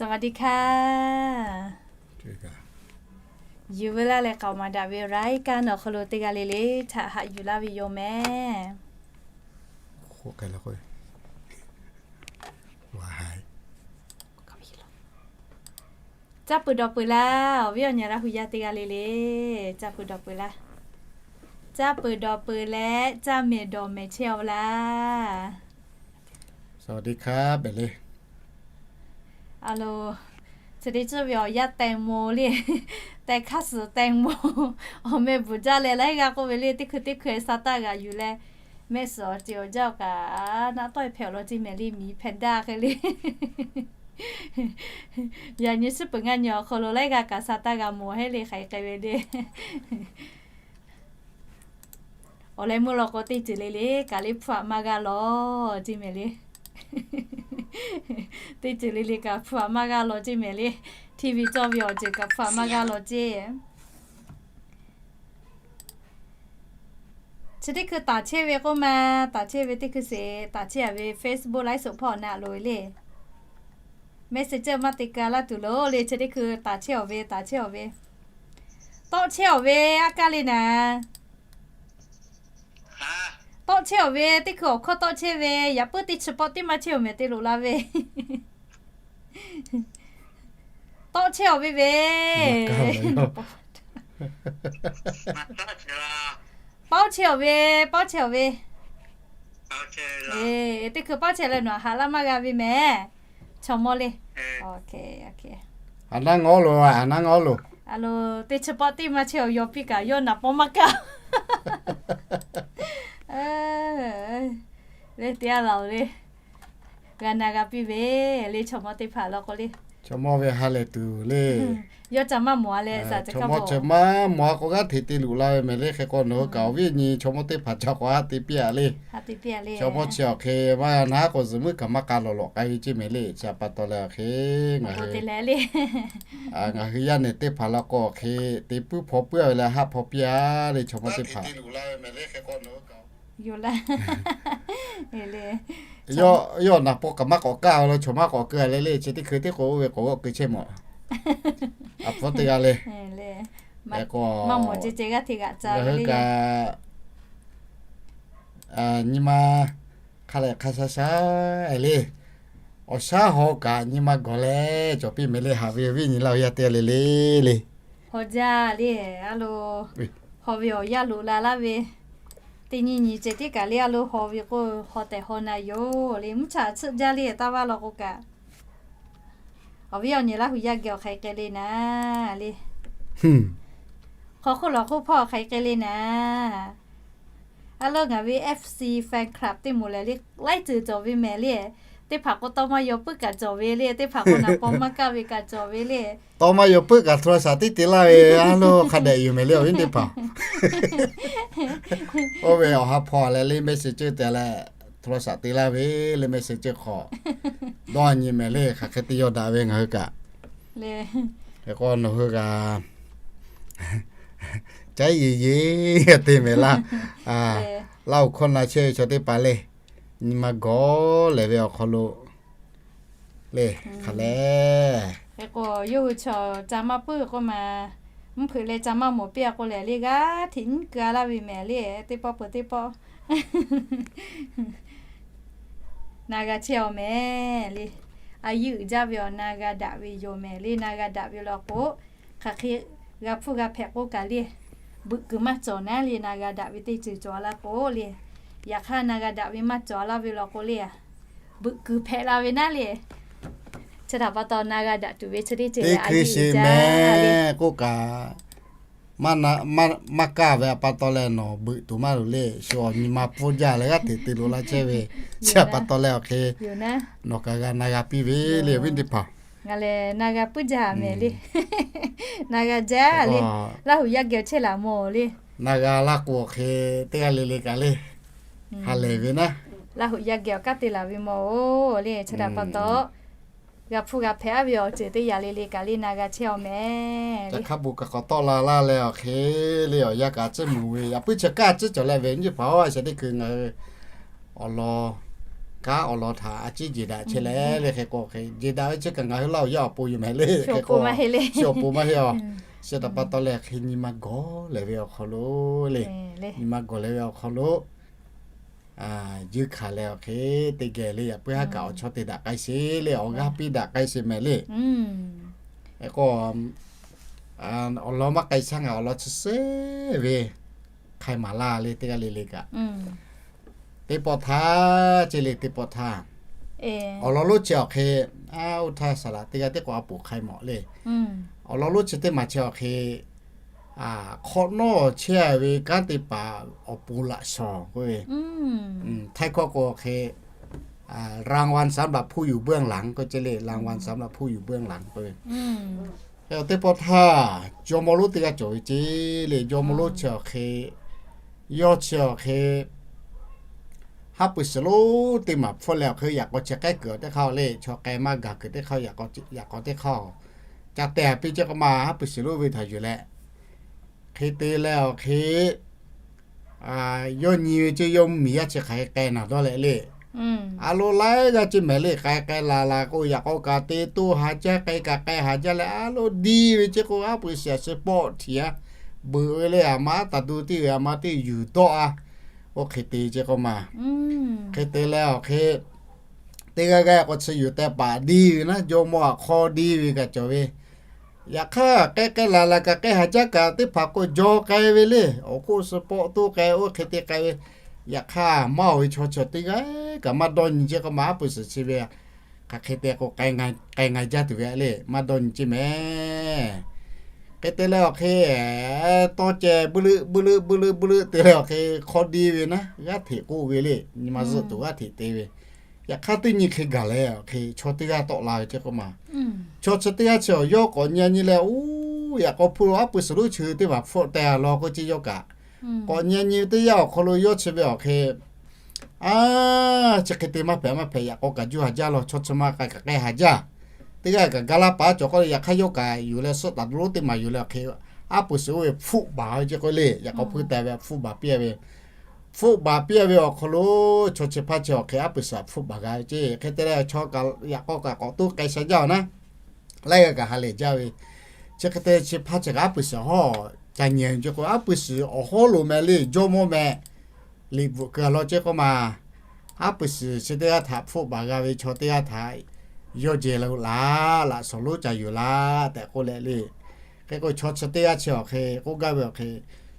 สวัสดีค่ะ Yuˬ ve laˇ leh k'aoˍ maˍ daꞈ ve รายการ awˬ hk'aw lo teˇ g'aˇ le le htaꞈ haꞈ yuˬ laˇ ve yoˬ mehˍ. Caˇ peuˬ dawˬ peuˬ laˇ, awˬ viˉ awˬ nyi Laˇ hu yaˇ teˇ g'aˇ le le, caˇ peuˬ dawˬ peuˬ laˇ. Caˇ peuˬ dawˬ peuˬ leh caˇ mehˍ dawˬ mehˍ chehˇ-aw laˇ. สวัสดีครับ A lo, chi teˇ ceuˬ ve awˬ yaˇ แตงโม le, แตง hk'aˇ suhˍ แตงโม, awˬ meh bvuhˬ jaˇ leh laiˉ g'aˇ k'oˆ ve le, teˇ hkui teˇ hkui sa taˇ g'a yuˬ leh, mehˆ suhˍ awˬ ceˬ awˬ jaˇ awˬ kaꞈ, naˆ tawˆ-e hpehꞈ awˬ lawn ceˇ mehˍ le, miˬ hpehꞈ daˇ hk'e le. Yaꞈ nyi chi peuˬ ngaˇ nyi awˬ hk'aw lo laiˉ g'aˇ kaꞈ sa taˇ g'a mawˬ heˆ le, hk'aˬ hk'e k'ai ve le. Awˬ leh meuˇ law k'o teˇ ceuˬ le le kaꞈ le hpu aꞈ maˇ g'a lawˬ ceˇ mehˍ le. Teˇ ceuˬ le le kaꞈ hpu aꞈ maˇ g'a lawˬ ceˇ mehˍ le. TV cawˇ ve awˬ ceuˬ kaꞈ hpu aꞈ maˇ g'a lawˬ ceˇ. Chi teˇ hkui taˍ chehˇ ve k'oˆ ma, taˍ chehˇ ve teˇ hkui sheˍ, taˍ chehˇ-a ve Facebook ไลฟ์สด hpawˇ na loˬ ve le. Messenger maˇ te ka laˇ tuˬ loˬ le, chi teˇ hkui taˍ chehˇ-aw ve, taˍ chehˇ-aw ve. Tawˆ chehˇ-aw ve aˉ kaˇ le naˍ. Tawˆ chehˇ-aw ve, teˇ hkui awˬ hkawˇ tawˆ chehˇ ve, yaꞈ puiˉ teˇ chi pawˆ teˇ maˇ chehˇ-aw mehˍ te loꞈ la ve. Tawˆ chehˇ-aw ve ve. Pawˆ chehˇ-aw ve, pawˆ chehˇ-aw ve. Teˇ hkui pawˆ chehˇ leh nawˬ haꞈ laˇ maˇ g'a ve mehˍ. Chaw mawˇ le. Haꞈ naˉ ngawˉ loˬ, haꞈ naˉ ngawˉ loˬ. A lo, teˇ chi pawˆ teˇ maˇ chehˇ-aw, yaw piˇ kaꞈ yawˇ naˍ pawˇ maˇ kaˇ. Le teˇ yanˇ laˬ-oˬ le. G'a na g'a piˇ ve le, chaw mawˇ teˇ hpaˍ law k'o le. Chaw mawˇ ve ha lehˬ tuˬ le. Yawˇ ca maˇ mawˬ-a leh, chaw mawˇ ca maˇ mawˬ-a k'o g'aˇ hteꞈ te luˬ la ve mehˍ le. Hk'e k'o nawˬ hui kaꞈ awˬ viˉ awˬ nyi chaw mawˇ teˇ hpaˍ ca k'awꞈ ha te piˇ-a le. Chaw mawˇ chi awˬ hk'e maˇ g'a naˉ k'o zuhꞈ muiˉ kaꞈ maˇ k'a lawˬ lawꞈ k'ai ve ceˇ mehˍ le. Chi pa taw leh awˬ hk'e ngaˬ hui, ngaˬ hui yaˇ nehˬ teˇ hpaˍ law k'o awˬ hk'e te puiˉ hpaw puiˉ-a ve leh haˆ hpaw piˇ-a le, chaw mawˇ teˇ hpaˍ. Yoˬ laˇ. Yawˇ naˍ pawˇ kaꞈ maˇ k'awꞈ kaˇ ve lo, chaw maˇ k'awꞈ keu-a le le. Chi teˇ hkui teˇ k'o oˇ ve k'awꞈ g'awˆ keu chehˇ mawˬ. A hpfuhˇ teˇ g'aˇ le. K'o, ngaˬ hui kaꞈ nyi ma hk'a lehˬ hk'a sha sha le. Awˬ shaˉ haw kaꞈ nyi ma gawˬ leh cawˬ piˇ mehˍ le, haꞈ ve awˬ viˉ nyi laˇ awˬ yaˇ teˇ g'aˇ le le le. Haw jaˇ le, a lo, haw ve awˬ yaˇ loꞈ la laˇ ve, teˇ nyi nyi ceh tiˉ kaꞈ le, a lo haw ve k'o, haw tehꞈ haw na yoˬ le. Mvuhˇ chaꞈ tsuhˆ jaˇ le, taˇ vaˇ law k'o kaꞈ, awˬ viˉ awˬ nyi Laˇ huˍ yaˇ geh awˬ hk'aˬ hk'e k'ai le naˍ le. Hk'aw hk'oˆ lawˬ hk'oˆ hpawˇ awˬ hk'aˬ hk'e k'ai le naˍ. A lo ngaˬ ve FC fan club teˇ moˍ lehˬ le, laiˉ ceuˬ cawˬ ve mehˍ le. Teˇ hpaˍ k'o tawˇ maˇ yaw puiˉ kaꞈ cawˬ ve le, teˇ hpaˍ k'o naˍ paw maˇ kaˇ ve kaꞈ cawˬ ve le. Tawˇ maˇ yaw puiˉ kaꞈ โทรศัพท์ tiˉ te laˇ ve, a lo hk'a dehꞈ yoˬ mehˍ le awˬ viˉ teˇ hpaˍ. Oˇ ve awˬ ha hpawˇ leh le message te leh โทรศัพท์ te laˇ ve le, message hk'aw dawˇ nyi mehˍ le, hk'aˬ hk'e te yaw daꞈ ve ngaˬ hui kaꞈ. Hk'e k'o nawˬ hui kaꞈ caˉ yeˬ yeˬ te mehˍ laˇ. Laˇ huˍ hkawˇ na chehˇ ve chaw teˇ hpaˍ le, nyi ma gawˬ lehˬ ve awˬ hk'aw lo le hk'a lehˬ. Hk'e k'o yawˇ hui chaw ca maˇ puiˉ k'oˆ ma, mvuhˇ hpeuꞈ leh ca maˇ mawˬ piˇ-a k'o lehˬ le, g'aˇ hteꞈ nyiˉ keu-a laˇ ve mehˍ le, teˇ pawˆ peuˬ teˇ pawˆ. Na g'a chehˇ-aw mehˍ le. A yeˇ uiˍ jaˇ ve awˬ na g'a daꞈ ve yoˬ mehˍ le. Na g'a daꞈ ve law k'o, hk'aˬ hk'e g'a hpfuhˇ g'a hpehꞈ k'oˆ kaꞈ le, beuꞈ kuiˬ maˇ cawˬ naˉ le. Na g'a daꞈ ve teˇ ceuˬ cawˬ-a laˇ k'o le, yaꞈ hk'aˇ na g'a daꞈ ve maˇ cawˬ-a laˇ ve law k'o le, beuꞈ kuiˬ hpehꞈ la ve naˉ le. Chi htaꞈ pa taw na g'a daꞈ tuˬ ve chi teˇ ceuˬ le, a yeˇ uiˍ jaˇ k'oˆ kaꞈ, maˇ kaˇ ve a pa taw leh nawˬ beuꞈ tuˬ maˇ loˬ le. Shu awˬ nyi ma pfuhˇ jaˇ leh g'aˇ hteꞈ te loꞈ la chehˇ ve, chi a pa taw leh awˬ hk'e nawˬ kaꞈ g'a na g'a piˇ ve le awˬ viˉ teˇ hpaˍ. Ngaˬ lehˬ na g'a puiˉ jaˇ mehˍ le. Na g'a jaˇ le. Laˇ huˍ yaˇ geh awˬ chehˇ laˬ mawˬ le. Na g'a laˇ k'o awˬ hk'e teˇ g'aˇ le le kaꞈ le, ha lehˬ ve naˉ, Laˇ huˍ yaˇ geh awˬ kaˉ te laˬ ve mawˬ-oˬ le. Chi htaꞈ pa taw, g'a hpfuhˇ g'a hpehꞈ-a ve awˬ ceuˬ teˇ yaꞈ le le kaꞈ le na g'a chehˇ-aw mehˍ. Ca hk'a beuꞈ kaꞈ k'awꞈ tawˆ la laˇ leh awˬ hk'e le awˬ yanˇ kaꞈ tcuhˉ muˬ ve, yaꞈ puiˉ chi kaˇ tcuhˉ cawˬ leh ve nyiˇ hpaˍ-oˬ, a shaꞈ teˇ hkui ngaˬ hui awˬ lawn kanˉ awˬ lawn htaꞈ a ciˉ jeˬ daꞈ chehˇ leh le hk'e k'o hk'e, jeˬ daꞈ ve chi kaꞈ ngaˬ hui Laˇ huˬ yaˇ awˬ pon yoˬ mehˍ le hk'e k'o, chi awˬ pon maˇ heˆ a. Chi htaꞈ pa taw leh hk'e nyi ma gawˬ lehˬ ve awˬ hk'aw lo le, nyi ma gawˬ lehˬ ve awˬ hk'aw lo juˇ hkanˍ leh awˬ hk'e teˇ geh le yaꞈ puiˉ haˉ kaꞈ awˬ chawˇ te daꞈ k'ai sheˍ le, awˬ g'aˇ piˇ daꞈ k'ai sheˍ mehˍ le. K'o, awˬ lawn maˇ k'ai shaˉ ngaˬ awˬ lawn chi seˉ ve hk'ai maˍ laˇ le teˇ g'aˇ le le kaꞈ. Teˇ pawˆ htaˇ ce le, teˇ pawˆ htaˇ awˬ lawn lonˉ chi awˬ hk'e, a, oˇ htaˇ saˍ laꞈ teˇ g'aˇ teˇ k'awꞈ a poˍ hk'ai mawˬ le. Awˬ lawn lonˉ chi teˇ maˬ chi awˬ hk'e, hk'awꞈ nawˉ chehˇ ve kanˉ te paˍ awˬ pon laꞈ shawˍ k'oˆ ve, Htaiˇ hkawˇ k'o hk'e, รางวัลสำหรับผู้อยู่เบื้องหลัง k'oˆ ce le, รางวัลสำหรับผู้อยู่เบื้องหลัง k'oˆ ve. Teˇ pawˆ htaˇ jawˇmawˇ lonˉ teˇ g'aˇ cawˬ ve ce le, jawˇmawˇ lonˉ chi awˬ hk'e, yawˇ chi awˬ hk'e haˉ pui shiˍ lonˉ teˇ maˬ hpfuhˆ leh awˬ hk'e yaꞈ k'aw chi k'ehˉ kuiˬ awˬ teˇ hk'aˇ le, chaw k'ai maˇ gaˬ kuiˬ teˇ hk'aˇ, yaꞈ k'aw teˇ hk'aˇ, ca te a piˇ ce k'o ma haˉ pui shiˍ lonˉ ve htaꞈ yuˬ leh, hk'e te leh awˬ hk'e yawˇ nyi ve ce yawˇ mvuhˇmiˬ yaˇ chi hk'aˬ hk'e k'ai naˬ dawˇ leh le. A lo laiˉ g'aˇ ce mehˍ le, k'ai k'ai laˬ laˬ k'o yaꞈ k'aw kaꞈ te toˇ ha jaˇ, k'ai kaꞈ k'ai ha jaˇ leh a lo diˇ ve ce k'o haˉ pui shiˍ a shi pawˆ htiꞈ a beuꞈ ve le, aˬ ma taˍ du teˇ g'aˇ aˬ ma teˇ yuˬ dawˆ a. Oˇ hk'e te ce k'o ma, hk'e te leh awˬ hk'e teˇ g'aˇ g'aˇ k'o chi yuˬ teh paˍ diˇ ve naˉ, jawˇmawˇ aꞈ hk'aw diˇ ve kaꞈ cawˬ ve. Yaꞈ hk'aˇ k'ehˉ k'ehˉ laˬ laˬ kaꞈ k'ai ha jaˇ kaꞈ teˇ hpaˍ k'o jaw k'ai ve le, awˬ hk'oˆ suh pawˆ toˇ k'ai oˇ hk'e te k'ai ve. Yaꞈ hk'aˇ maˇ oˬ ve chaw chi teˇ g'aˇ kaꞈ maˇ dawˇ nyi ce k'o ma haˉ pui shiˍ chi ve, hk'aˬ hk'e te k'o k'ai ngaˬ jaˇ tuˬ ve le, maˇ dawˇ nyi ce mehˍ. Hk'e te leh awˬ hk'e tawˇ ceh buˇ leuˆ buˇ leuˆ buˇ leuˆ buˇ leuˆ te leh awˬ hk'e hk'aw diˇ ve naˉ, g'aˇ hteꞈ k'oˆ ve le, nyi ma zuhˆ tuˬ g'aˇ hteꞈ te ve. Yaꞈ hk'aˇ teˇ nyi hk'e gaˬ leh awˬ hk'e chaw teˇ g'aˇ tawˆ la ve ce k'o ma, chaw chi teˇ g'aˇ chi awˬ yawˇ k'awꞈ nyi nyi leh oˇ yaꞈ k'aw hpfuhˆ lo haˉ pui shiˍ lonˉ chi teˇ hpaˍ hpfuhˆ teh a law k'oˆ ce yawˇ kaꞈ. K'awꞈ nyi nyi ve teˇ yanˇ awˬ hk'aw lo yawˇ chi ve awˬ hk'e, a, chi hk'e te maˇ hpehꞈ maˇ hpehꞈ, yaꞈ k'aw kaꞈ juˇ ha jaˇ law, chaw chi ma k'ai kaꞈ k'ai ha jaˇ. Teˇ g'aˇ kaꞈ ga laˇ paˍ cawˬ k'oˆ le, yaꞈ hk'aˇ yawˇ kaꞈ yuˬ leh suhˆ taˍ du lonˉ teˇ maˬ yuˬ leh awˬ hk'e haˉ pui shiˍ oˇ ve hpfuhˆ baˬ ve ce k'o le, yaꞈ k'aw hpui teh ve hpfuhˆ baˬ piˇ ve hpfuhˆ baˬ piˇ ve awˬ hk'aw lo chaw chi hpaˇ chi awˬ hk'e haˉ pui shiˍ hpfuhˆ baˬ g'a ve ce. Hk'e te leh chaw kaꞈ yaꞈ k'aw kaꞈ k'awꞈ toˇ k'ai sha jaˇ awˬ naˉ, laiˉ g'aˇ kaꞈ ha lehˬ jaˇ ve. Chi hk'e te chi hpaˇ chi kaꞈ haˉ pui shiˍ hawˉ ca nyi ce k'o haˉ pui shiˍ awˬ hawˉ lo meh le jawˇmawˇ meh liꞈ bvuhꞈ keu a law ce k'o ma, haˉ pui shiˍ chi teˇ g'aˇ htaꞈ hpfuhˆ baˬ g'a ve chaw teˇ g'aˇ htaꞈ yawˇ jehˬ lo laˬ, laꞈ shawnˍ lonˉ ca yuˬ laˬ tehꞈ k'oˆ leh le. Hk'e k'o chaw chi teˇ g'aˇ chi awˬ hk'e k'oˆ gaˇ ve awˬ hk'e,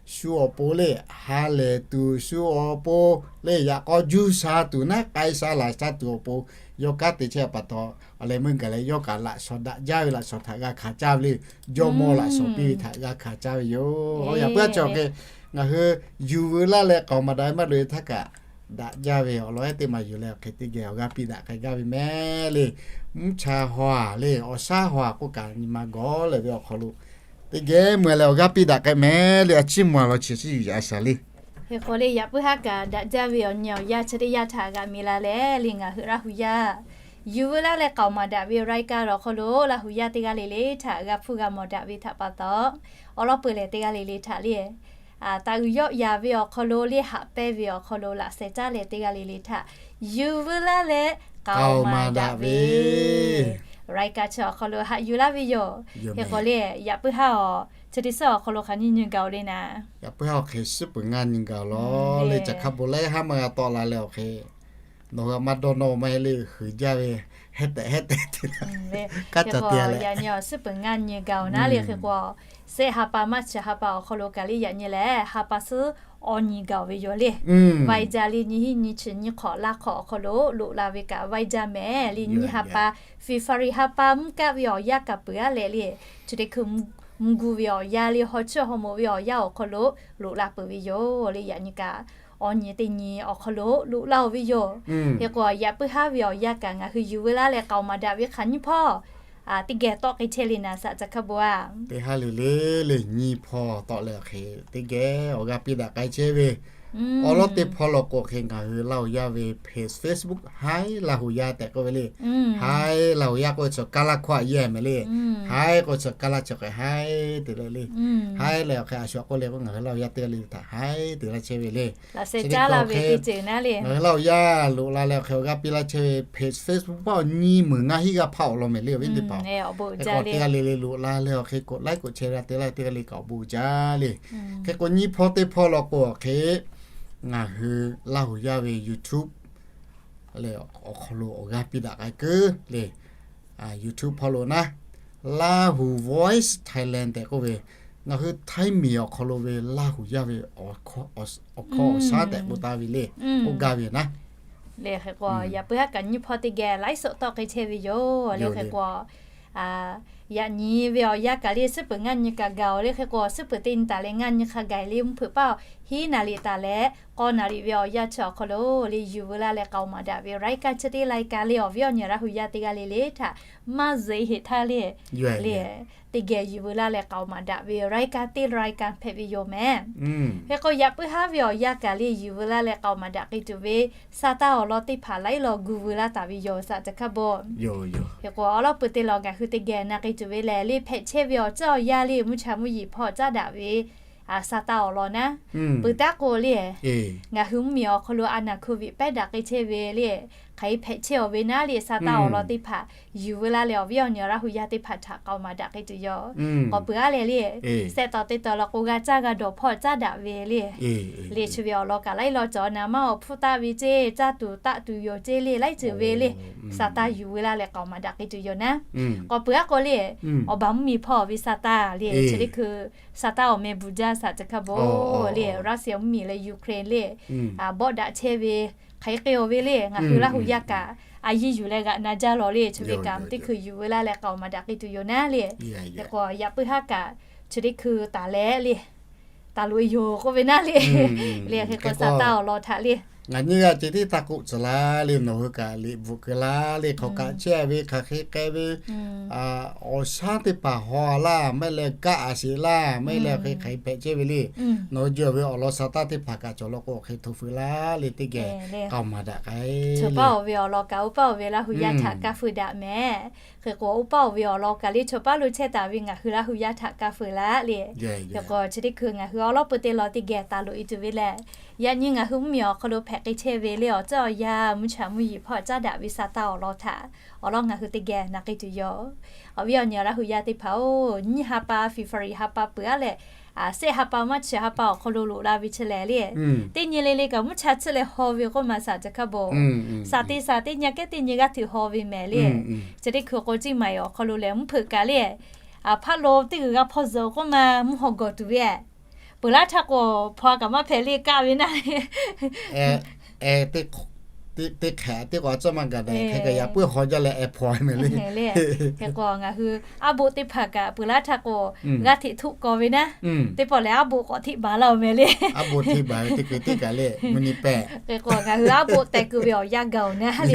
shu awˬ pon le, ha lehˬ tuˬ shu awˬ pon le, yaꞈ k'aw juˇ sha tuˬ naˉ, k'ai sha laˬ sha tuˬ awˬ pon yawˇ kanˉ te chehˇ pa taw, awˬ leh meuˇ gaˬ leh yawˇ kaꞈ laꞈ shawnˍ daꞈ jaˇ ve laꞈ shawnˍ htaꞈ g'a hkanˍ caˇ ve le. Jawˇmawˇ laꞈ shawnˍ piˇ ve htaꞈ g'a hkanˍ caˇ ve yoˬ. Yaꞈ puiˉ a chi awˬ hk'e ngaˬ hui yuˬ veu laˇ leh k'aoˍ maˍ daꞈ ve maˇ loꞈ e htaˇ kaꞈ daꞈ jaˇ ve awˬ lawn ehˉ teˇ maˬ yuˬ leh awˬ hk'e teˇ geh awˬ g'aˇ piˇ daꞈ k'ai gaˇ ve meh le. Mvuhˇ cha haw a le, awˬ shaˉ haw a k'oˆ kaꞈ nyi ma gawˬ lehˬ ve awˬ hk'aw lo teˇ geh mui leh awˬ g'aˇ piˇ daꞈ k'ai meh le. A ciˉ mui a law chi ciˉ yuˬ yaꞈ a shaˍ le. Hk'e k'o le yaꞈ puiˉ haˉ kaꞈ daꞈ jaˇ ve awˬ nyi awˬ yaˇ chi teˇ yanˇ htaꞈ g'aꞈ mi la leh le ngaˬ hui Laˇ huˍ yaˇ yuˬ veu laˇ leh k'aoˍ maˍ daꞈ ve รายการ awˬ hk'aw lo Laˇ huˍ yaˇ teˇ g'aˇ le le htaꞈ g'a hpfuhˇ g'a mawˬ daꞈ ve htaꞈ pa taw, awˬ lawn peuˬ lehˬ teˇ g'aˇ le le htaꞈ le taꞈ uiˍ yawˆ yan ve awˬ hk'aw lo le haꞈ pehnˇ ve awˬ hk'aw lo laꞈ sheh caˉ leh teˇ g'aˇ le le htaꞈ yuˬ veu laˇ leh k'aoˍ maˍ daꞈ ve รายการ chi awˬ hk'aw lo haꞈ yuˬ laˇ ve yoˬ. Hk'e k'o le yaꞈ puiˉ haˉ awˬ chi teˇ suhˉ awˬ hk'aw lo hk'aˬ nyi nyi gaˬ le naˍ, yaꞈ puiˉ haˉ awˬ hk'e suhˉ peuˬ ngaˇ nyi gaˬ lawˬ le. Caˬ hk'a bon laiˉ haˉ maˇ g'a tawˆ la leh awˬ hk'e nawˬ hui maˇ dawˇ nawˇ maˇ heˆ le huiˍ jaˇ ve hehˉ tehꞈ hehˉ tehꞈ te kaˉ ca te leh yaꞈ nyi awˬ suhˉ peuˬ ngaˇ nyi gaˬ awˬ naˉ le. Hk'e k'o shehˆ ha pa maˇ chi ha pa awˬ hk'aw lo kaꞈ le yaꞈ nyi lehˬ ha pa suhˉ awˬ nyi gaˬ ve yoˬ le. Vaiˇ jaˇ le nyi hiˉ nyi chi nyi hk'awꞈ laˇ hk'awꞈ awˬ hk'aw lo loꞈ la ve kaꞈ vaiˇ jaˇ mehˍ le. Nyi ha pa February ha pa mvuhˇ kaˆ ve awˬ yanˇ kaꞈ peuˬ a leh le chi teˇ hkui mvuhˇ gu ve awˬ yanˇ le haw chiˇ haw moˍ ve awˬ yanˇ awˬ hk'aw lo loꞈ la peuˬ ve yoˬ le. Yaꞈ nyi kaꞈ awˬ nyi teˇ nyi awˬ hk'aw lo loꞈ laˇ oˬ ve yoˬ. Hk'e k'o yaꞈ puiˉ haˉ ve awˬ yanˇ kaꞈ ngaˬ hui yuˬ veu laˇ leh k'aoˍ maˍ daꞈ ve hk'aˬ nyiˇ hpawˇ teˇ geh tawˆ k'ai chehˇ le naˍ, shaꞈ caˬ hk'a bon a. Teˇ haˉ le le le nyi hpawˇ tawˆ leh awˬ hk'e teˇ geh awˬ g'aˇ piˇ daꞈ k'ai chehˇ ve awˬ lawn teˇ hpawˇ law k'o hk'e ngaˬ hui Laˇ huˍ yaˇ ve page Facebook Haiˉ Laˇ huˍ yaˇ tehꞈ k'oˆ ve le. Haiˉ Laˇ huˍ yaˇ k'oˆ ve chi kaˇ laˇ hkawˇ a yehˇ mehˍ le. haiˉ k'o chi kaˇ laˇ chi hk'e haiˉ te le le. Haiˉ leh awˬ hk'e a shu a k'oˆ le k'o ngaˬ hui Laˇ huˍ yaˇ teˇ g'aˇ le htaꞈ haiˉ te laˇ chehˇ ve le. Chi teˇ hk'awꞈ hk'e ngaˬ hui Laˇ huˍ yaˇ loꞈ la leh awˬ hk'e awˬ g'aˇ piˇ laˇ chehˇ ve page Facebook paˆ awˬ nyi meunˍ ngaˇ hinˉ g'aˇ hpaˇ awˬ lawn mehˍ le awˬ viˉ teˇ hpaˍ-oˬ. Hk'e k'o teˇ g'aˇ le le loꞈ la leh awˬ hk'e k'oˆ laiˉ k'oˆ chehˇ g'a te laˇ teˇ g'aˇ le kaꞈ awˬ bon jaˇ le. Hk'e k'o nyiˇ hpawˇ teˇ hpawˇ law k'o awˬ hk'e ngaˬ hui Laˇ huˍ yaˇ ve YouTube leh awˬ hk'aw lo awˬ g'aˇ piˇ daꞈ k'ai keuˬ le. YouTube hpawˇ lo naˉ, Lahu Voice Thailand tehꞈ k'oˆ ve, ngaˬ hui Htaiˇ miˬ awˬ hk'aw lo ve Laˇ huˍ yaˇ ve awˬ hkawˇ awˬ shaˉ tehꞈ k'oˆ taˍ ve le, k'oˆ gaˇ ve naˉ. Le hk'e k'o yaꞈ puiˉ haˉ kaꞈ nyiˇ hpawˇ teˇ geh laiˉ soꞈ tawˆ k'ai chehˇ ve yoˬ le. Hk'e k'o yaꞈ nyi ve awˬ yanˇ kaꞈ le suhˉ peuˬ ngaˇ nyi kaꞈ gaˬ-oˬ le. Hk'e k'o suhˉ peuˬ teˇ nyi taˍ leh ngaˇ nyi hk'a gaˬ le mvuhˇ hpeuꞈ paˆ hiˉ naˍ riˍ taˍ leh k'aw naˍ riˍ ve awˬ yanˇ chi awˬ hk'aw lo le yuˬ veu laˇ leh k'aoˍ maˍ daꞈ ve รายการ chi teˇ รายการ le awˬ viˉ awˬ nyi Laˇ huˍ yaˇ teˇ g'aˇ le le htaꞈ maˇ zuhꞈ heˍ htaˇ le le teˇ geh yuˬ veu laˇ leh k'aoˍ maˍ daꞈ ve รายการ teˇ รายการ hpehꞈ ve yoˬ mehˍ. Hk'e k'o yaꞈ puiˉ haˉ ve awˬ yanˇ kaꞈ le yuˬ veu laˇ leh k'aoˍ maˍ daꞈ k'ai tuˬ ve sa taˇ awˬ lawn teˇ hpaˍ laiˉ law gu veu laˇ taˍ ve yoˬ saꞈ ca hkaˇ bon. Hk'e k'o awˬ lawn peuˬ te lawˬ ngaˬ hui teˇ geh na k'ai tuˬ ve lehˬ le hpehꞈ chehˇ ve awˬ ceuˬ awˬ yanˇ le mvuhˇ cha mvuhˇ yeˬ hpawˇ caˉ daꞈ ve sa taˇ awˬ lawn naˉ. Peuˬ taˉ k'o le ngaˬ hui mvuhˇ miˬ awˬ hk'aw lo a naˍ โควิด pehˉ daꞈ k'ai chehˇ ve le hk'aˬ hk'e hpehꞈ chehˇ-oˬ ve naˉ le sa taˇ awˬ lawn teˇ hpaˍ yuˬ veu laˇ leh awˬ viˉ awˬ nyi Laˇ huˍ yaˇ teˇ hpaˍ htaꞈ k'aoˍ maˍ daꞈ k'ai tuˬ yoˬ. K'awꞈ peuˬ aˉ leh le sehˆ taw teˇ taw la k'o g'a caˇ g'a dawˬ hpawˇ caˉ daꞈ ve le le chi ve awˬ lawn kaꞈ laiˉ law cawˬ naˍ maˇ awˬ hpfuhˇ taˆ ve ceˇ caˇ tuˬ taˆ tuˬ yoˬ ceˇ le laiˉ ceuˬ ve le sa taˇ yuˬ veu laˇ leh k'aoˍ maˍ daꞈ k'ai tuˬ yoˬ naˉ. K'awꞈ peuˬ aˉ k'o le awˬ baˬ mvuhˇ miˬ hpawˇ ve sa taˇ le chi teˇ hkui sa taˇ awˬ meh bvuhˬ jaˇ saꞈ ca hkaˇ bon le Russia mvuhˇ miˬ leh Ukraine le bawˆ daꞈ chehˇ ve hk'aˬ hk'e k'ai-oˬ ve le ngaˬ hui Laˇ huˍ yaˇ kaꞈ a yiˇ yuˬ leh g'aꞈ na jaˇ lawˬ le chi ve kaꞈ teˇ hkui yuˬ veu laˇ leh k'aoˍ maˍ daꞈ k'ai tuˬ yoˬ naˉ le. Hk'e k'o yaꞈ puiˉ haˉ kaꞈ chi teˇ hkui taˍ leh le taˍ loꞈ e yoˬ k'oˆ ve naˉ le le hk'e k'o sa taˇ awˬ lawn htaꞈ le ngaˬ nyiˇ g'aˇ ceh tiˉ taˇ k'oˆ tcuh laˇ le nawˬ hui kaꞈ liꞈ bvuhꞈ keu laˇ le hk'aw kaꞈ chehˇ ve hk'aˬ hk'e k'ai ve awˬ shaˉ teˇ hpaˍ haw laˇ mehˍ leh kaˆ a sheˍ laˇ mehˍ leh hk'e hk'aˬ hk'e hpehꞈ chehˇ ve le. Nawˬ hui jawˇ ve awˬ lawn sa taˇ teˇ hpaˍ kaꞈ cawˬ law k'o hk'e hto feu laˇ le teˇ geh k'aoˍ maˍ daꞈ k'ai. Chaw paˉ-oˬ ve awˬ lawn kaꞈ oˇ paˉ-oˬ ve Laˇ huˍ yaˇ htaꞈ kaˇ feu daꞈ mehˍ. Hk'e k'o oˇ paˉ-oˬ ve awˬ lawn kaꞈ le chaw paˉ lo chehˇ taˍ ve ngaˬ hui Laˇ huˍ yaˇ htaꞈ kaˇ feu laˇ le. Hk'e k'o chi teˇ hkui ngaˬ hui awˬ lawn peuˬ te lawˬ teˇ geh taˍ loꞈ e tuˬ ve lehˬ yaꞈ nyi ngaˬ hui mvuhˇ miˬ awˬ hk'aw lo hpehꞈ k'ai chehˇ ve le awˬ ceuˬ awˬ yanˇ mvuhˇ cha mvuhˇ yeˬ hpawˇ caˉ daꞈ ve sa taˇ awˬ lawn htaꞈ awˬ lawn ngaˬ hui teˇ geh na k'ai tuˬ yoˬ. Awˬ viˉ awˬ nyi Laˇ huˍ yaˇ teˇ hpaˍ-oˬ nyiˇ ha pa February ha pa peuˬ aˉ leh sehˆ ha pa March ha pa awˬ hk'aw lo loꞈ la ve chi lehˬ le teˇ nyi le le kaꞈ mvuhˇ cha tsuhˇ leh haw ve k'oˆ ma saꞈ ca hkaˇ bon. Sa teˇ sa teˇ nyi kehˉ teˇ nyi g'aˇ hteꞈ haw ve mehˍ le. Chi teˇ hkui k'o Ciˇ maˍ awˬ hk'aw lo lehˬ mvuhˇ hpeuꞈ kaꞈ le hpaˆ lo teˇ g'uiˬ g'a hpawˇ zuhꞈ k'oˆ ma mvuhˇ haw gawˬ tuˬ ve peuˬ laˇ htaˇ k'o hpaw a kaꞈ maˇ hpehꞈ le kaˆ ve naˉ le. Teˇ hk'e teˇ k'o a cawˇ maˇ gaˬ daꞈ hk'e kaꞈ yaꞈ puiˉ haw jaˇ leh ehˉ hpaw mehˍ le. Hk'e k'o ngaˬ hui aˉ boˆ teˇ hpaˍ kaꞈ peuˬ laˇ htaˇ k'o g'aˇ hteꞈ htuˆ kaw ve naˉ. Teˇ pawˆ lehˬ aˉ boˆ k'awꞈ hteꞈ baˬ laˇ-oˬ mehˍ le. Aˉ boˆ hteꞈ baˬ ve teˇ hkui teˇ kaꞈ le mvuhˇ nyi pehˍ. Hk'e k'o ngaˬ hui aˉ boˆ teh keu ve awˬ yanˇ gaˬ-oˬ naˉ le.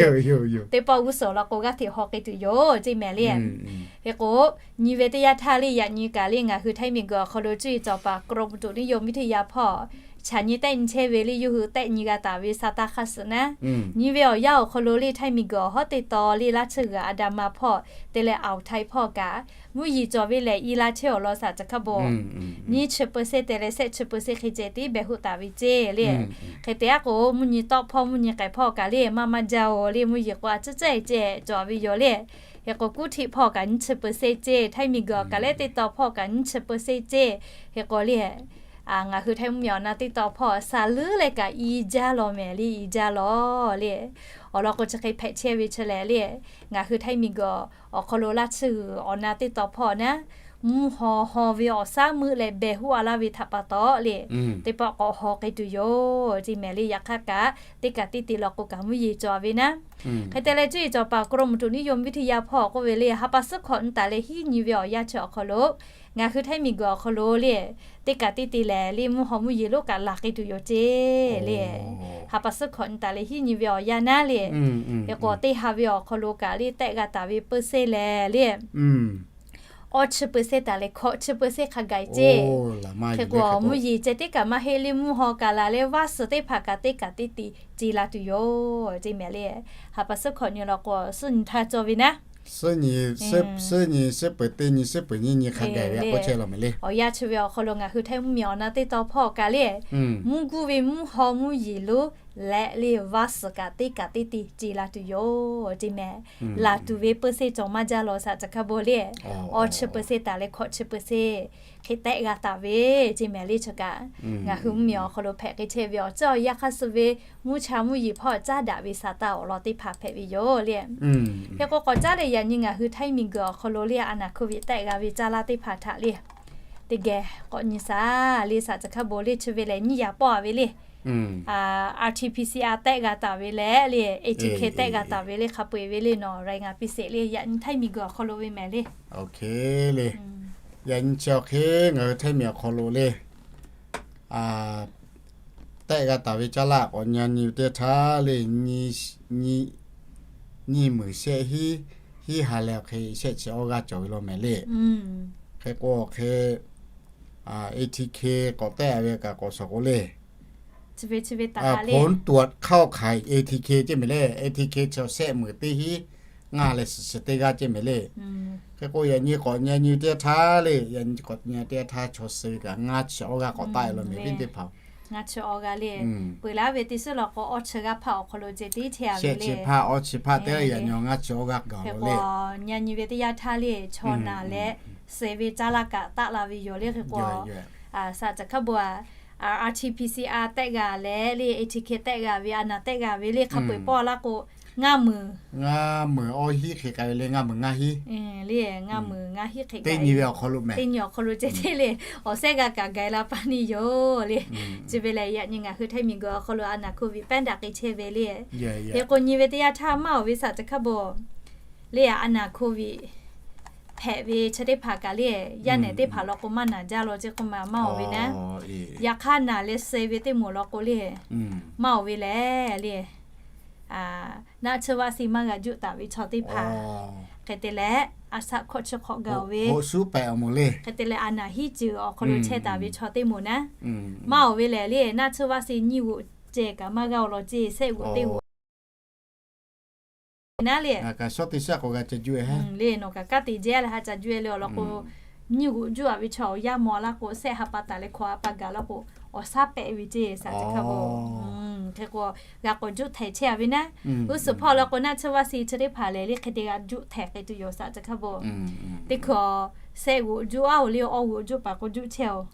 Teˇ pawˆ g'uˇ suhˍ law k'o g'aˇ hteꞈ haw k'ai tuˬ yoˬ ceˇ mehˍ le. Hk'e k'o nyi ve teˇ yanˇ htaˇ le yaꞈ nyi kaꞈ le ngaˬ hui Htaiˇ miˬ guiˬ awˬ hk'aw lo cuˇ yiˍ cawˬ paˍ กรมอุตุนิยมวิทยา hpawˇ chaꞈ nyi tehˆ nyi chehˇ ve le yawˇ hui tehˆ nyi g'a taˍ ve sa taˇ hk'aˇ suhˍ naˉ. Nyi ve awˬ yanˇ awˬ hk'aw lo le Htaiˇ miˬ guiˬ awˬ hawˉ teˇ taw le Laˇ tsuhˇ g'uiˬ อันดามัน hpawˇ te leh อ่าวไทย hpawˇ kaꞈ mvuhˇ yeˬ cawˬ ve lehˬ i la chehˇ awˬ lawn saꞈ ca hkaˇ bon. Nyiˇ chi เปอร์เซ็นต์ te leh sehˆ chi เปอร์เซ็นต์ hk'e ceh tiˉ behˬ hoˆ taˍ ve ceˇ le. Hk'e te aˉ k'o mvuhˇ nyi tawˆ hpawˇ mvuhˇ nyi k'ehˬ hpawˇ kaꞈ le maˇ maˇ jaˇ-oˬ le mvuhˇ yeˬ k'o a ciˉ cehˬ cehˬ cawˬ ve yoˬ le. Hk'e k'o kuˉ htiˆ hpawˇ kaꞈ nyiˇ chi เปอร์เซ็นต์ ceˇ Htaiˇ miˬ guiˬ awˬ kaꞈ lehˬ teˇ taw hpawˇ kaꞈ nyiˇ chi เปอร์เซ็นต์ ceˇ. Hk'e k'o le ngaˬ hui Htaiˇ mvuhˇ miˬ awˬ na teˇ taw hpawˇ sa leuˉ leh kaꞈ i jaˇ law mehˍ le i jaˇ law le. Awˬ lawn k'o chi hk'e hpehꞈ chehˇ ve chi lehˬ le ngaˬ hui Htaiˇ miˬ guiˬ awˬ hk'aw lo Laˇ tsuhˇ g'uiˬ awˬ na teˇ taw hpawˇ naˉ mvuhˇ haw haw ve awˬ shaˉ meuˆ leh behˬ hoˆ a laˇ ve htaꞈ pa taw le teˇ pawˆ k'awꞈ haw k'ai tuˬ yoˬ ceˇ mehˍ le. Yaꞈ hk'aˇ kaꞈ teˇ kaꞈ teˇ te law k'o kaꞈ mvuhˇ yeˬ cawˬ ve naˉ. Hk'e te leh cuˇ yiˍ cawˬ paˍ กรมอุตุนิยมวิทยา hpawˇ k'oˆ ve le ha pa suhˉ hkawꞈ nyi taˍ leh hiˉ nyi ve awˬ yanˇ chi awˬ hk'aw lo ngaˬ hui Htaiˇ miˬ guiˬ awˬ hk'aw lo le teˇ kaꞈ teˇ te lehˬ le mvuhˇ haw mvuhˇ yeˬ lonˉ kaꞈ laˬ k'ai tuˬ yoˬ ceˇ le. Ha pa suhˉ hkawꞈ nyi taˍ leh hiˉ nyi ve awˬ yanˇ naˉ le hk'e k'o teˇ ha ve awˬ hk'aw lo kaꞈ le tehˆ g'a taˍ ve เปอร์เซ็นต์ lehˬ le awˇ chi เปอร์เซ็นต์ taˍ leh hkawꞈ chi เปอร์เซ็นต์ hk'a gaˬ ceˇ. Hk'e k'o mvuhˇ yeˬ ceh tiˉ kaꞈ maˇ heˆ le mvuhˇ haw kaꞈ laˬ leh vaˇ suhˍ teˇ hpaˍ kaꞈ teˇ kaꞈ teˇ te ce la tuˬ yoˬ ceˇ mehˍ le. Ha pa suhˉ hkawꞈ nyi law k'o suhˉ nyi htaˇ cawˇ ve naˉ. suhˉ nyi, suhˉ nyi, suhˉ peuˬ teˇ nyi, suhˉ peuˬ nyiˇ nyi hk'a gaˬ ve k'oˆ chehˇ law mehˍ le. Awˬ yanˇ chi ve awˬ hk'aw lo ngaˬ hui Htaiˇ mvuhˇmiˬ awˬ na teˇ taw hpawˇ kaꞈ le, mvuhˇ guˇ ve mvuhˇ haw mvuhˇ yeˬ lonˉ leh le vaˇ suhˍ kaꞈ teˇ kaꞈ teˇ te ce la tuˬ yoˬ ce mehˍ. Laˬ tuˬ ve เปอร์เซ็นต์ cawˬ maˇ jaˇ law saꞈ caˬ hkaˇ bon le. Awˇ chi เปอร์เซ็นต์ taˍ leh hkawꞈ chi เปอร์เซ็นต์ hk'e tehˆ g'a taˍ ve ce mehˍ le chi kaꞈ. Ngaˬ hui mvuhˇmiˬ awˬ hk'aw lo hpehꞈ k'ai chehˇ ve awˬ ceuˬ awˬ yanˇ hk'aˇ suh ve mvuhˇ cha mvuhˇ yeˬ hpawˇ caˉ daꞈ ve saˍ taˇ awˬ lawn teˇ hpaˍ hpehꞈ ve yoˬ le. Hk'e k'o k'awꞈ caˉ leh yaꞈ nyi ngaˬ hui Htaiˇ miˬguiˬ awˬ hk'aw lo le a naˍ hk'oˆ ve tehˆ g'a ve caˇ laˇ teˇ hpaˍ htaꞈ le, teˇ geh k'awꞈ nyi saˍ le saꞈ caˬ hkaˇ bon le chi ve lehˬ nyiˇ yaꞈ pawˆ a ve le. RT-PCR tehˆ g'a taˍ ve leh le, ATK tehˆ g'a taˍ ve le hk'a peu-eˬ ve le nawˬ รายงานพิเศษ le yaꞈ nyi Htaiˇ miˬguiˬ awˬ hk'aw lo ve mehˍ le. Oˇ hk'e le. Yaꞈ nyi chi awˬ hk'e ngaˬ hui Htaiˇ miˬ awˬ hk'aw lo le tehˆ g'a taˍ ve caˇ laˇ k'awꞈ nyi nyi teˇ htaˇ le, nyiˇ muiˬ shehˆ hiˉ, hiˉ ha leh awˬ hk'e shehˆ chi awˇ g'aˇ cawˬ ve law mehˍ le. Hk'e k'o awˬ hk'e ATK k'awꞈ tehˆ ve kaꞈ k'awꞈ shawˍ k'o le, ผลตรวจเข้าข่าย ATK ce mehˍ le. ATK chaw shehˆ muiˬ teˇ hiˉ ngaˇ leh suhˍ suhˍ teˇ g'aˇ ce mehˍ le. Hk'e k'o yaꞈ nyi k'awꞈ nyi nyi teˇ htaˇ le, yaꞈ nyi k'awꞈ nyi teˇ htaˇ chaw suh ve kaꞈ ngaˇ chi awˇ g'aˇ k'awꞈ taˆ e law mehˍ piˇ teˇ hpaˍ. Ngaˇ chi awˇ g'aˇ le. Peuˬ laˇ ve teˇ suhˉ law k'o awˇ chi g'aˇ hpaˇ awˬ hk'aw lo ceh tiˉ chehˇ a ve le. Shehˆ chi hpaˇ awˇ chi hpaˇ te yaꞈ nyi ngaˇ chi awˇ g'aˇ gaˬ law le. Nyi nyi ve teˇ yanˇ htaˇ le chaw naˬ leh suh ve caˇ laˇ kaꞈ taˆ la ve yoˬ le. Hk'e k'o saꞈ caˬ hkaˇ bon a RT-PCR tehˆ g'a leh le ATK tehˆ g'a ve a naˍ tehˆ g'a ve le hk'a peu-eˬ pawˆ laˇ k'o ngaˇ muiˬ, ngaˇ muiˬ awˇ hiˉ hk'e k'ai ve le ngaˇ muiˬ ngaˇ hiˉ le ngaˇ muiˬ ngaˇ hiˉ hk'e teˇ nyi ve awˬ hk'aw lo mehˍ. Teˇ nyi awˬ hk'aw lo ceh tiˉ le awˬ sehˉ g'a kaꞈ gaˬ la paˇ neˇ yoˬ le. Chi ve lehˬ yaꞈ nyi ngaˬ hui Htaiˇ miˬguiˬ awˬ hk'aw lo a naˍ hk'oˆ ve pehˉ daꞈ k'ai chehˇ ve le. Hk'e k'o nyi ve teˇ yanˇ htaˇ maˇ awˬ ve saꞈ caˬ hkaˇ bon le a naˍ hk'oˆ ve hpehꞈ ve chi teˇ hpaˍ kaꞈ le, yaˇ nehˬ teˇ hpaˍ law k'o maˇ naˬ jaˇ law ce k'o maˇ maˇ awˬ ve naˉ. Yaꞈ hk'aˇ naˬ leh suh ve teˇ moˍ law k'o le maˇ awˬ ve lehˬ le, naˆ tsuhˇ vaˆ si maˇ g'a juˆ taˍ ve chaw teˇ hpaˍ hk'e te leh a shaꞈ hkawꞈ chi hk'awꞈ gaˬ ve, hk'e te leh a naˍ hiˉ ceuˬ awˬ hk'aw lo chehˇ taˍ ve chaw teˇ moˍ naˉ, maˇ awˬ ve lehˬ le naˆ tsuhˇ vaˆ si nyiˇ g'oꞈ ceh kaꞈ maˇ g'a awˬ lawn ce sehˆ g'oꞈ teˇ g'oꞈ naˉ le. Le nawˬ kaꞈ kanˉ te jehˇ leh ha ca juˆ e le awˬ lawn k'o, nyiˇ g'oꞈ juˆ a ve chaw awˬ yanˇ maw laˇ k'o, sehˆ ha pa taˍ leh hkawꞈ ha pa gaˬ laˇ k'o, awˬ shaˉ pehˆ ve ce saꞈ caˬ hkaˇ bon. Hk'e k'o g'a k'awꞈ juˆ htehˍ chehˇ a ve naˉ, g'uˇ suhˍ hpawˇ law k'o naˆ tsuhˇ vaˆ si chi teˇ hpaˍ lehˬ le hk'e te g'a juˆ htehˍ k'ai tuˬ yoˬ saꞈ caˬ hkaˇ bon. Teˇ hkui a sehˆ g'oꞈ juˆ a oˬ le awˇ g'oꞈ juˆ paˍ k'o juˆ chehˇ oˬ.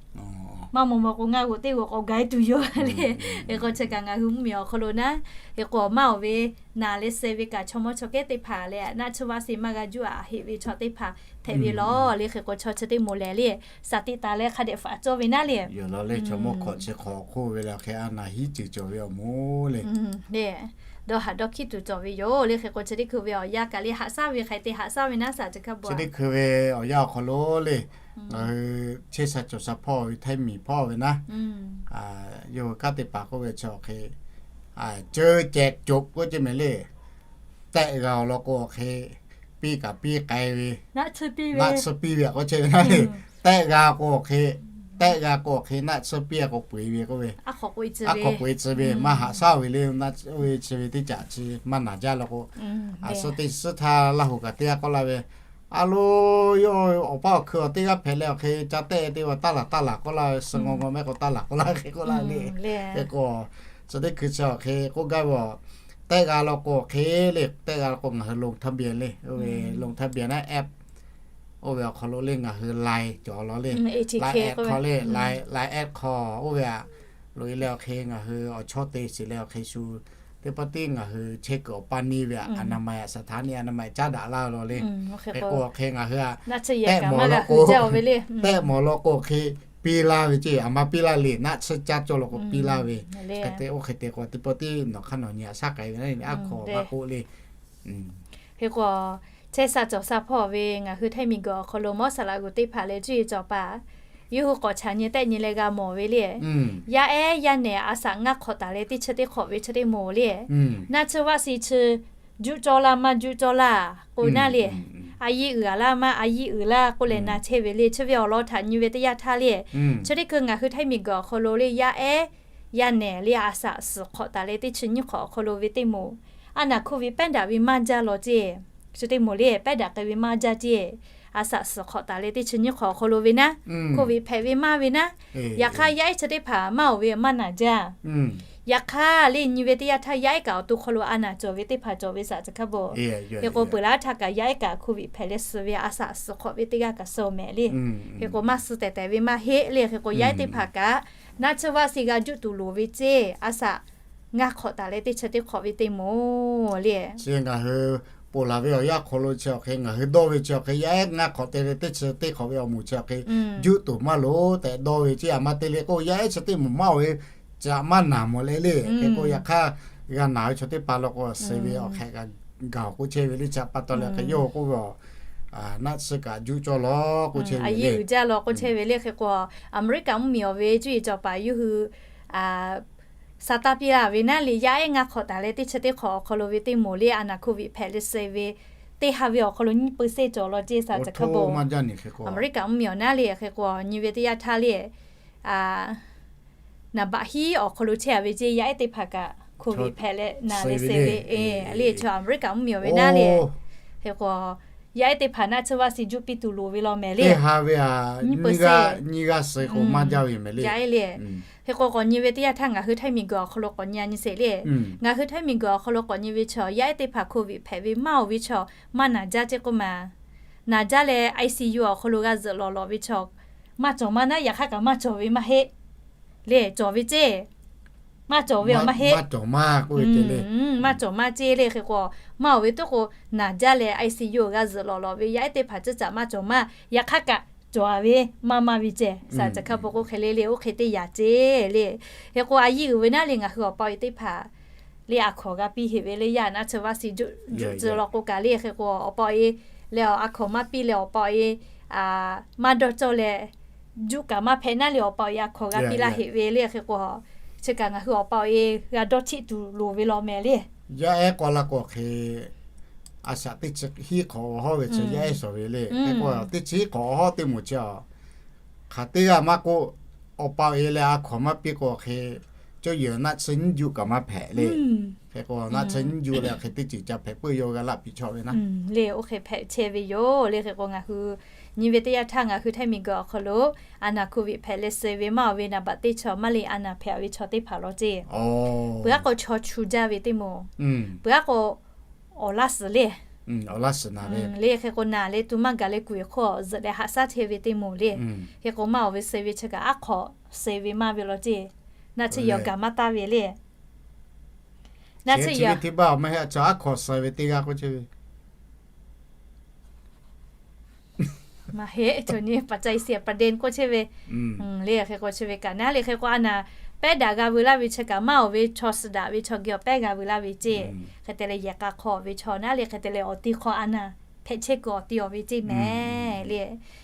Maˇ maw maw k'o ngaˇ g'oꞈ teˇ g'oꞈ k'awꞈ gaˬ e tuˬ yoˬ le. Hk'e k'o chi kaꞈ ngaˬ hui mvuhˇmiˬ awˬ hk'aw lo naˉ, hk'e k'o maˇ awˬ ve naˬ leh suh ve kaꞈ chaw mawˇ chaw kehˉ teˇ hpaˍ leh naˆ tsuhˇ vaˆ si maˇ g'a juˆ a heˆ ve chaw teˇ hpaˍ hpehꞈ ve law le. Hk'e k'o chaw chi teˇ moˍ lehˬ le saˍ tiꞈ taˍ leh hk'a dehꞈ faꞈ cawˇ ve naˉ le. Yoˬ law le chaw mawˇ hk'awꞈ chi hk'awꞈ hk'oˆ ve le hk'e a naˍ hiˉ ceuˬ cawˬ ve awˬ moˍ le. Dawˇ haꞈ dawˇ hkiˉ tuˬ cawˬ ve yoˬ le. Hk'e k'o chi teˇ hkui ve awˬ yanˇ kaꞈ le haꞈ shaˉ ve hk'e te haꞈ shaˉ ve naˉ saꞈ caˬ hkaˇ bon. Chi teˇ hkui ve awˬ yanˇ awˬ hk'aw lo le, ngaˬ hui chehˇ sha cawˬ sha hpawˇ ve Htaiˇ miˬ hpawˇ ve naˉ, yawˇ hui kanˉ te paˍ k'oˆ ve chi awˬ hk'e, ceuˬ cehˬ cawˬ k'oˆ ce mehˍ le. Tehˆ g'a awˬ lawn k'o awˬ hk'e, piˇ kaꞈ piˇ k'ai ve, naˆ tsuhˇ piˇ ve k'oˆ chehˇ ve naˉ le. Tehˆ g'a k'o awˬ hk'e, tehˆ g'a k'o awˬ hk'e naˆ tsuhˇ piˇ a k'o peu-eˬ ve k'oˆ ve, a hk'awꞈ peu-eˬ tcuh ve maˇ haꞈ shaˉ ve le. Naˆ tsuhˇ ve chi ve teˇ caꞈ chi maˇ naˬ jaˇ law k'o, a suh teˇ suhˉ htaˇ Laˇ huˍ kaꞈ teˇ g'aˇ k'oˆ laˇ ve, a lo, yawˇ awˬ paˇ awˬ hkui awˬ teˇ g'aˇ hpehꞈ leh awˬ hk'e ca tehˆ te ve taˇ laˬ taˇ laˬ k'oˆ laˇ ve, suh ngaw ngaw mehˆ k'o taˇ laˬ k'oˆ laˇ hk'e k'oˆ laˇ le. Hk'e k'o, suh teˇ hkui chi awˬ hk'e k'oˆ gaˇ ve, tehˆ g'a law k'o awˬ hk'e le, tehˆ g'a law k'o ngaˬ hui ลงทะเบียน le, oˇ ve ลงทะเบียน naˉ app, oˇ ve awˬ hk'aw lo le ngaˬ hui Line cawˬ law le, Line app hk'aw le, Line app hk'aw oˇ ve a, loꞈ e leh awˬ hk'e ngaˬ hui awˬ chawˇ te shiˍ leh awˬ hk'e shu teˇ pawˆ tiˉ ngaˬ hui chehˇ kuiˬ awˬ paˇ neˇ ve a, อนามัย a, สถานีอนามัย caˉ daꞈ laˇ law le. Hk'e k'o awˬ hk'e ngaˬ hui a, tehˆ mawˬ law k'o, tehˆ mawˬ law k'o awˬ hk'e piˇ laˇ ve ce, a ma piˇ laˇ le, naˆ tsuhˇ caˇ cawˇ law k'o piˇ laˇ ve. Hk'e te oˇ hk'e te k'o teˇ pawˆ tiˉ nawˬ hk'aˇ nawˬ nyi haꞈ shaˉ k'ai ve naˉ le, a hk'aw maˇ k'oˆ le. Hk'e k'o, chehˇ sha cawˬ sha hpawˇ ve ngaˬ hui Htaiˇ miˬguiˬ awˬ hk'aw lo mawˇ saˍ laꞈ g'uˬ teˇ hpaˍ leh cuˇ yiˍ cawˬ paˍ, yawˇ hui k'awꞈ chaꞈ nyi tehˆ nyi leh g'a mawˬ ve le. Yaˇ ehˉ yaˇ nehˬ a shaꞈ ngaˇ hk'awꞈ taˍ leh teˇ chi teˇ hk'awꞈ ve chi teˇ moˍ le, naˆ tsuhˇ vaˆ si chi juˆ cawˇ laˇ maˇ juˆ cawˇ laˇ k'o naˉ le, a yiˇ uiˍ a laˇ maˇ a yiˇ uiˍ laˇ k'oˆ leh na chehˇ ve le. Chi ve awˬ lawn htaꞈ nyi ve teˇ yanˇ htaˇ le, chi teˇ hkui ngaˬ hui Htaiˇ miˬguiˬ awˬ hk'aw lo le yaˇ ehˉ yaˇ nehˬ le a shaꞈ suhˍ hk'awꞈ taˍ leh teˇ chi nyiˇ hk'awꞈ awˬ hk'aw lo ve teˇ moˍ, a naˍ hk'oˆ ve pehˉ daꞈ ve maˇ jaˇ law ce. chi teˇ moˍ le pehˉ daꞈ k'ai ve maˇ jaˇ ceˇ. A shaꞈ suhˍ hk'awꞈ taˍ leh teˇ chi nyiˇ hk'awꞈ awˬ hk'aw lo ve naˉ, COVID hpehꞈ ve maˇ ve naˉ, yaꞈ hk'aˇ yaˇ ehˉ chi teˇ hpaˍ maˇ oˍ ve maˇ naˬ jaˇ. Yaꞈ hk'aˇ le nyi ve teˇ yanˇ htaˇ yaˇ ehˉ kaꞈ awˬ to hk'aw lo a naˬ cawˬ ve teˇ hpaˍ cawˬ ve shaꞈ chi hk'a beuꞈ. Hk'e k'o peuˬ laˇ htaˇ kaꞈ yaˇ ehˉ kaꞈ COVID hpehꞈ leh suh ve a shaꞈ suhˍ hk'awꞈ ve teˇ g'aˇ kaꞈ suh mehˍ le. Hk'e k'o maˇ suh tehˬ tehˬ ve maˇ heˆ le. Hk'e k'o yaˇ ehˉ teˇ hpaˍ kaꞈ naˆ tsuhˇ vaˆ si g'a juˆ tuˬ loˍ ve ceˇ. A shaꞈ ngaˇ hk'awꞈ taˍ leh teˇ chi teˇ hk'awꞈ ve teˇ moˍ le. Chi ngaˬ hui ponˬ laˬ ve awˬ yanˇ hk'aw lo chi awˬ hk'e ngaˬ hui dawˇ ve chi awˬ hk'e yaˇ ehˉ ngaˇ hk'awꞈ te ve teˇ chi teˇ hk'awꞈ ve awˬ moˍ chi awˬ hk'e juˆ tuˬ maˇ loˍ tehꞈ dawˇ ve ceˇ. A maˇ te le k'o yaˇ ehˉ chi teˇ moˍ maˇ oˍ ve caꞈ maˇ naˬ mawˬ leh le. Hk'e k'o yaꞈ hk'aˇ g'a naˬ ve chaw teˇ pa law k'o suh ve awˬ hk'ehꞈ g'a gaˬ k'oˆ chehˇ ve le. Chi pa taw leh hk'e yawˇ hui k'oˆ ve a, naˆ tsuhˇ kaꞈ juˆ cawˇ law k'oˆ chehˇ ve le. Uiˍ jaˇ law k'oˆ chehˇ ve le. Hk'e k'o Aˍmeˍriˆkaꞈ mvuhˇmiˬ awˬ ve cuˇ yiˍ cawˬ paˍ yawˇ hui a sa taˇ piˇ laˇ ve naˉ le yaˇ ehˉ ngaˇ hk'awꞈ taˍ leh teˇ chi teˇ hk'awꞈ awˬ hk'aw lo ve teˇ moˍ le a naˬ COVID hpehꞈ leh suh ve teˇ ha ve awˬ hk'aw lo nyiˇ peuˬ sehˇ cawˬ law ceˇ shaꞈ chi hk'a peu. Aˍmeˍriˆkaꞈ mvuhˇmiˬ awˬ naˉ le hk'e k'o nyi ve teˇ yanˇ htaˇ le a naˍ baꞈ hiˉ awˬ hk'aw lo chehˇ a ve ceˇ. Yaˇ ehˉ teˇ hpaˍ kaꞈ COVID hpehꞈ leh naˬ leh suh ve le. Chaw Aˍmeˍriˆkaꞈ mvuhˇmiˬ awˬ ve naˉ le hk'e k'o yaˇ ehˉ teˇ hpaˍ naˆ tsuhˇ vaˆ si juˆ piˇ tuˬ loˍ ve law mehˍ le. Nyiˇ peuˬ sehˇ, nyiˇ g'aˇ suh k'o maˇ jaˇ ve mehˍ le. Yaˇ ehˉ le. Hk'e k'o k'awꞈ nyi ve teˇ yanˇ htaˇ ngaˬ hui htaiˇ miˬguiˬ awˬ hk'aw lo k'awꞈ nyi a nyi sheˍ le. Ngaˬ hui htaiˇ miˬguiˬ awˬ hk'aw lo k'awꞈ nyi ve chaw yaˇ ehˉ teˇ hpaˍ COVID hpehꞈ ve maˇ oˍ ve chaw maˇ naˬ jaˇ ceˇ k'oˆ ma. Naˬ jaˇ leh ICU awˬ hk'aw lo g'a zuhꞈ lawˬ lawˬ ve chaw maˇ cawˬ maˇ naˉ. Yaꞈ hk'aˇ kaꞈ maˇ cawˬ ve maˇ heˆ le. Cawˬ ve ceˇ. Maˇ cawˬ ve awˬ maˇ heˆ. Maˇ cawˬ maˇ ceˇ le. Hk'e k'o maˇ oˍ ve tuˉ k'o naˬ jaˇ leh ICU g'a zuhꞈ lawˬ lawˬ ve yaˇ ehˉ teˇ hpaˍ ceuˇ caꞈ maˇ cawˬ maˇ. Yaꞈ hk'aˇ kaꞈ cawˬ ve maˇ maˇ ve ceh shaꞈ chi hk'a peu k'o hk'e le le oˇ hk'e teˇ yaꞈ ceˇ le. Hk'e k'o a yiˇ uiˍ ve naˉ le ngaˬ hui awˬ pa awˬ e teˇ hpaˍ le a hkawˍ g'a piˇ heˆ ve le. Yaˇ naˆ tsuhˇ vaˆ si juˆ tcuh law k'o kaꞈ le. Hk'e k'o awˬ pa awˬ e leh a hkawˍ maˇ piˇ leh awˬ pa awˬ e maˇ dawˇ cawˇ leh juˆ kaꞈ maˇ hpehꞈ naˉ le awˬ pa awˬ e a hkawˍ g'a piˇ laˇ heˆ ve le. Hk'e k'o chi kaꞈ ngaˬ hui awˬ pa awˬ e g'a dawˇ htiˆ tuˬ loˍ ve law mehˍ le. Yaˇ ehˉ k'awꞈ la k'o hk'e a shaꞈ teˇ chi hiˉ hk'awꞈ awˬ hawˉ ve chi yaˇ ehˉ shawˍ ve le. Hk'e k'o teˇ chi hiˉ hk'awꞈ awˬ hawˉ teˇ moˍ chi a hk'aˬ teˇ g'aˇ maˇ k'oˆ, awˬ pa awˬ e leh a hkawˍ maˇ piˇ k'o hk'e cawˇ yehˬ naˆ tsuhˇ nyiˇ juˆ kaꞈ maˇ hpehꞈ le. Hk'e k'o naˆ tsuhˇ nyiˇ juˆ leh hk'e teˇ ceuˬ ca hpehꞈ peuˬ yawˇ g'a laˆ piˇ chawˇ ve naˉ le. Oˇ hk'e hpehꞈ chehˇ ve yoˬ le. Hk'e k'o ngaˬ hui nyi ve teˇ yanˇ htaˇ ngaˬ hui htaiˇ miˬguiˬ awˬ hk'aw lo a naˬ COVID hpehꞈ leh suh ve maˇ oˍ ve naˍ baꞈ teˇ chaw maˇ le a naˬ hpehꞈ ve chaw teˇ hpaˍ law ceˇ. Peuˬ aˉ k'o chaw chu jaˇ ve teˇ moˍ, peuˬ aˉ k'o awˬ laˇ suhˍ le. Le hk'e k'o naˬ leh tu maˇ gaˬ leh kuˬ e hk'oˆ zuhꞈ leh haꞈ shaˉ chehˇ ve teˇ moˍ le. Hk'e k'o maˇ oˍ ve suh ve chi kaꞈ aˉ hk'awꞈ suh ve maˇ ve law ceˇ. Naˆ tsuhˇ yehˬ awˬ gaˬ maˇ taˇ ve le. Naˆ tsuhˇ yehˬ teˇ baˆ maˇ heˆ, chaw aˉ hk'awꞈ suh ve teˇ g'aˇ k'oˆ chehˇ ve maˇ heˆ. Chaw nyi pa ca i si pa den k'oˆ chehˇ ve le. Hk'e k'o chi ve kaꞈ naˉ le hk'e k'o a naˬ pehˉ daꞈ g'a veu laˇ ve chi kaꞈ maˇ oˍ ve chaw suhˍ daꞈ ve chaw geh awˬ pehˉ g'a veu laˇ ve ceˇ. Hk'e te leh yehˬ k'a hk'aw ve chaw naˉ le hk'e te leh awˬ ti hk'aw a naˬ hpehꞈ chehˇ kuiˬ awˬ ti awˬ ve ceˇ mehˍ le.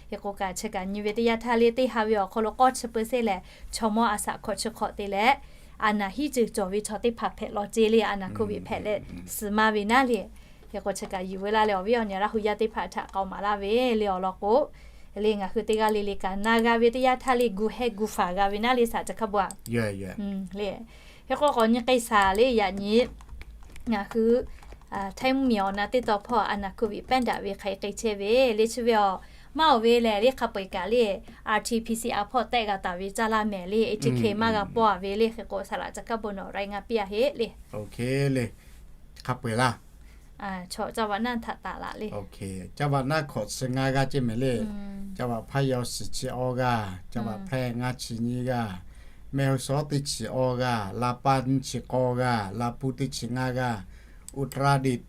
Hk'e k'o kaꞈ chi kaꞈ nyi ve teˇ yanˇ htaˇ le teˇ ha ve awˬ hk'aw lo k'awˇ chi peuˬ sehˇ lehˬ chaw mawˇ a shaꞈ hkawꞈ chi hk'awꞈ te leh a naˬ hiˉ ceuˬ cawˬ ve chaw teˇ hpaˍ hpehꞈ law ceˇ le. A naˬ COVID hpehꞈ leh suh maˇ ve naˉ le. Hk'e k'o chi kaꞈ yuˬ veu laˇ leh awˬ viˉ awˬ nyi Laˇ hu yaˇ teˇ hpaˍ htaꞈ k'aoˍ maˍ laˇ ve le awˬ lawn k'o le ngaˬ hui teˇ g'aˇ le le kaꞈ na g'a ve teˇ yanˇ htaˇ le gu heh gu faˍ g'a ve naˉ le shaꞈ chi hk'a peu a le. Hk'e k'o k'awꞈ nyi k'ai shaˍ le yaꞈ nyi ngaˬ hui htaiˇ mvuhˇmiˬ awˬ na teˇ taw hpawˇ a naˬ COVID pehˉ daꞈ ve hk'aˬ hk'e chehˇ ve le chi ve awˬ maˇ oˍ ve lehˬ le hk'a peu eˬ kaꞈ le RT-PCR hpawˇ tehˆ g'a taˍ ve caˇ laˇ mehˍ le. ATK maˇ g'a pawˇ a ve le. Hk'e k'o saˍ laꞈ ca kaˉ bon nawˬ รายงาน piˇ a heˆ le. Hk'a peu eˬ laˇ. Chaw caˇ vaꞈ naˇ htaꞈ taˍ laꞈ le. Caˇ vaꞈ naˇ hkawꞈ chi ngaˇ g'aˇ ceˇ mehˍ le. Caˇ vaꞈ hpaˇ yaw suhˍ chi awˇ g'aˇ, caˇ vaꞈ hpehˇ ngaˇ chi nyiˇ g'aˇ, mehˇ hu shawˉ teˇ chi awˇ g'aˇ, la paˇ nyiˇ chi k'awˇ g'aˇ, la puˇ teˇ chi ngaˇ g'aˇ, อุตรดิตถ์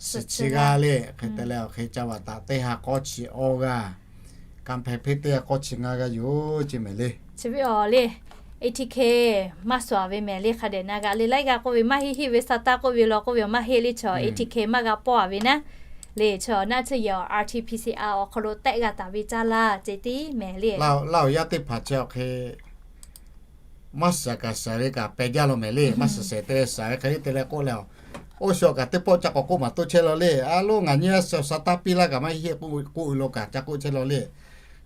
suhˍ chi g'aˇ le. Hk'e te leh awˬ hk'e caˇ vaꞈ taꞈ teˇ ha k'awˇ chi awˇ g'aˇ, กำแพงเพชร teˇ ha k'awˇ chi ngaˇ g'aˇ yoˬ ceˇ mehˍ le. Chi ve awˬ le ATK maˇ suhˍ a ve mehˍ le. Hk'a dehꞈ na g'a le laiˉ g'aˇ k'oˆ ve maˇ heˆ heˆ ve sa taˇ k'oˆ ve law k'oˆ ve maˇ heˆ le. Chaw ATK maˇ g'a pawˇ a ve naˉ le. Chaw naˆ tsuhˇ yehˬ awˬ RT-PCR awˬ hk'aw lo tehˆ g'a taˍ ve caˇ laˇ ceˇ tiˉ mehˍ le. Laˇ awˬ yaˇ teˇ hpaˍ chi awˬ hk'e maˇ suhˍ kaꞈ suhˍ ve kaꞈ peh jaˇ law mehˍ le. Maˇ suhˍ shehˍ te leh suhˍ ve hk'e le te leh k'oˆ leh, oˇ shu kaꞈ teˇ pawˆ ca k'awꞈ k'oˆ maˍ toˇ chehˇ law le. A loˉ ngaˬ nyiˇ g'aˇ suh sa taˇ piˇ laˇ kaꞈ maˇ heˆ k'oˆ ve law kaꞈ ca k'oˆ chehˇ law le.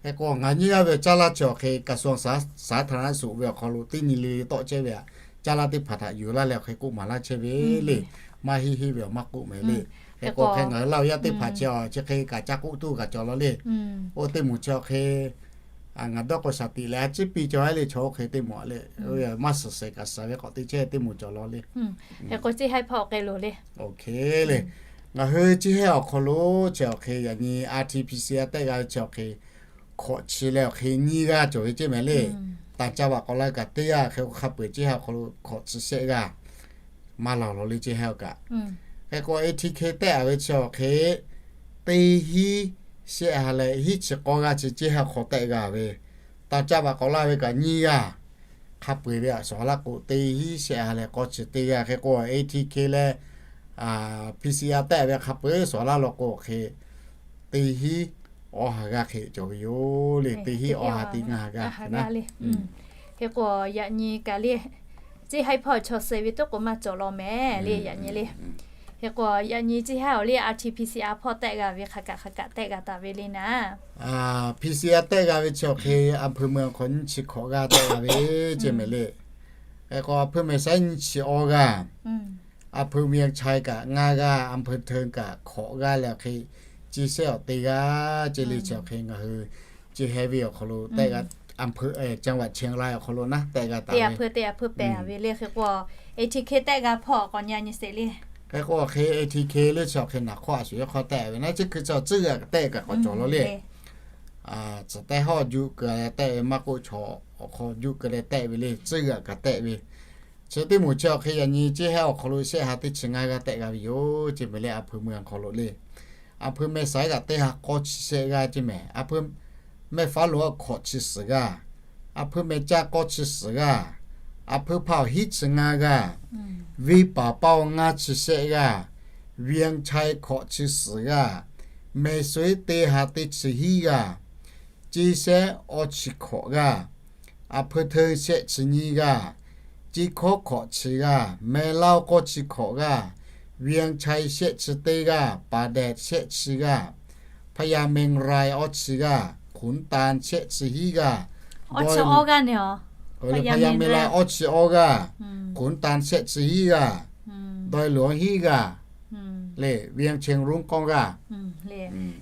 Hk'e k'o ngaˬ nyiˇ g'aˇ ve caˇ laˇ chi awˬ hk'e กระทรวงสาธารณสุข ve awˬ hk'aw lo teˇ nyi le le tawˆ chehˇ ve htaꞈ caˇ laˇ teˇ hpaˍ htaꞈ yuˬ laˇ leh awˬ hk'e k'oˆ maˍ laˇ chehˇ ve le. Maˇ heˆ heˆ ve awˬ maˇ k'oˆ mehˍ le. Hk'e k'o hk'e ngaˬ hui Laˇ huˍ yaˇ teˇ hpaˍ chi chi hk'e kaꞈ ca k'oˆ tuˬ kaꞈ cawˬ law le. Oˇ teˇ moˍ chi hk'e ngaˬ dawˇ k'o shaˍ tiꞈ leh a ciˉ piˇ cawˬ le, chaw oˇ hk'e teˇ moˍ le, maˇ suhˍ shehˍ kaꞈ suhˍ ve k'awꞈ te chehˇ teˇ moˍ cawˬ law le. Hk'e k'o ciˇ haiˉ hpawˇ k'ai loˬ le. Oˇ hk'e le, ngaˬ hui ciˇ haiˉ awˬ hk'aw lo chi awˬ hk'e yaꞈ nyi R T P C R tehˆ g'a ve chi awˬ hk'e hkawꞈ chi leh awˬ hk'e nyiˇ g'aˇ cawˬ ve ceˇ mehˍ le. Tanˍ caˇ vaꞈ k'awꞈ la kaꞈ teˇ g'aˇ hk'e k'o hk'a peu-eˬ ciˇ haiˉ awˬ hk'aw lo hkawꞈ chi shehˆ g'aˇ maˇ laˬ law le ciˇ haiˉ awˬ kaꞈ. Hk'e k'o A T K tehˆ a ve chi awˬ hk'e teˇ hinˉ shehˆ ha leh hinˉ chi k'awˇ g'aˇ chi ciˇ haiˉ awˬ hk'aw tehˆ g'a ve. Tanˍ caˇ vaꞈ k'awꞈ la ve kaꞈ nyiˇ g'aˇ hk'a peu-eˬ ve a shawˍ laˇ k'o teˇ hinˉ shehˆ ha leh k'awˇ chi teˇ g'aˇ. Hk'e k'o A T K leh P C R tehˆ ve hk'a peu-eˬ shawˍ laˇ law k'o hk'e teˇ hinˉ awˇ ha g'aˇ hk'e cawˬ ve yoˬ le. Teˇ hinˉ awˇ ha teˇ ngaˇ ha g'aˇ le. Hk'e k'o yaꞈ nyi kaꞈ le, ciˇ haiˉ hpawˇ chaw suh ve toˉ k'o maˇ cawˬ law mehˍ le yaꞈ nyi le. Hk'e k'o yaꞈ nyi ciˇ haiˉ awˬ le R T P C R hpawˇ tehˆ g'a ve hk'a kaꞈ hk'a kaꞈ tehˆ g'a taˍ ve le naˉ. P C R tehˆ g'a ve chi awˬ hk'e อำเภอเมือง hk'aw nyiˇ chi hkawꞈ g'aˇ tehˆ g'a ve ceˇ mehˍ le. Hk'e k'o อำเภอแม่สาย nyiˇ chi awˇ g'aˇ, อำเภอเวียงชัย kaꞈ ngaˇ g'aˇ, อำเภอเทิง kaꞈ hkawꞈ g'aˇ leh awˬ hk'e ciˇ shehˆ awˬ teˇ g'aˇ ceˇ le. Chi awˬ hk'e ngaˬ hui ciˇ haiˉ ve awˬ hk'aw lo tehˆ g'a, อำเภอ จังหวัดเชียงราย awˬ hk'aw lo naˉ tehˆ g'a taˍ ve. Hk'e k'o A T K tehˆ g'a hpawˇ k'awꞈ nyi nyi sheˍ le. Hk'e k'o hk'e A T K le chi awˬ hk'e naˬ hk'awˇ a shuˍ yawˇ hk'aw tehˆ ve naˉ, ciˇ hkui chi tcuhˉ g'aꞈ tehˆ kaꞈ k'awꞈ cawˬ law le. Tcuhˉ tehˆ hawˇ juˆ keu leh tehˆ ve maˇ k'oˆ, chaw awˬ hk'aw juˆ keu leh tehˆ ve le, tcuhˉ g'aꞈ kaꞈ tehˆ ve. Chi teˇ moˍ chi awˬ hk'e yaꞈ nyi ciˇ haiˉ awˬ hk'aw lo shehˆ ha teˇ chi ngaˇ g'aˇ tehˆ g'a ve yoˬ ceˇ mehˍ le. อำเภอเมือง awˬ hk'aw lo le อำเภอแม่สาย kaꞈ teˇ ha k'awˇ chi shehˆ g'aˇ ceˇ mehˍ. อำเภอแม่ฟ้าหลวง hkawꞈ chi suhˍ g'aˇ, อำเภอแม่สาย k'awˇ chi suhˍ g'aˇ, อำเภอแม่ฟ้าหลวง hiˉ chi ngaˇ g'aˇ, วังป่าเป้า ngaˇ chi shehˆ g'aˇ, เวียงชัย hkawꞈ chi suhˍ g'aˇ, แม่สาย teˇ ha teˇ chi hiˉ g'aˇ, ciˇ shehˆ awˇ chi hkawꞈ g'aˇ, อำเภอเทิง shehˆ chi nyiˇ g'aˇ, ciˇ hkawˇ hkawꞈ chi g'aˇ, แม่เล้า k'awˇ chi hkawꞈ g'aˇ, เวียงชัย shehˆ chi teˇ g'aˇ, ป่าแดด shehˆ chi g'aˇ, พญาเมงราย awˇ chi g'aˇ, ขุนตาล shehˆ chi hiˉ g'aˇ, พญาเมงราย awˇ chi awˇ g'aˇ, ขุนตาล shehˆ chi hiˉ g'aˇ, ดอยหลวง hiˉ g'aˇ le, เวียงเชียงรุ้ง k'awˇ g'aˇ.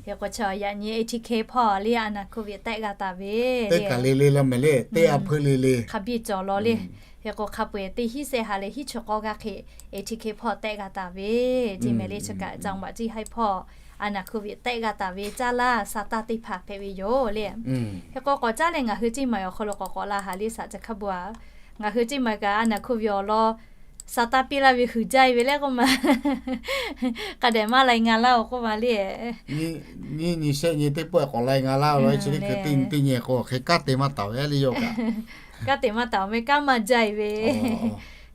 Hk'e k'o chi yaꞈ nyi A T K hpawˇ le a naˬ hkui ve tehˆ g'a taˍ ve. Teˇ kaˬ le le law mehˍ le, teˇ a hpui le le hk'a biˇ cawˬ law le. Hk'e k'o hk'a peu-eˬ teˇ hinˉ shehˆ ha leh hinˉ chi k'awˇ g'aˇ hk'e A T K hpawˇ tehˆ g'a taˍ ve ceˇ mehˍ le. Chi kaꞈ จังหวัด ciˇ haiˉ hpawˇ a naˬ hkui ve tehˆ g'a taˍ ve caˇ laˇ sa taˇ teˇ hpaˍ hpehꞈ ve yoˬ le. Hk'e k'o k'awꞈ caˉ leh ngaˬ hui ceˇ maˬ awˬ hk'aw lo k'awꞈ k'awꞈ la haˍ le, saˍ ca hkaˇ bu a. Ngaˬ hui ceˇ maˬ kaꞈ a naˬ hkui ve awˬ lawn sa taˇ piˇ laˇ ve huiˍ jaˇ ve le k'oˆ ma. Hk'a dehꞈ maˇ lai nga laˇ-oˬ k'oˆ ma le. Nyiˇ nyi shehˆ nyi teˇ pawˆ k'awꞈ lai nga laˇ-oˬ law, chi teˇ hkui teˇ nyi k'o hk'e kanˉ te maˇ taˍ ve le yoˬ kaꞈ. Kanˉ te maˇ taˍ-oˬ meh, kanˉ maˇ jaˇ ve.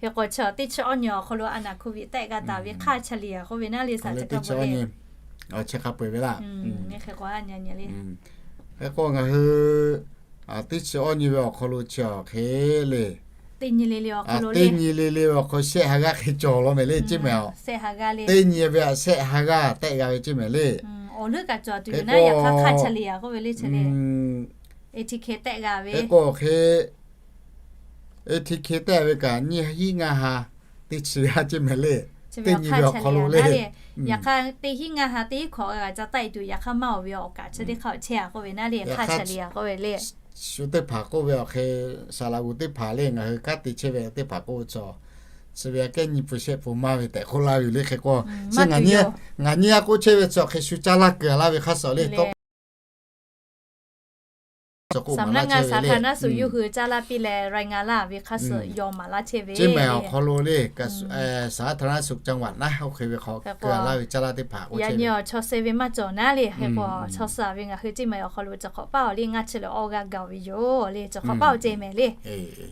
Hk'e k'o chi teˇ chi awˇ nyi awˬ hk'aw lo a naˬ hkui ve tehˆ g'a taˍ ve hk'aˇ cha le a k'oˆ ve naˉ le, saˍ ca hkaˇ bu le. Chi hk'a peu-eˬ ve laˇ. Hk'e k'o ngaˬ hui teˇ chi awˇ nyi ve awˬ hk'aw lo chi awˬ hk'e le, teˇ nyi le le awˬ hk'aw lo, teˇ nyi le le ve awˬ hk'aw shehˆ ha g'aˇ hk'e cawˬ law mehˍ le ceˇ mehˍ a. Teˇ nyi ve a shehˆ ha g'aˇ tehˆ g'a ve ceˇ mehˍ le. Hk'e k'o, hk'e k'o hk'e A T K tehˆ ve kaꞈ nyiˇ hiˉ ngaˇ ha teˇ chi g'aˇ ceˇ mehˍ le. Teˇ nyi ve awˬ hk'aw lo le. Yaꞈ hk'aˇ teˇ hiˉ ngaˇ ha teˇ hiˉ hkawꞈ g'a ca taˆ e tuˬ, yaꞈ hk'aˇ maˇ awˬ ve awˬ kaꞈ chi teˇ hk'aˇ awˬ chehˇ a k'oˆ ve naˉ le, hk'aˇ cha le a k'oˆ ve le. Shu teˇ hpaˍ k'oˆ ve awˬ hk'e, saˍ laꞈ g'uˬ teˇ hpaˍ le ngaˬ hui kanˉ te chehˇ ve teˇ hpaˍ k'oˆ ve chaw, chi ve a kehˉ nyi pui shehˆ pui maˇ ve tehꞈ k'oˆ laˇ ve le. Hk'e k'o, chi ngaˬ nyi a k'oˆ chehˇ ve chi awˬ hk'e shu caˇ laˇ keu a laˇ ve hk'aˇ suh le. Saˍ laꞈ g'uˬ saˍ htaꞈ naˉ suhˍ yawˇ hui caˇ laˇ piˇ leh รายงาน laˇ ve hk'aˇ suh yaw maˍ laˇ chehˇ ve ceˇ mehˍ awˬ hk'aw lo le. Saˍ laꞈ g'uˬ จังหวัด naˉ oˇ hk'e ve hk'aw keu a laˇ ve caˇ laˇ teˇ hpaˍ k'oˆ chehˇ ve. Yaꞈ nyi awˬ chaw suh ve maˇ cawˬ naˉ le. Hk'e k'o chaw suh ve ngaˬ hui ceˇ mehˍ awˬ hk'aw lo chi hk'awꞈ paˇ awˬ le ngaˇ chi lehˬ awˇ g'aˇ gaˬ ve yoˬ le. Chi hk'awꞈ paˇ awˬ ceˇ mehˍ le.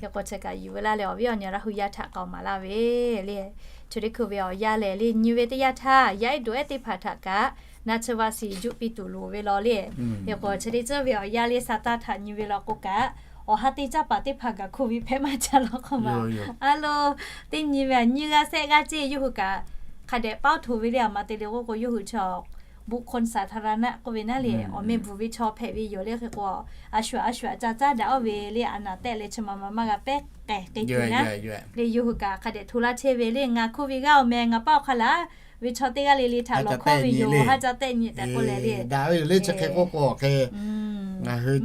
Hk'e k'o chi kaꞈ yuˬ ve laˇ leh awˬ viˉ awˬ nyi Laˇ hui yaˇ htaꞈ k'aoˍ maˍ laˇ ve le. Chi teˇ hkui ve awˬ yaˇ lehˬ le nyi ve teˇ yanˇ htaˇ yaˇ ehˉ doꞈ ehˉ teˇ hpaˍ htaꞈ kaꞈ naˆ chi vaˆ shiˍ juˆ piˇ tuˬ loˍ ve law le. Hk'e k'o chi teˇ ceuˬ ve awˬ yaˇ le sa taˇ htaꞈ nyi ve law k'o kaꞈ, awˬ ha teˇ caˇ paˍ teˇ hpaˍ gaˬ hkuˇ ve hpehꞈ maˇ ca law k'oˆ ma. A lo, teˇ nyi ve a nyiˇ g'aˇ shehˆ g'aˇ ceˇ yawˇ hui kaꞈ hk'a dehꞈ paoˉ hto ve le. A ma te le k'oˆ k'o yawˇ hui chaw บุคคลสาธารณะ k'oˆ ve naˉ le, awˬ meh bvuhˬ ve chaw hpehꞈ ve yoˬ le. Hk'e k'o a shuˍ a shuˍ a ca caˇ daꞈ oˇ ve le, a naˬ tehˆ leh chi ma ma maˇ g'a pehˉ k'ehˬ k'e tuˬ naˉ le. Yawˇ hui kaꞈ hk'a dehꞈ hto laˇ chehˇ ve le. Ngaˬ hkuˇ ve g'aˇ awˬ meh ngaˬ paˆ awˬ hk'aˇ laˬ ve chaw teˇ g'aˇ le le htaꞈ lawˬ hkawˇ ve yoˬ. Ha ca tehˆ nyi le, daꞈ ve yoˬ le. Chi hk'e k'oˆ k'o hk'e, ngaˬ hui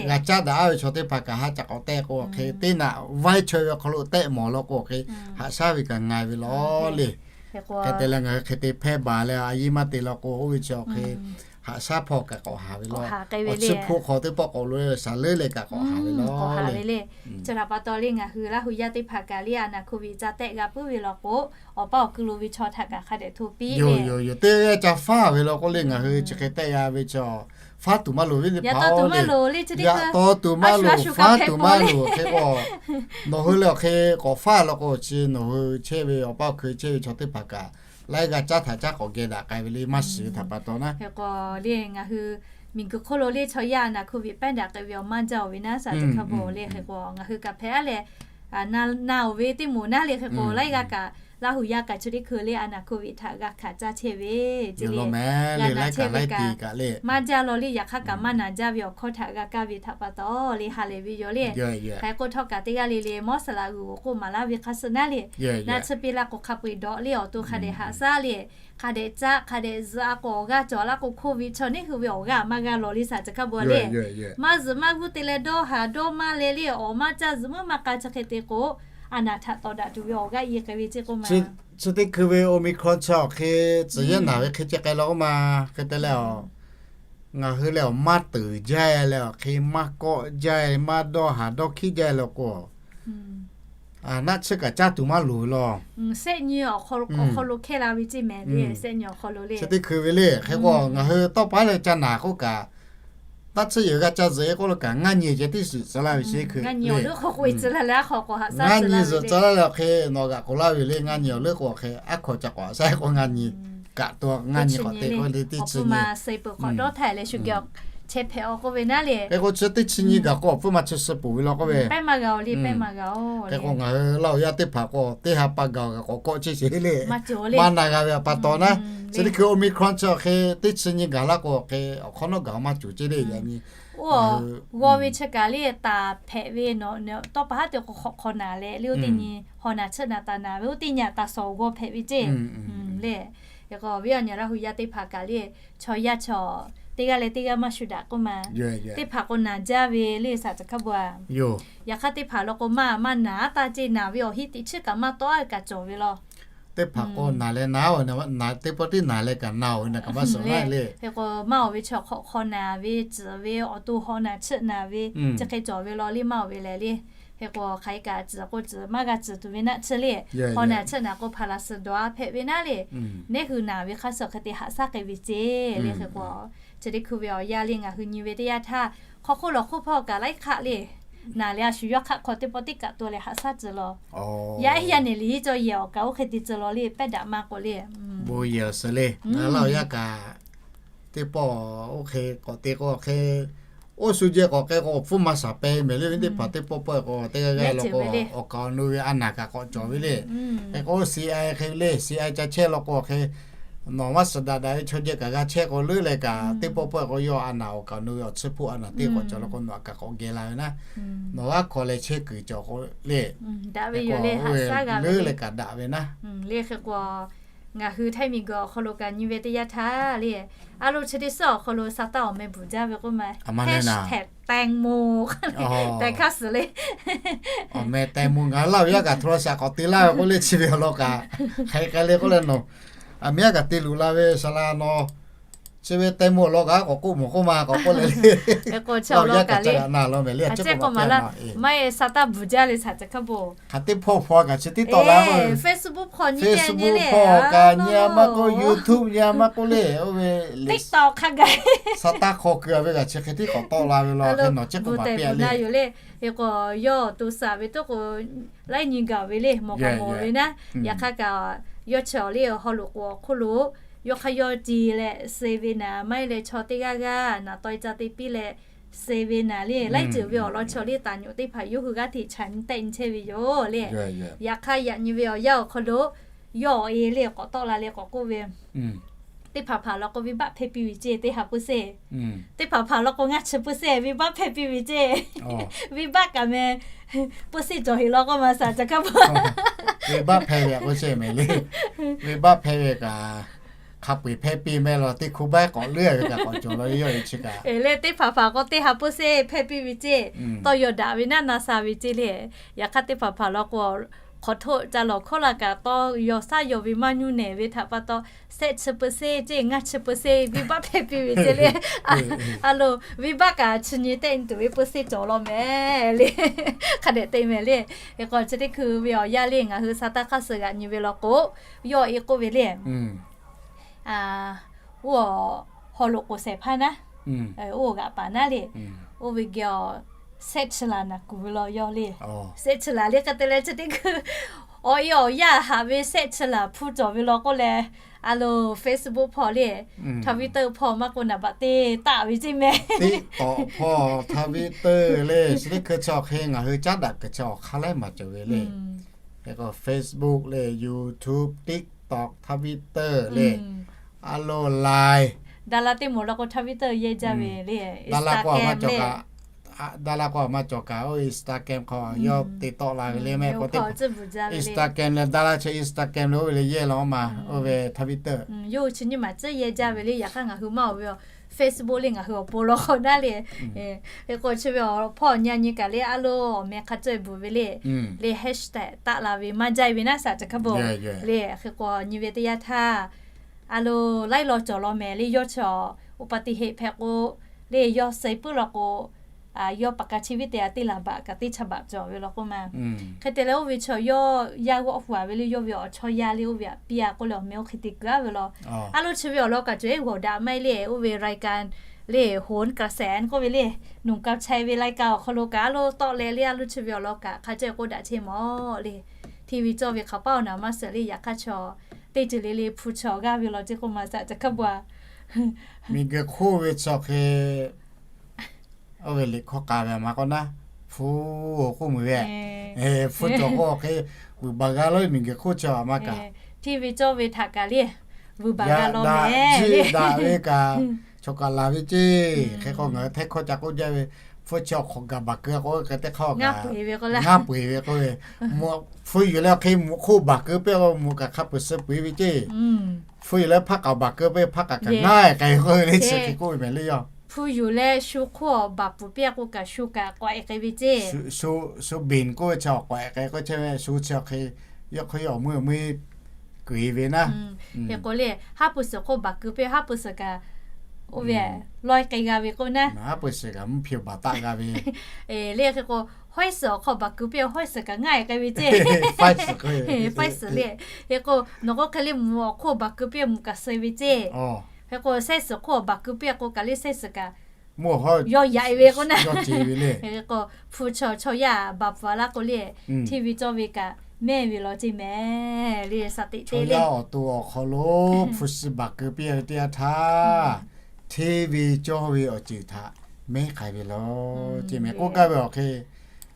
g'a caˉ daꞈ ve chaw teˇ hpaˍ kaꞈ ha ca k'awꞈ tehˆ k'o hk'e, teˇ naꞈ vaiˇ chaweh ve awˬ hk'aw lo tehˆ mawˬ law k'o hk'e, haꞈ shaˉ ve kaꞈ ngaˬ ve law le. Hk'e te leh ngaˬ hui hk'e te hpehˇ baˬ leh a yiˇ maˇ te law k'o, oˇ ve chi awˬ hk'e haꞈ shaˉ hpawˇ kaꞈ k'awꞈ haˍ ve law. Awˬ chi hpu hk'aw teˇ pawˆ k'awꞈ lo leh shaˍ leuˉ leh kaꞈ k'awꞈ haˍ ve law le. Chi htaꞈ pa taw le ngaˬ hui Laˇ hu yaˇ teˇ hpaˍ kaꞈ le a naˍ hk'oˆ ve ca tehˆ g'a puiˉ ve law k'o, awˬ paˇ awˬ ku lo ve chaw htaꞈ kaꞈ hk'a dehꞈ hto piˇ le. Yoˬ yoˬ, teˇ g'aˇ ca faˉ ve law k'oˆ le ngaˬ hui chi hk'e tehˆ g'a ve chaw, faˉ tuˬ maˇ loˍ ve le, yaꞈ taw tuˬ maˇ loˍ le, yaꞈ taw tuˬ maˇ loˍ, faˉ tuˬ maˇ loˍ hk'e k'o, nawˬ hui leh awˬ hk'e k'awꞈ faˉ law k'o chi nawˬ hui chehˇ ve awˬ paˇ awˬ ku chehˇ ve chaw teˇ hpaˍ kaꞈ laiˉ g'aˇ caˉ htaꞈ caˉ k'awꞈ geh daꞈ k'ai ve le maˇ shiˍ ve htaꞈ pa taw naˉ. Hk'e k'o le ngaˬ hui miˬguiˬ hk'oˆ lo le chaw yaˇ a naˍ hk'oˆ ve pehˉ daꞈ k'ai ve awˬ maˇ jaˇ oˬ ve naˉ, shaˍ tiꞈ hk'a bawˬ le hk'e k'o ngaˬ hui kaꞈ hpehꞈ a leh na oˬ ve teˇ moˍ naˉ le hk'e k'o laiˉ g'aˇ kaꞈ Laˇ hu yaˇ kaꞈ chi teˇ hkui le a naˍ hk'oˆ ve htaꞈ g'a hkanˍ caˇ chehˇ ve, g'a naˬ chehˇ ve kaꞈ maˇ jaˇ law le, yaꞈ hk'aˇ kaꞈ maˇ naˬ jaˇ ve awˬ hkawˇ htaꞈ g'a kaˇ ve htaꞈ pa taw le ha lehˬ ve yoˬ le. Hk'e k'o htawˇ kaꞈ teˇ g'aˇ le le mawˇ saˍ laꞈ g'uiˬ k'o maˍ laˇ ve hk'a suh naˉ le, na chi piˇ la k'o hk'a peu-eˬ dawꞈ le awˬ to hk'a dehꞈ haꞈ shaˉ le, hk'a dehꞈ caˆ hk'a dehꞈ zuhꞈ a k'o awˬ g'aˇ cawˬ laˇ k'o hk'oˆ ve chaw neˉ hui ve awˬ g'aˇ maˇ g'a lawˬ le shaˍ tiꞈ hk'a bawˬ le. Maˇ zuhꞈ maˇ g'uˇ te leh dawˇ haˍ dawˇ maˇ leh le awˬ maˇ caˇ zuhꞈ meuˇ maˇ k'a chi hk'e te k'o, a naˍ htaꞈ tawˍ daꞈ tuˬ ve awˬ g'aˇ i k'ai ve ceˇ k'oˆ ma. Chi teˇ hkui ve Omicron chi awˬ hk'e tcuh yaˇ naˬ ve hk'e ceh k'ai law k'oˆ ma. Hk'e te leh a, ngaˬ hui leh awˬ maˇ tuˍ jaˇ leh awˬ hk'e maˇ kawˆ jaˇ, maˇ dawˇ haˍ dawˇ hkiˉ jaˇ law k'o, naˆ tsuhˇ kaꞈ caˇ tuˬ maˇ loˍ ve law. Sehˆ nyi awˬ hk'aw lo hkehˇ la ve ceˇ mehˍ le. Chi teˇ hkui ve le hk'e k'o ngaˬ hui tawˇ pa leh ca naˬ k'oˆ kaꞈ, taˇ tsuhˇ yehˬ g'a ca zuhꞈ e k'oˆ lo kaꞈ ngaˇ nyi ceh tiˉ zuhꞈ tcuh laˇ ve chi hkui le. Ngaˇ nyi zuhꞈ tcuh laˇ leh awˬ hk'e, nawˬ g'aꞈ k'oˬ laˇ ve le ngaˇ nyi awˬ leuˉ k'o hk'e aˉ hkaw ca k'awꞈ shaˉ k'o ngaˇ nyi kaꞈ to ngaˇ nyi k'awꞈ te k'oˆ le teˇ chi nyi. Hk'e k'o chi teˇ chi nyi gaˬ k'o awˬ pfuhˇ ma chi suh poˬ ve law k'oˆ ve, hk'e k'o ngaˬ hui Laˇ hu yaˇ teˇ hpaˍ k'o teˇ ha pa gaˬ kaꞈ k'awꞈ kawˆ chehˇ sheˍ le. Maˇ na g'a ve pa taw naˉ, chi teˇ hkui Omicron chi awˬ hk'e teˇ chi nyi gaˬ laˇ k'o hk'e awˬ hk'awꞈ nawˉ gaˬ maˇ cawˬ ceˇ le yaꞈ nyi. Oˇ, g'aw ve chi kaꞈ le taˍ hpehꞈ ve, tawˇ pa haˉ te k'o hk'awꞈ hk'aw naˬ leh le oˇ teˇ nyi hawˬ naˬ tsuhˆ naˬ taˍ naˍ ve oˇ teˇ nyi taˍ sawˍ g'aw hpehꞈ ve ceˇ le. Hk'e k'o awˬ viˉ awˬ nyi Laˇ hu yaˇ teˇ hpaˍ kaꞈ le chaw yaˇ chaw teˇ g'aˇ leh teˇ g'aˇ maˇ shu daꞈ k'oˆ ma. Teˇ hpaˍ k'o naˬ jaˇ ve le shaˍ tiꞈ hk'a bawˬ a. Yaꞈ hk'aˇ teˇ hpaˍ law k'o maˇ maˇ naˬ taˇ ceˇ, naˬ ve awˬ hiˉ teꞈ chiˉ kaꞈ maˇ tawˆ a kaꞈ cawˬ ve law. Teˇ hpaˍ k'o naˬ leh na, teˇ pawˆ tiˉ naˬ leh kaꞈ na oˬ ve naꞈ kaꞈ maˇ suhˍ le. Hk'e k'o maˇ oˬ ve chi hk'awꞈ hk'aw naˬ ve, tcuhˍ ve, awˬ to hawˬ naˬ tsuhˆ naˬ ve, chi hk'e cawˬ ve law le maˇ oˬ ve lehˬ le. Hk'e k'o hk'aˬ hk'e kaꞈ tcuhˍ k'o tcuhˍ maˇ g'a tcuhˍ tuˬ ve naˆ tsuhˆ le. Hawˬ naˬ tsuhˆ naˬ k'o hpaˍ laˬ suhˍ dawˬ a hpehꞈ ve naˉ le. Neˉ hui naˬ ve hk'a suh hk'e te haꞈ shaˉ k'ai ve ceˇ le. Hk'e k'o chi teˇ hkui ve awˬ yaˇ le ngaˬ hui nyi ve teˇ yanˇ htaˇ hk'aw hk'oˆ lawˬ hk'oˆ hpawˇ kaꞈ laiˉ hk'aˆ le naˬ leh a shu yawˇ hk'aˆ hk'aw teˇ pawˆ teˇ kaꞈ to leh haꞈ shaˉ tcuh law. Yaˇ ehˉ yaˇ neˬ liꞈ iˉ cawˇ yehˬ awˬ kaꞈ oˇ hk'e te tcuh law le pehˉ daꞈ maˇ k'o le. Bon yehˬ awˬ suhˍ le ngaˬ Laˇ hu yaˇ kaꞈ teˇ pawˆ oˇ hk'e k'awꞈ te k'o hk'e, oˇ shu jehˬ k'awꞈ k'ai k'o awˬ hpfuhˇ maˇ shaˍ peh mehˍ le ve teˇ hpaˍ teˇ pawˆ pawˆ k'o teˇ g'aˇ g'aˇ law k'o awˬ kaˍ awˬ nu ve a naˍ kaꞈ k'awꞈ cawˬ ve le. Hk'e k'o C I A hk'e le C I A ca chehˇ law k'o hk'e nawˬ maˇ suhˍ daꞈ daꞈ ve chaw jehˬ kaꞈ g'a chehˇ k'o leuˉ leh kaꞈ teˇ pawˆ pawˆ k'o yawˇ a naˍ awˬ kaˍ awˬ nu ve awˬ tsuhˇ hpuˇ a naˍ teˇ k'awꞈ cawˬ law k'o nawˬ a kaꞈ k'awꞈ geh la ve naˉ. Nawˬ g'aˇ hk'aw leh chehˇ kuiˬ cawˬ k'o le, daꞈ ve yoˬ le, leuˉ leh kaꞈ daꞈ ve naˉ. Le hk'e k'o ngaˬ hui Htaiˇ miˬguiˬ awˬ hk'aw lo kaꞈ nyi ve teˇ yanˇ htaˇ le, a lo chi teˇ suhˉ awˬ hk'aw lo sa taˇ awˬ meh bvuhˬ jaˇ ve k'oˆ ma, hashtag แตงโม tehꞈ hk'aˇ suhˍ le. Awˬ meh แตงโม ngaˬ Laˇ hu yaˇ kaꞈ โทรศัพท์ k'awꞈ te laˇ ve k'oˆ le chi ve awˬ lawn kaꞈ hk'aˬ hk'e k'ai le k'oˆ leh nawˬ a meh yaˇ kaꞈ te luˬ la ve saˍ laꞈ nawˬ chi ve แตงโม awˬ lawn kaꞈ k'awꞈ k'oˆ mawˬ k'oˆ ma k'awꞈ k'oˆ leh le. K'o chi awˬ lawn kaꞈ le, maˇ heˆ sa taˇ bvuhˬ jaˇ le shaˍ tiꞈ hk'a bawˬ. Hk'aˬ teˇ hpawˇ hpawˇ kaꞈ chi teˇ tawˆ la k'o, Facebook hpawˇ nyi, Facebook hpawˇ kaꞈ nyi a maˇ k'oˆ, YouTube nyi a maˇ k'oˆ le, oˇ ve TikTok hk'a gaˬ sa taˇ hk'aw keu a ve kaꞈ chi hk'e tiˉ k'awꞈ tawˆ la ve law hk'e nawˬ chi k'oˆ ma piˇ le. Hk'e k'o yawˇ awˬ to suhˍ ve toˆ k'o laiˉ nyi gaˬ ve le mawˬ kaꞈ mawˬ ve naˉ. Yaꞈ hk'aˇ kaꞈ yawˇ chi awˬ le awˬ haw loꞈ k'o awˬ hk'oˆ lo yawˇ hk'aˇ yawˇ te leh suh ve naˍ maˇ heˆ leh chaw teˇ g'aˇ g'aˇ naˍ taw e ca te piˇ leh suh ve naˍ le, laiˉ ceuˬ ve awˬ lawn chi awˬ le taˍ nyuꞈ teˇ hpaˍ yawˇ hui g'aˇ hteꞈ chaꞈ nyi tehˆ nyi chehˇ ve yoˬ le. Yaꞈ hk'aˇ yaꞈ nyi ve awˬ yanˇ awˬ hk'aw lo yawˇ awˬ e le k'awꞈ tawˆ la leh k'awꞈ k'oˆ ve, teˇ hpaˍ hpaˍ law k'o venˇbaˆ hpehˇ piˇ ve ceˇ, teˇ ha เปอร์เซ็นต์. Teˇ hpaˍ hpaˍ law k'o ngaˇ chi เปอร์เซ็นต์ venˇbaˆ hpehˇ piˇ ve ceˇ. Venˇbaˆ kaꞈ meh เปอร์เซ็นต์ cawˬ heˍ law k'oˆ ma shaˍ ca kaˇ pa. Venˇbaˆ hpehˇ ve k'o shehˍ mehˍ le. Venˇbaˆ hpehˇ ve kaꞈ hk'a peu-eˬ hpehˇ piˇ mehˍ law, teˇ hkui baˆ k'awꞈ leuˉ ve kaꞈ k'awꞈ cawˬ law ve yawˇ e chi kaꞈ. Leh teˇ hpaˍ hpaˍ k'o teˇ ha เปอร์เซ็นต์ hpehˇ piˇ ve ceˇ. Tawˇ yaw daꞈ ve naˉ na sha ve ceˇ le. Yaꞈ hk'aˇ teˇ hpaˍ hpaˍ law k'o hk'awꞈ htoˆ ca lawˬ hkawˇ la kaꞈ tawˇ yaw shaˉ yaw ve maˇ nyuˇ nehˬ ve htaꞈ pa taw shehˆ chi เปอร์เซ็นต์ ceˇ, ngaˇ chi เปอร์เซ็นต์ venˇbaˆ hpehˇ piˇ ve ceˇ le. A lo, venˇbaˆ kaꞈ chi nyi tehˆ nyi tuˬ ve เปอร์เซ็นต์ cawˬ law mehˍ le. Hk'a dehꞈ te mehˍ le. Hk'e k'o chi teˇ hkui ve awˬ yanˇ le ngaˬ hui sa taˇ hk'aˇ suh g'aꞈ nyi ve law k'o, yawˇ e k'oˆ ve le. Oˇ, haw loꞈ k'oˍ shehˍ hpaˇ naˉ, oˇ g'aꞈ paˍ naˉ le. Oˇ ve geh awˬ shehˆ chi laˬ naˬ kuˬ ve law yawˇ le. Shehˆ chi laˬ le hk'e te leh chi teˇ hkui awˬ e awˬ yanˇ haꞈ ve shehˆ chi laˬ hpu cawˬ ve law k'oˆ leh, a lo, Facebook hpawˇ le, Twitter hpawˇ maˇ k'oˆ naˍ baꞈ te taˆ ve ceˇ mehˍ. TikTok hpawˇ, Twitter le, chi teˇ hkui chi awˬ hk'e ngaˬ hui caˉ daꞈ kuiˬ chi awˬ hk'aˇ laiˉ maˬ cawˬ ve le. Hk'e k'o Facebook le, YouTube, TikTok, Twitter le, a lo, Line. Daˍ laˇ teˇ moˍ law k'o Twitter yehˇ jaˇ ve le. Daˍ laˇ k'o a maˇ cawˬ kaꞈ, Daˍ laˇ k'o a maˇ cawˬ kaꞈ, oˇ Instagram hk'aw yawˇ te tawˆ la ve le mehˍ k'o, Instagram leh daˍ laˇ chi Instagram le oˇ ve le yehˇ law ma, oˇ ve Twitter. Yawˇ hui chi nyiˇ maˬ tcuhˉ yehˇ jaˇ ve le. Yaꞈ hk'aˇ ngaˬ hui maˇ oˬ ve Facebook le ngaˬ hui awˬ pon law k'o naˉ le. Hk'e k'o chi ve awˬ hpawˇ nyi nyi kaꞈ le a lo awˬ meh hk'a caweh bvuhꞈ ve le. Le hashtag taˆ la ve maˇ jaˇ ve naˉ shaˍ ca hk'a bon le. Hk'e k'o nyi ve teˇ yanˇ htaˇ a lo laiˉ law cawˬ law mehˍ le. Yawˇ chi awˬ อุบัติเหตุ hpehꞈ k'o le, yawˇ suh puiˉ law k'o, yawˇ paˍ ka chi viˉ te a teˇ laˬ baꞈ kaꞈ teˇ chaˇ baꞈ cawˬ ve law k'oˆ ma. Hk'e te leh oˇ ve chi yawˇ yaˇ g'awˆ hu a ve le, yawˇ ve awˬ chaw yaˇ le oˇ ve aꞈ piˇ a k'oˆ leh awˬ meh oˇ hk'e te kuiˬ a ve law. A lo chi ve awˬ lawn kaꞈ cawˬ eˉ g'awˬ daꞈ maˇ heˆ le. Oˇ ve รายการ le โหนกระแส k'oˆ ve le, หนุ่มกำชัย ve รายการ awˬ hk'aw lo kaꞈ a lo tawˆ leh le a lo chi ve awˬ lawn kaꞈ hk'a caweh k'oˆ daꞈ chehˇ mawˬ le. TV cawˇ ve hk'aˬ paˇ awˬ naˍ maˇ suhˍ le. Yaꞈ hk'aˇ chi teˇ ceuˬ le le hpu chi awˬ g'aˇ ve law ceˇ k'oˆ ma shaˍ ca hk'a bon a. Miˬguiˬ hk'oˆ ve chi awˬ hk'e oˇ ve liꞈ hkawˇ k'a ve a ma k'o naˉ, hpu k'oˆ meuˬ ve, hpu cawˬ k'o awˬ hk'e vuiˬ baˬ g'a law miˬguiˬ hk'oˆ chi a ma kaꞈ. TV cawˇ ve htaꞈ kaꞈ le vuiˬ baˬ g'a law mehˍ le. Daꞈ ve kaꞈ chaw kaꞈ laˬ ve ceˇ. Hk'e k'o ngaˬ hui htaiˇ hkawˇ ca k'oˆ jaˇ ve, hpu chi awˬ hk'awꞈ gaˬ baˬ keu k'o hk'e teˇ hk'aˇ ngaˇ peu-eˬ ve k'o le, hpu yuˬ leh awˬ hk'e mvuhꞈ hk'oˆ baˬ keu piˇ k'o mvuhꞈ kaꞈ hk'a peu-eˬ suh peu-eˬ ve ceˇ. Hpu yuˬ leh hpaˇ k'aoˍ baˬ keu piˇ hpaˇ k'aoˍ kaꞈ ngaˇ k'ai k'oˆ ve le chi hk'e k'oˆ ve mehˍ le yawˇ. Hpu yuˬ leh shu hk'oˆ baˬ puˍ piˇ k'o kaꞈ shu kaꞈ k'awꞈ e k'ai ve ceˇ. Shu binˍ k'oˆ ve chi awˬ k'awꞈ e k'ai k'oˆ chehˇ ve shu chi awˬ hk'e, yawˇ hk'aw yawˇ awˬ meuˇ awˬ meuˇ keu-e ve naˉ. Hk'e k'o le, haˉ pui suhˍ hk'oˆ baˬ keu piˇ, haˉ pui suhˍ kaꞈ oˇ ve lawˇ k'ai g'a ve k'oˆ naˉ. Haˉ pui suhˍ kaꞈ mvuhˇ hpiˇ baˬ taˆ g'a ve le. Hk'e k'o hawˉ suhˍ awˬ hk'aw baˬ keu piˇ, hawˉ suhˍ kaꞈ ngaˇ e k'ai ve ceˇ. Hawˉ suhˍ le. Hk'e k'o nawˬ k'o hk'e le mvuhꞈ awˬ hk'oˆ baˬ keu piˇ mvuhꞈ kaꞈ suh ve ceˇ. Hk'e k'o sehˉ suhˍ hk'oˆ baˬ keu piˇ k'o kaꞈ le sehˉ suhˍ kaꞈ mvuhˇ hawˉ yaw yaꞈ e ve k'oˆ naˉ. Hk'e k'o hpu chaw chaw yaˇ baˬ pfuhˍ laˇ k'o le, TV cawˇ ve kaꞈ mehˇ ve law ceˇ mehˍ le. Sha teꞈ te le, awˬ to awˬ hk'aw lo hpu shi baˬ keu piˇ ve teˇ yanˇ htaˇ, TV cawˇ ve awˬ ceuˬ htaꞈ mehˉ k'ai ve law ceˇ mehˍ k'oˆ gaˇ ve awˬ hk'e,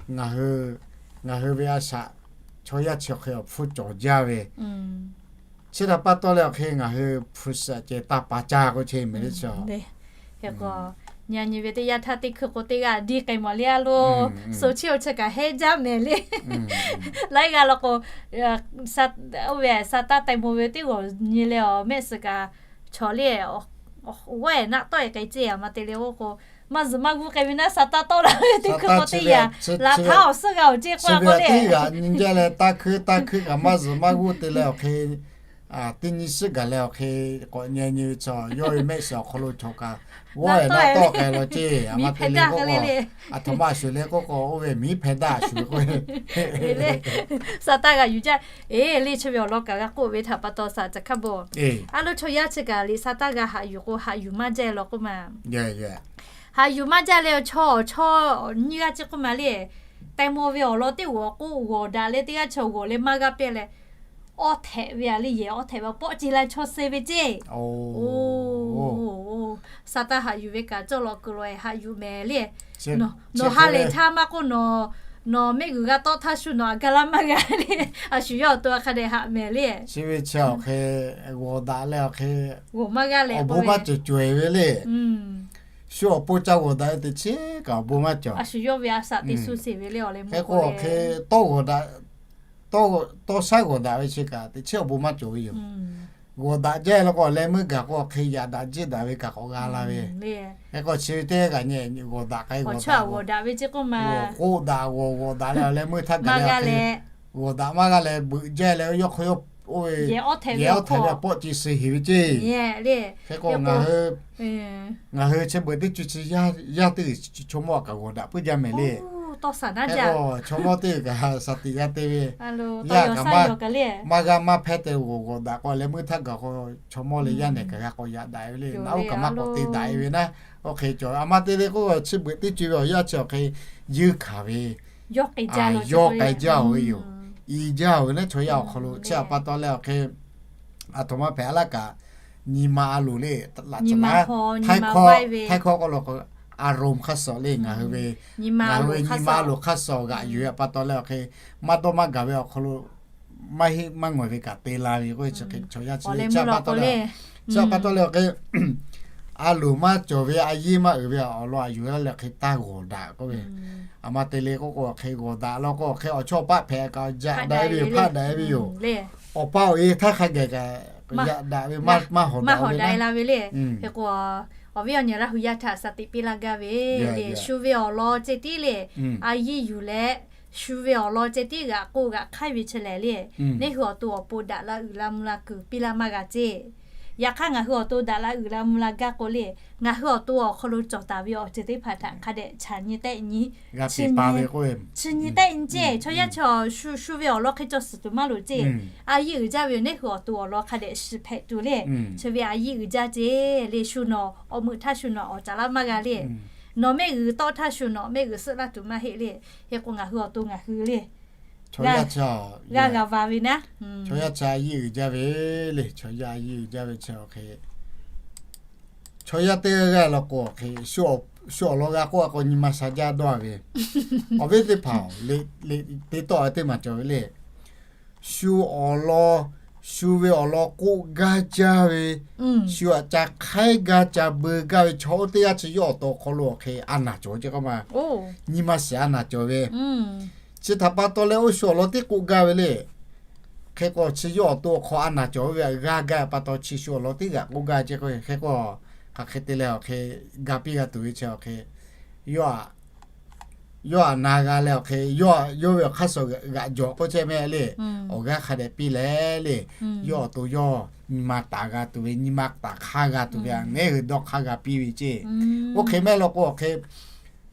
ngaˬ hui ve a shaꞈ chaw yaˇ chi awˬ hk'e awˬ hpfuhˇ cawˬ jaˇ ve chi htaꞈ pa taw leh awˬ hk'e ngaˬ hui hpu shi ceh taˇ pa caˇ k'oˆ chehˇ mehˍ le chi. Hk'e k'o nyi nyi ve teˇ yanˇ htaˇ teˇ hkui k'o teˇ g'aˇ diˇ k'ai mawˬ le a lo, so chiˇ o chi kaꞈ hehnˇ jaˇ mehˍ le. Laiˉ g'aˇ law k'o, oˇ ve sa taˇ taiˍ mo ve teˇ g'awˬ nyi leh awˬ mehˆ suhˍ kaꞈ chaw le, g'awˇ e naˆ tawˆ e k'ai ceˇ a ma te le oˇ k'o, maˇ zuhˬ maˇ g'uˇ k'ai ve naˉ sa taˇ tawˆ la ve teˇ hkui k'o teˇ yaꞈ laꞈ htaˇ awˬ suhˉ g'a awˬ ceˇ k'oˆ a k'o le, nyi jaˇ leh taˇ hkuiˉ taˇ hkuiˉ kaꞈ maˇ zuhˬ maˇ g'uˇ te leh awˬ hk'e teˇ nyi suhˉ gaˬ leh awˬ hk'e k'awꞈ nyi nyi ve chaw yawˇ ve mehˆ suhˍ awˬ hk'aw lo chaw kaꞈ g'awˇ e naˆ tawˆ k'ai law ceˇ a ma te le k'o, a htoꞈ ma shuˍ le k'oˆ k'o oˇ ve miˉ hpehˇ daꞈ shuˍ ve k'o, sa taˇ g'a yuˬ jaˇ. Eˬ le chi ve awˬ lawn kaꞈ g'a k'oˆ ve htaꞈ pa taw shaˍ ca hkaˉ bon. A lo chaw yaˇ chi kaꞈ liꞈ sa taˇ g'a haꞈ yuˬ k'o haꞈ yuˬ maˇ jaˇ law k'oˆ ma. Haꞈ yuˬ maˇ jaˇ leh chaw chaw nyiˇ g'aˇ ceˇ k'oˆ ma le. Taiˍ mo ve awˬ lawn teˇ g'awˬ k'oˆ g'awˬ daꞈ leh teˇ g'aˇ chaw g'awˬ leh maˇ g'aˇ pehˇ leh, awˇ htehꞈ ve a le yehˬ awˇ htehꞈ ve pawˆ ce la chaw suh ve ceˇ. Sa taˇ haꞈ yuˬ ve kaꞈ cawˇ law keu law e haꞈ yuˬ mehˍ le. Nawˬ ha lehˬ htaˇ maˇ k'oˆ nawˬ Nawˬ mehˆ g'uiˬ g'a tawˆ htaˇ shu nawˬ a ga laˇ maˇ g'a le. A shu yawˇ awˬ to a hk'a dehꞈ haꞈ mehˍ le. Chi ve chi awˬ hk'e g'awˬ daꞈ leh awˬ hk'e awˬ bon maˇ g'a leh awˬ bon maˇ cawˬ cawˬ e ve le. Shu awˬ pon ca g'awˬ daꞈ ve teꞈ chiˉ kaꞈ awˬ bon maˇ cawˬ. Hk'e k'o awˬ hk'e tawˇ g'awˬ daꞈ, tawˇ shaˉ g'awˬ daꞈ ve chi kaꞈ teꞈ chiˉ awˬ bon maˇ cawˬ ve yoˬ. G'awˬ daꞈ jaˇ la k'o, leh meuˇ gaˬ k'o, hk'e yaꞈ daꞈ jiˆ daꞈ ve kaꞈ k'awꞈ g'a la ve. Hk'e k'o chi ve teˇ g'aˇ kaꞈ nyi g'awˬ daꞈ k'ai, g'awˬ daꞈ, g'awˬ k'oˆ daꞈ, g'awˬ g'awˬ daꞈ leh leh meuˇ htaˇ gaˬ leh hk'e g'awˬ daꞈ maˇ g'a leh beuꞈ jaˇ leh yawˇ hk'aw yawˇ oˇ ve yehˬ awˉ htehꞈ ve awˬ pawˆ ci suh heˍ ve ceˇ. Hk'e k'o ngaˬ hui ngaˬ hui chi beuꞈ teˇ co chi yaˇ teˇ g'uiˬ chaw mawˇ kaꞈ g'awˬ daꞈ puiˉ jaˇ mehˍ le. Hk'e k'o chaw mawˇ teˇ g'uiˬ kaꞈ shaˍ tiꞈ g'a te ve, yaˇ kaꞈ maˇ g'a maˇ hpehˇ te g'awˬ g'awˬ daꞈ k'o leh meuˇ htaˇ gaˬ k'o chaw mawˇ leh yaˇ nehˬ kaꞈ g'a k'awꞈ yaꞈ daꞈ ve le. Naˆ uˉ kaꞈ maˇ k'awꞈ te daꞈ e ve naˆ. Oˇ hk'e cawˬ a ma te le k'o, chi beuꞈ teˇ co ve awˬ yaˇ chi awˬ hk'e yeuˇ hkanˍ ve, yawˇ k'ai jaˇ ve yoˬ. I jaˇ ve naˆ chaw yaˇ awˬ hk'aw lo chi a pa taw leh awˬ hk'e, aˬ htoꞈ ma hpehꞈ a laˇ kaꞈ, nyi ma a loˍ le, laꞈ caˬ laˬ, Htaiˇ hkawˇ k'oˆ lo k'o, อารมณ์ hk'aˇ suh le ngaˬ hui ve, ngaˬ hui ve nyi ma a loˍ hk'aˇ suh g'aꞈ yuˬ ve a pa taw leh awˬ hk'e, maˇ dawˇ maˇ gaˬ ve awˬ hk'aw lo maˇ heˆ maˇ ngawˬ ve kaꞈ te la ve k'oˆ ve chi hk'e chaw yaˇ chi le. Chi a pa taw leh awˬ hk'e, a loˍ maˇ cawˬ ve, a yiˇ maˇ uiˍ ve awˬ lawn a yuˬ laˇ leh hk'e taˇ g'awˬ daꞈ k'oˆ ve, a ma te le k'oˆ k'o, hk'e g'awˬ daꞈ la k'o, hk'e awˬ chawˇ paˆ hpehꞈ kaꞈ yaꞈ daꞈ ve yoˬ, hpaˆ daꞈ ve yoˬ. Awˬ pa awˬ e htaˇ hk'a gaˬ kaꞈ yaꞈ daꞈ ve, maˇ hawˍ daꞈ ve le. Hk'e k'o, awˬ viˉ awˬ nyi Laˇ hu yaˇ htaꞈ shaˍ tiꞈ piˇ laˇ gaˇ ve le. Shu ve awˬ lawn ceh tiˉ le, a yiˇ yuˬ leh shu ve awˬ lawn ceh tiˉ g'aꞈ k'oˆ g'aꞈ hk'aiˇ ve chi lehˬ le, neˇ hui awˬ to awˬ pon daꞈ la uiˍ la mvuh la kuiˬ piˇ laˇ maˇ g'a ceˇ. Yaꞈ hk'aˇ ngaˬ hui awˬ to daꞈ la uiˍ la mvuh la gaˇ k'o le, ngaˬ hui awˬ to awˬ hk'aw lo cawˬ taˍ ve awˬ ceuˬ teˇ hpaˍ htaꞈ hk'a dehꞈ chaꞈ nyi tehˆ nyi, chi nyi tehˆ nyi ceˇ. Chaw yaˇ chi shu ve awˬ lawn hk'e cawˬ suhˍ tuˬ maˇ loˍ ceˇ. A yiˇ uiˍ jaˇ ve yoˬ, neˇ hui awˬ to awˬ lawn hk'a dehꞈ shiˍ hpehꞈ tuˬ le. Chi ve a yiˇ uiˍ jaˇ ceˇ le, shu nawˬ awˬ meuꞈ htaˇ shu nawˬ awˍ caˍ laˇ maˇ g'a le. Nawˬ mehˆ g'uiˬ tawˆ htaˇ shu nawˬ mehˆ g'uiˬ suhˆ laˇ tuˬ maˇ heˆ le. Hk'e k'o ngaˬ hui awˬ to ngaˬ hui le, g'aˇ g'a va ve naˆ. Chaw yaˇ chi a yiˇ uiˍ jaˇ ve le, chaw yaˇ a yiˇ uiˍ jaˇ ve chi awˬ hk'e, chaw yaˇ teˇ g'aˇ g'aˇ la k'o awˬ hk'e, shu awˬ lawn g'a k'oˆ a k'o nyi ma sha jaˇ dawˇ a ve, awˬ viˉ teˇ hpaˍ le, le, teˇ tawˆ a teˇ maˬ cawˬ ve le. Shu awˬ lawn, shu ve awˬ lawn k'oˆ gaˇ jaˇ ve, shu aꞈ ca hk'aiˉ gaˇ ca beu gaˇ ve chaw oˇ teˇ g'aˇ chi yawˇ awˬ to awˬ hk'aw lo awˬ hk'e a naˬ cawˬ ceˇ k'oˆ ma. Nyi ma shiˍ a naˬ cawˬ ve, chi htaꞈ pa taw leh oˇ shu awˬ lawn tiˉ k'oˆ gaˇ ve le. Hk'e k'o chi yawˇ awˬ to awˬ hk'aw a naˬ cawˬ ve g'a gaˇ pa taw chi shu awˬ lawn tiˉ g'aꞈ k'oˆ gaˇ ceˇ k'o, hk'e k'o hk'aˬ hk'e te leh awˬ hk'e ga piˇ g'a tuˬ ve chi awˬ hk'e, yawˇ aꞈ na g'a leh awˬ hk'e, yawˇ ve awˬ hk'aˇ suh g'aꞈ jawˬ k'oˆ chehˇ mehˆ le. Awˬ g'aˇ hk'a dehꞈ piˇ leh le, yawˇ awˬ to yawˇ nyi ma taˍ g'a tuˬ ve, nyi ma taˍ hk'aˇ g'a tuˬ ve, neˇ hui dawˇ hk'aˇ g'a piˇ ve ceˇ. Oˇ hk'e mehˆ la k'o awˬ hk'e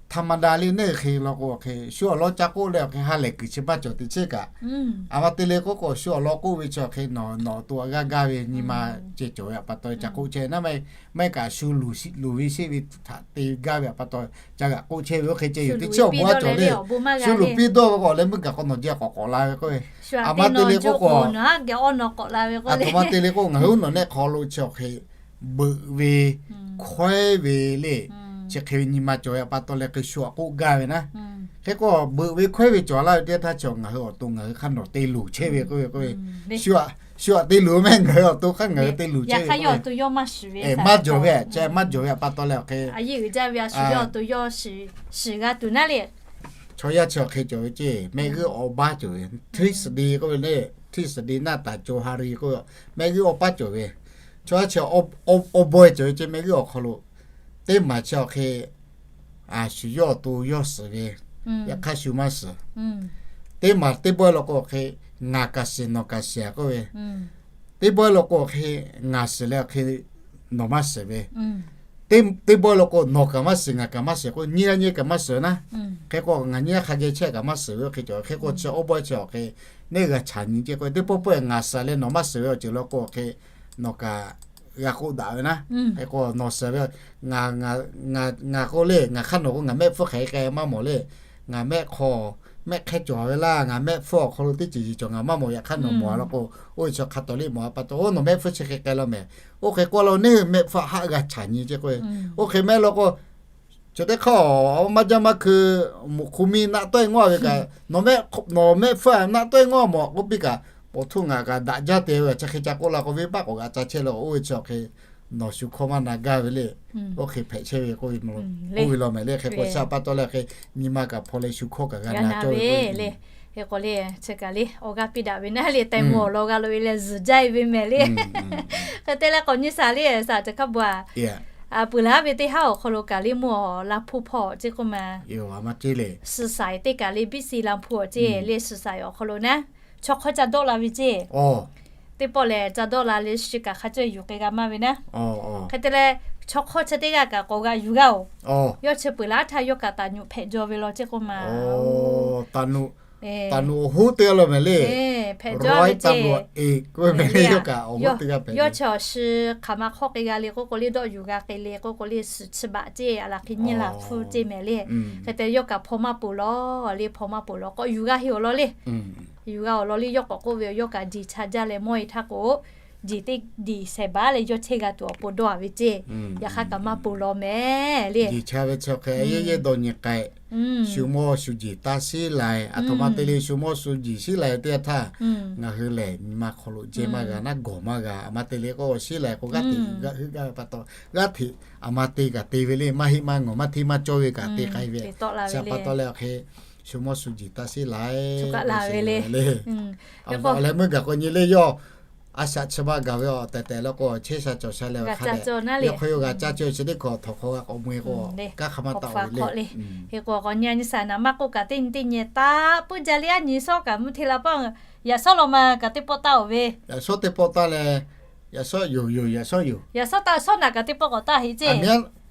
ธรรมดา le, neˇ hui hk'e la k'o awˬ hk'e shu awˬ lawn ca k'oˆ leh awˬ hk'e ha lehˬ kuiˬ chi maˇ cawˬ teꞈ cheˇ kaꞈ, a ma te le k'oˆ k'o shu awˬ lawn k'oˆ ve chi awˬ hk'e nawˬ awˬ to a g'aˇ gaˇ ve nyi ma ceh cawˬ ve a pa taw ca k'oˆ chehˇ naˆ. Maˇ heˆ kaꞈ shu luˬ ve sheˆ ve htaꞈ te gaˇ ve a pa taw ca g'aꞈ k'oˆ chehˇ ve oˇ hk'e ceh yoˬ. Teˇ chiˉ awˬ bon a cawˬ le. Shu luˬ piˇ dawˇ ve k'o leh meuˇ gaˬ k'o nawˬ jehˇ k'awꞈ k'awꞈ la ve k'o, a ma te le k'oˆ k'o, a htoꞈ ma te le k'o ngaˬ hui oˇ nawˬ nehˆ hk'aw lo chi awˬ hk'e beuꞈ ve, hkawehˉ ve le, chi hk'e ve nyi ma cawˬ ve a pa taw leh hk'e shu aꞈ k'oˆ gaˇ ve naˆ. Hk'e k'o beuꞈ ve hkawehˉ ve cawˬ laˇ ve teˇ htaˇ chi ngaˬ hui awˬ to ngaˬ hui hk'aˇ nawˬ te luˬ chehˇ ve k'oˆ ve k'o, shu aꞈ te luˬ mehˆ ngaˬ hui awˬ to hk'aˇ ngaˬ hui te luˬ chehˇ ve k'o, maˇ jawˬ ve, maˇ jawˬ ve a pa taw leh awˬ hk'e, a, chaw yaˇ chi awˬ hk'e cawˬ ve ceˇ, mehˆ g'uˇ awˬ baˇ cawˬ ve, ทฤษฎี k'oˆ ve le, ทฤษฎี naˆ taˍ co ha ri k'oˆ ve, mehˆ g'uˇ awˬ baˇ cawˬ ve, chaw yaˇ chi awˬ bawehˇ cawˬ ve ceˇ, mehˆ g'uˇ awˬ hk'aw lo teˇ maˬ chi awˬ hk'e, a shu yawˇ awˬ to yawˇ suhˍ ve, yaꞈ hk'aˇ shu maˇ suhˍ. Teˇ maˬ teˇ bawehˇ la k'o awˬ hk'e, ngaˬ kaꞈ shiˍ nawˬ kaꞈ shiˍ k'oˆ ve, teˇ bawehˇ la k'o awˬ hk'e, ngaˬ shiˍ leh awˬ hk'e nawˬ maˇ shiˍ ve, teˇ bawehˇ la k'o nawˬ kaꞈ maˇ shiˍ ngaˬ kaꞈ maˇ shiˍ k'o nyiˇ g'aˇ nyiˇ kaꞈ maˇ suhˍ naˆ. Hk'e k'o ngaˬ nyiˇ g'aˇ hk'a geh chehˇ kaꞈ maˇ suhˍ ve oˇ hk'e cawˬ ve. Hk'e k'o chi awˬ bawehˇ chi awˬ hk'e, neˇ g'a chaꞈ nyi ceˇ k'o teˇ pawˆ pawehˇ ngaˬ shiˍ leh nawˬ maˇ shiˍ ve awˬ ceuˬ la k'o awˬ hk'e, nawˬ kaꞈ g'a k'oˆ daꞈ ve naˆ. Hk'e k'o nawˬ shiˍ ve, ngaˬ k'o le, ngaˬ hk'aˇ nawˬ k'o ngaˬ mehˆ hpfuhˇ hk'aˬ hk'e k'ai maˇ mawˬ le. Ngaˬ mehˆ hk'aw, mehˆ hk'ehˇ cawˬ ve laˇ, ngaˬ mehˆ hpfuhˇ awˬ hk'aw lo teˇ ceuˬ ceuˬ cawˬ ngaˬ maˇ mawˬ, yaꞈ hk'aˇ nawˬ mawˬ a la k'o, oˇ ve chi hk'a tawˍ liˇ mawˬ a pa taw, oˇ nawˬ mehˆ hpfuhˇ chi hk'e k'ai la mehˍ. Oˇ hk'e k'oˆ la neˇ mehˆ hpfuhˇ haˆ g'a chaꞈ nyi ceˇ k'o, oˇ hk'e mehˆ la k'o, Chi teˇ hk'aˇ maˇ jaˇ maˇ hkui, muꞈ hk'u miˇ naˆ tawehˇ ngawˇ ve kaꞈ, nawˬ mehˆ hpfuhˇ naˆ tawehˇ ngawˇ mawˬ k'oˆ piˇ kaꞈ, awˬ htuˇ ngaˬ kaꞈ daꞈ jaˇ te ve, chi hk'e ca k'oˆ la k'o, venˇbaˆ k'awꞈ g'aꞈ ca chehˇ leh k'o, oˇ ve chi awˬ hk'e nawˬ shu hkawˇ maˇ na gaˇ ve le. Oˇ hk'e hpehꞈ chehˇ ve k'oˆ ve, oˇ ve law mehˍ le. Hk'e k'o, chi pa taw leh hk'e nyi ma kaꞈ hpaw leh shu hkawˇ kaꞈ g'a na cawˇ ve le. Hk'e k'o le, chi kaꞈ le awˬ g'aˇ piˇ daꞈ ve naˉ le, taiˍ mvuh awˬ lawn g'a loꞈ ve leh zuhˬ jaˇ ve mehˍ le. Hk'e te leh k'awꞈ nyi shaˍ le, shaˍ teꞈ hk'aˇ bvuhꞈ a, peuˬ laˬ ve teˇ haˉ awˬ hk'aw lo kaꞈ le mvuhˇ awˬ la hpuˇ hpawˇ ceˇ k'oˆ ma, suhˍ shaiˍ teˇ kaꞈ le biˇ si la hpuˇ awˬ ceˇ le, suhˍ shaiˍ awˬ hk'aw lo naˉ chaw hk'awˇ ca dawˆ la ve ceˇ. Teˇ pawˆ lehˬ ca dawˆ la le, shi kaꞈ hk'a cawˇ yuˬ k'ai g'a maˇ ve naˉ. Hk'e te leh, chaw hk'awˇ chi teˇ g'aˇ kaꞈ k'awꞈ g'a yuˬ g'a oˬ. Yawˇ chi peuˬ laˬ htaˇ yawˇ kaꞈ taˍ nuꞈ hpehꞈ jaw ve law ceˇ k'oˆ ma. Taˍ nuꞈ awˬ hoˉ teˇ g'aˇ lo mehˍ le. Hpehꞈ jaw ve ceˇ. Yawˇ chi awˬ shi hk'aˬ ma hk'awˇ k'ai g'a le k'oˆ k'o le, dawˆ yuˬ g'a k'ai le k'oˆ k'o le, suhˍ chi baꞈ ceˇ, a laˬ hk'e nyiˇ laˬ hpfuhˇ ceˇ mehˍ le. Hk'e te yawˇ kaꞈ hpaw maˇ poˬ law le, hpaw maˇ poˬ law k'awꞈ yuˬ g'a heˆ awˬ lawn le. Yuˬ g'a awˬ lawn le, yawˇ k'awꞈ k'oˆ ve, yawˇ kaꞈ diˬ cha jaˇ leh mawˇ e htaˇ k'o, diˬ teˇ diˬ shehˍ baˉ leh yawˇ chehˇ g'a tuˬ awˬ pon dawˇ a ve ceˇ. Yaꞈ hk'aˇ kaꞈ maˇ poˬ law mehˍ le. Diˬ cha ve chi hk'e yehˇ yehˇ dawˇ nyi k'ai, shu mawˇ shu jiˬ taˇ shiˉ lai, aˬ htoꞈ ma te le shu mawˇ shu jiˬ shiˉ lai teˇ yanˇ htaˇ, ngaˬ hui lehˬ nyi ma hk'aw lo jehˇ maˇ g'a, naˉ gawˬ maˇ g'a. Aˬ ma te le k'o shiˉ lai k'o g'aˇ hteꞈ g'aˇ hui gaˇ ve pa taw, g'aˇ hteꞈ aˬ ma te kaꞈ te ve le, maˇ heˆ maˇ ngawˬ maˇ hteˇ maˇ cawˇ ve kaꞈ te k'ai ve. Chi pa taw leh awˬ hk'e shu mawˇ shu jiˬ taˇ shiˉ lai ve le. Awˬ leh meuˇ gaˬ k'o nyi le yawˇ a shaꞈ chi ma gaˬ ve awˬ tehˬ tehˬ leh k'o, chehˇ sha cawˬ sha leh hk'a dehꞈ yawˇ hk'aw yawˇ g'a caˇ cawˇ chi teˇ hk'awꞈ htawnˍ hk'aw g'a k'awꞈ mui k'o, kanˉ hk'a maˇ taˍ ve le. Hk'e k'o k'awꞈ nyi nyi shaˍ naˍ maˇ k'oˆ kaꞈ teˇ nyi teˇ nyi taˆ puiˉ jaˇ le, a nyi shawˉ kaꞈ mvuhˇ hteˇ la paˆ, yaꞈ shawˉ law ma kaꞈ teˇ pawˆ taˇ oˬ ve. Yaꞈ shawˉ teˇ pawˆ taˇ leh, yaꞈ shawˉ yoˬ yoˬ, yaꞈ shawˉ yoˬ. Yaꞈ shawˉ taˇ shawˉ naꞈ kaꞈ teˇ pawˆ k'awꞈ taˇ heˆ ceˇ.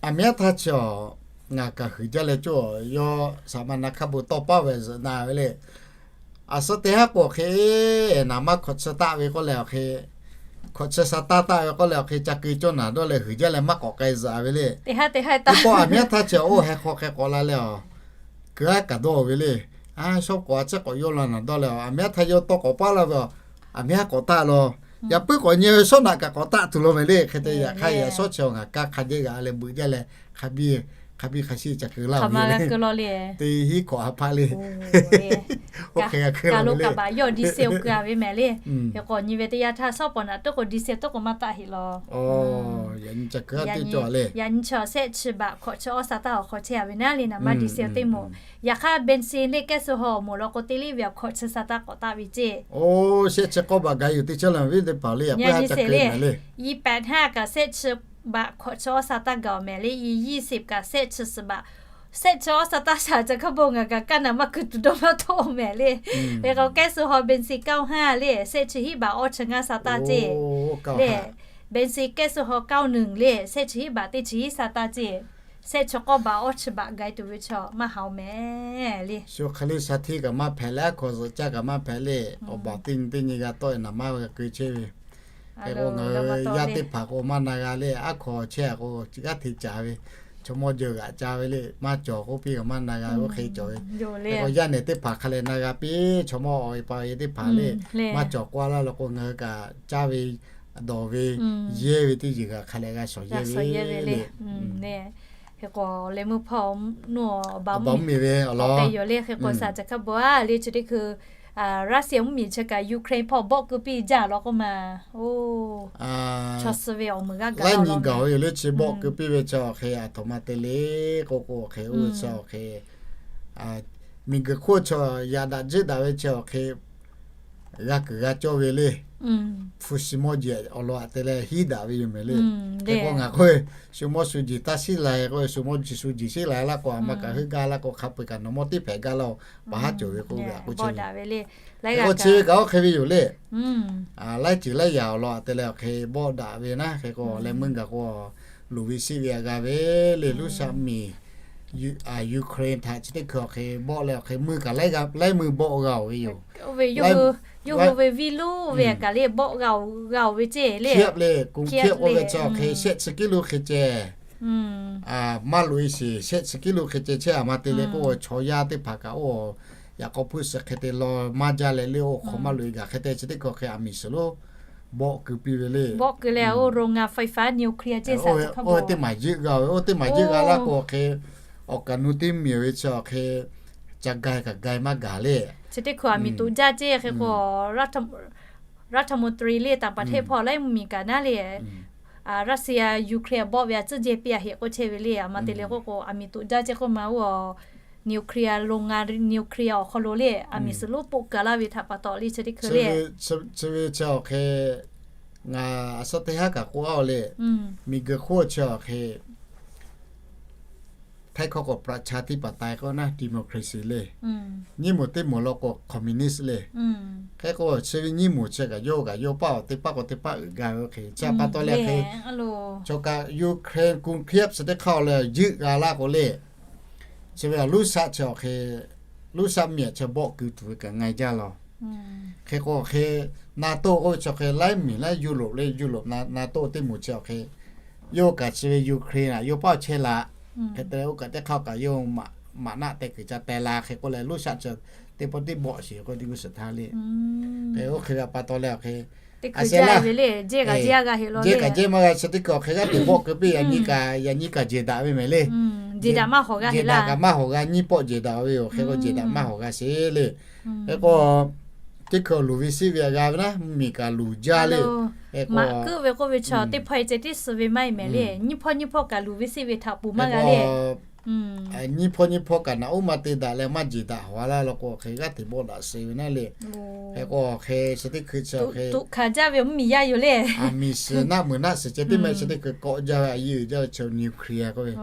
Aˬ miˉ htaˇ chi awˬ ngaˬ kaꞈ huiˍ jaˇ leh cawˇ yawˇ shaˍ ma naˍ hk'a bon tawˇ paˉ ve zuhꞈ na ve le. Aˬ suhˉ teˇ haˉ k'o hk'e, naˍ maˇ hkawꞈ chi taˆ ve k'oˆ leh awˬ hk'e, hkawꞈ chi sha taˇ taˆ ve k'oˆ leh awˬ hk'e ca keu cawˇ naˍ dawˇ leh huiˍ jaˇ leh maˇ k'awꞈ k'ai zuhꞈ ve le. Teˇ pawˆ aˬ miˉ htaˇ chi oˇ heh hk'aw hk'e k'awꞈ la leh a, keu aˉ kaꞈ dawˇ ve le. A shawˉ k'awꞈ a ciˉ k'awꞈ yawˇ la naˍ dawˇ leh a, aˬ miˉ htaˇ yawˇ tawˇ k'awꞈ paˉ laˇ ve a, aˬ miˉ htaˇ k'awꞈ taˆ law. Yaꞈ puiˉ k'awꞈ nyi ve shawˉ naꞈ kaꞈ k'awꞈ taˆ tuˬ law ve le. Hk'e te yaꞈ hk'aˇ yaꞈ shawˉ chi awˬ ngaˬ kaˇ hk'a jehˇ g'a leh beuꞈ jaˇ leh, hk'a biˇ hk'a biˇ hk'a shiˆ ca keu laˇ ve le. Teˇ hinˉ hkawꞈ ha hpaˆ le. Oˇ hk'e g'a keu laˇ ve le. Kaꞈ lo kaꞈ baꞈ yawˇ di se oˬ keu a ve mehˍ le. Hk'e k'awꞈ nyi ve teˇ yanˇ htaˇ shawˉ pawˍ naꞈ tuˉ k'o di se tuˉ k'o maˇ taˆ heˆ law. Yaꞈ nyi chi awˬ shehˆ chi baꞈ hkawꞈ chi awˇ sha taˇ awˬ hk'aw chehˇ a ve naˉ le, naˍ maˇ di se teˇ moˍ. Yaꞈ hk'aˇ bensin le kehˉ suh haw moˍ law k'o teˇ liˇ ve awˬ hkawꞈ chi sha taˇ k'awꞈ taˆ ve ceˇ. Oˇ shehˆ chi k'awˇ baꞈ gaˬ yoˬ teˇ caˉ la viˉ teˇ hpaˍ le, yaꞈ puiˉ ha ca keu mehˍ le. Yi pehꞈ htaˇ kaꞈ shehˆ chi baꞈ hkawꞈ chi awˇ sha taˇ gaˬ mehˍ le. Yi yiˇ siˍ kaꞈ shehˆ chi suhˍ baꞈ, shehˆ chi awˇ sha taˇ shaˍ ca hk'a bon ngaˬ kaꞈ kaˇ naˍ maˇ keu tuˬ dawˇ maˇ htawˇ mehˍ le. Hk'e k'o kehˉ suh haw bensin kaoˇ haˉ le, shehˆ chi hiˉ baꞈ awˇ chi ngaˇ sha taˇ ceˇ le. Bensin kehˉ suh haw kaoˇ nuˬ le, shehˆ chi hiˉ baꞈ teˇ chi hiˉ sha taˇ ceˇ. Shehˆ chi k'awˇ baꞈ awˇ chi baꞈ gaˬ tuˬ ve chaw maˇ haꞈ mehˍ le. Shu hk'e le sha hteˇ kaꞈ maˇ hpehꞈ leh, aˉ hkaw zuhꞈ caˇ kaꞈ maˇ hpehꞈ le. Awˬ baˬ teˇ nyi teˇ nyi g'a tawˆ e naˍ maˇ g'a keu chehˇ ve. Hk'e k'o ngaˬ hui yaˇ teˇ hpaˍ k'o maˇ na g'a le, aˉ hkaw chehˇ a k'o g'aˇ hteꞈ caˍ ve, chaw mawˇ jawˬ g'aꞈ ca ve le, maˇ cawˬ k'oˆ piˇ kaꞈ maˇ na g'a ve oˇ hk'e cawˬ ve. Hk'e k'o yaˇ nehˬ teˇ hpaˍ hk'a leh na g'a piˇ, chaw mawˇ awˬ e pa e teˇ hpaˍ le, maˇ cawˬ k'oˆ laˇ law k'o ngaˬ hui kaꞈ caˇ ve dawˬ ve, yehˇ ve teˇ yeˬ kaꞈ hk'a leh g'a shawˍ yehˇ ve le. Hk'e k'o leh meuˇ hpawˇ nuˇ awˬ baˬ mvuhˇ miˬ ve awˬ lawn k'ai yoˬ le. Hk'e k'o shaˍ ca hk'a bon a le chi teˇ hkui Russia mvuhˇ miˬ chi kaꞈ Ukraine hpawˇ bawˆ keu piˇ jaˇ law k'oˆ ma. Oˇ, chaw suh ve awˬ meuˍ g'aˇ gaˬ laiˉ nyi gaˬ ve yoˬ le. Chi bawˆ keu piˇ ve chi awˬ hk'e aˬ htoꞈ ma te le k'oˆ k'o hk'e, oˇ ve chi awˬ hk'e miˬ guiˬ hk'oˆ chaw yaꞈ daꞈ jeˇ daꞈ ve chi awˬ hk'e g'a kuiˬ g'a cawˇ ve le. Hpu shi mawˇ jeˬ awˬ lawn aꞈ te leh hiˉ daꞈ ve yoˬ mehˍ le. Hk'e k'o ngaˬ k'oˆ ve, shu mawˇ shu jeˬ taˇ shiˉ lai k'oˆ ve, shu mawˇ jeˬ shu jeˬ shiˉ lai laˇ k'o, aˬ ma kaꞈ heuˆ gaˇ laˇ k'o, hk'a peu-eˬ kaꞈ nawˬ mawˇ teˇ hpehꞈ gaˇ laˇ-oˬ, paˍ haˉ cawˬ ve k'oˆ ve a k'oˆ chehˇ ve. Hk'e k'o chi ve kaꞈ oˇ hk'e ve yoˬ le. Laiˉ ceuˬ laiˉ yaꞈ awˬ lawn aꞈ te leh awˬ hk'e bawˆ daꞈ ve naˉ. Hk'e k'o leh meuˇ gaˬ k'o, loˍ ve shiˆ ve a g'a ve le. Luˇ shaˆ miˬ Ukraine htaꞈ chi teˇ hkui awˬ hk'e bawˆ leh awˬ hk'e meuˇ kaꞈ laiˉ meuˇ bawˆ g'a-oˬ ve yoˬ. Yawˇ hui ve viˇ luˇ ve kaꞈ le bawˆ g'a-oˬ ve ceˇ le. Kyiv le, Kyiv k'oˆ ve chi awˬ hk'e shehˆ chi kiˉ lo hk'e ceh maˇ loꞈ-e sheˍ. Shehˆ chi kiˉ lo hk'e ceh chehˇ aˬ ma te le k'o, chaw yaˇ teˇ hpaˍ kaꞈ oˇ yaꞈ k'aw hpuˇ suh hk'e te law maˇ jaˇ leh le, oˇ hk'aw maˇ loꞈ-e gaˬ hk'e te chi teˇ hkui awˬ hk'e aˬ miˍ suhˍ lo bawˆ keu piˇ ve le. Bawˆ keu leh oˇ โรงงานไฟฟ้านิวเคลียร์ ceˇ sa, oˇ teˇ maˬ yeˆ g'a ve, oˇ teˇ maˬ yeˆ g'a laˇ k'o awˬ hk'e Awˬ kaˍ nu teˇ miˬ ve chi awˬ hk'e ca gai kaꞈ gai maˇ gaˬ le. Chi teˇ hkui aˬ miˍ toꞈ jaˇ ceˇ hk'e k'o, รัฐมนตรี le ต่างประเทศ hpawˇ laiˉ miˬ kaꞈ naˉ le, Russia Ukraine bawˆ ve a tcuhˇ jehˇ piˇ a heꞈ k'oˆ chehˇ ve le. Aˬ ma te le k'oˆ k'o, aˬ miˍ toꞈ jaˇ ceˇ k'oˆ ma, oˇ nuclear โรงงาน nuclear awˬ hk'aw lo le, aˬ miˍ suhˍ lonˉ poˆ kaˬ laˇ ve htaꞈ pa taw le chi teˇ hkui le. Chi ve chi awˬ hk'e ngaˬ a suhˉ teˇ haˉ kaꞈ k'oˆ a le, miˬ guiˬ hk'oˆ chi awˬ hk'e ไทย hkawˇ k'o ประชาธิปไตย k'o naˉ democracy le. Nyiˇ moˍ teˇ moˍ law k'o communist le. Hk'e k'o chi ve nyiˇ moˍ chi kaꞈ yawˇ kaꞈ yawˇ paˆ awˬ teˇ paˆ k'o teˇ paˆ uiˍ ga ve oˇ hk'e chi pa taw le hk'e, chaw kaꞈ Ukraine กรุงเคียฟ chi teˇ hk'aˇ leh yeuˆ g'a laˇ k'o le, chi ve Russia chi awˬ hk'e, Russia mehˍ chi bawˆ keu tuˬ ve kaꞈ ngaˬ jaˇ law. Hk'e k'o hk'e NATO k'oˆ ve chi awˬ hk'e laiˉ miˬ laiˉ Europe le, Europe NATO teˇ moˍ chi awˬ hk'e, yawˇ kaꞈ chi ve Ukraine aꞈ yawˇ paˆ chehˇ laꞈ. Hk'e te leh oˇ kaꞈ teˇ hk'aˇ kaꞈ yawˇ maꞈ naˆ teh kuiˬ ca teh la hk'e k'oˆ leh Russia chi teˇ pawˆ teˇ bawˆ shiˍ k'o teˇ g'uˇ suhˍ htaˇ le. Hk'e oˇ hk'e ve pa taw leh awˬ hk'e, a sheh laˇ, jehˇ kaꞈ jehˇ maˇ g'a chi teˇ hkui awˬ hk'e g'aˇ hteꞈ bawˆ keu piˇ, yaꞈ nyi kaꞈ yaꞈ nyi kaꞈ jeˬ daꞈ ve mehˍ le. Jeˬ daꞈ kaꞈ maˇ hawˍ g'a nyiˇ pawˆ jeˬ daꞈ ve yoˬ. Hk'e k'o jeˬ daꞈ maˇ hawˍ g'a sheˍ le. Hk'e k'o teˇ hkui awˬ luˬ ve siˆ ve g'a ve naˉ, mvuhˇmiˬ kaꞈ luˬ jaˇ le. Maꞈ keuˆ ve k'oˆ ve chaw teˇ hpawˇ ceh tiˉ suh ve maˇ heˆ mehˍ le. Nyiˇ hpawˇ nyiˇ hpawˇ kaꞈ luˬ ve siˆ ve htaꞈ ponˬ maˇ g'a le. Nyiˇ hpawˇ nyiˇ hpawˇ kaꞈ naꞈ uˉ ma te daꞈ leh maˇ jeˬ daꞈ hawˍ a laˇ law k'o hk'e g'aˇ hteꞈ bawˆ daꞈ sheˍ ve naˉ le. Hk'e k'o hk'e chi teˇ hkui chi hk'e tuꞈ hkanˍ jaˇ ve mvuhˇmiˬ yaˇ yoˬ le. Aˬ miˍ suhˍ naˆ meuˍ naˆ suhˍ ceh tiˉ mehˍ chi teˇ hkui kawˆ jaˇ ve a yeuˆ jaˇ ve chi nuclear k'oˆ ve.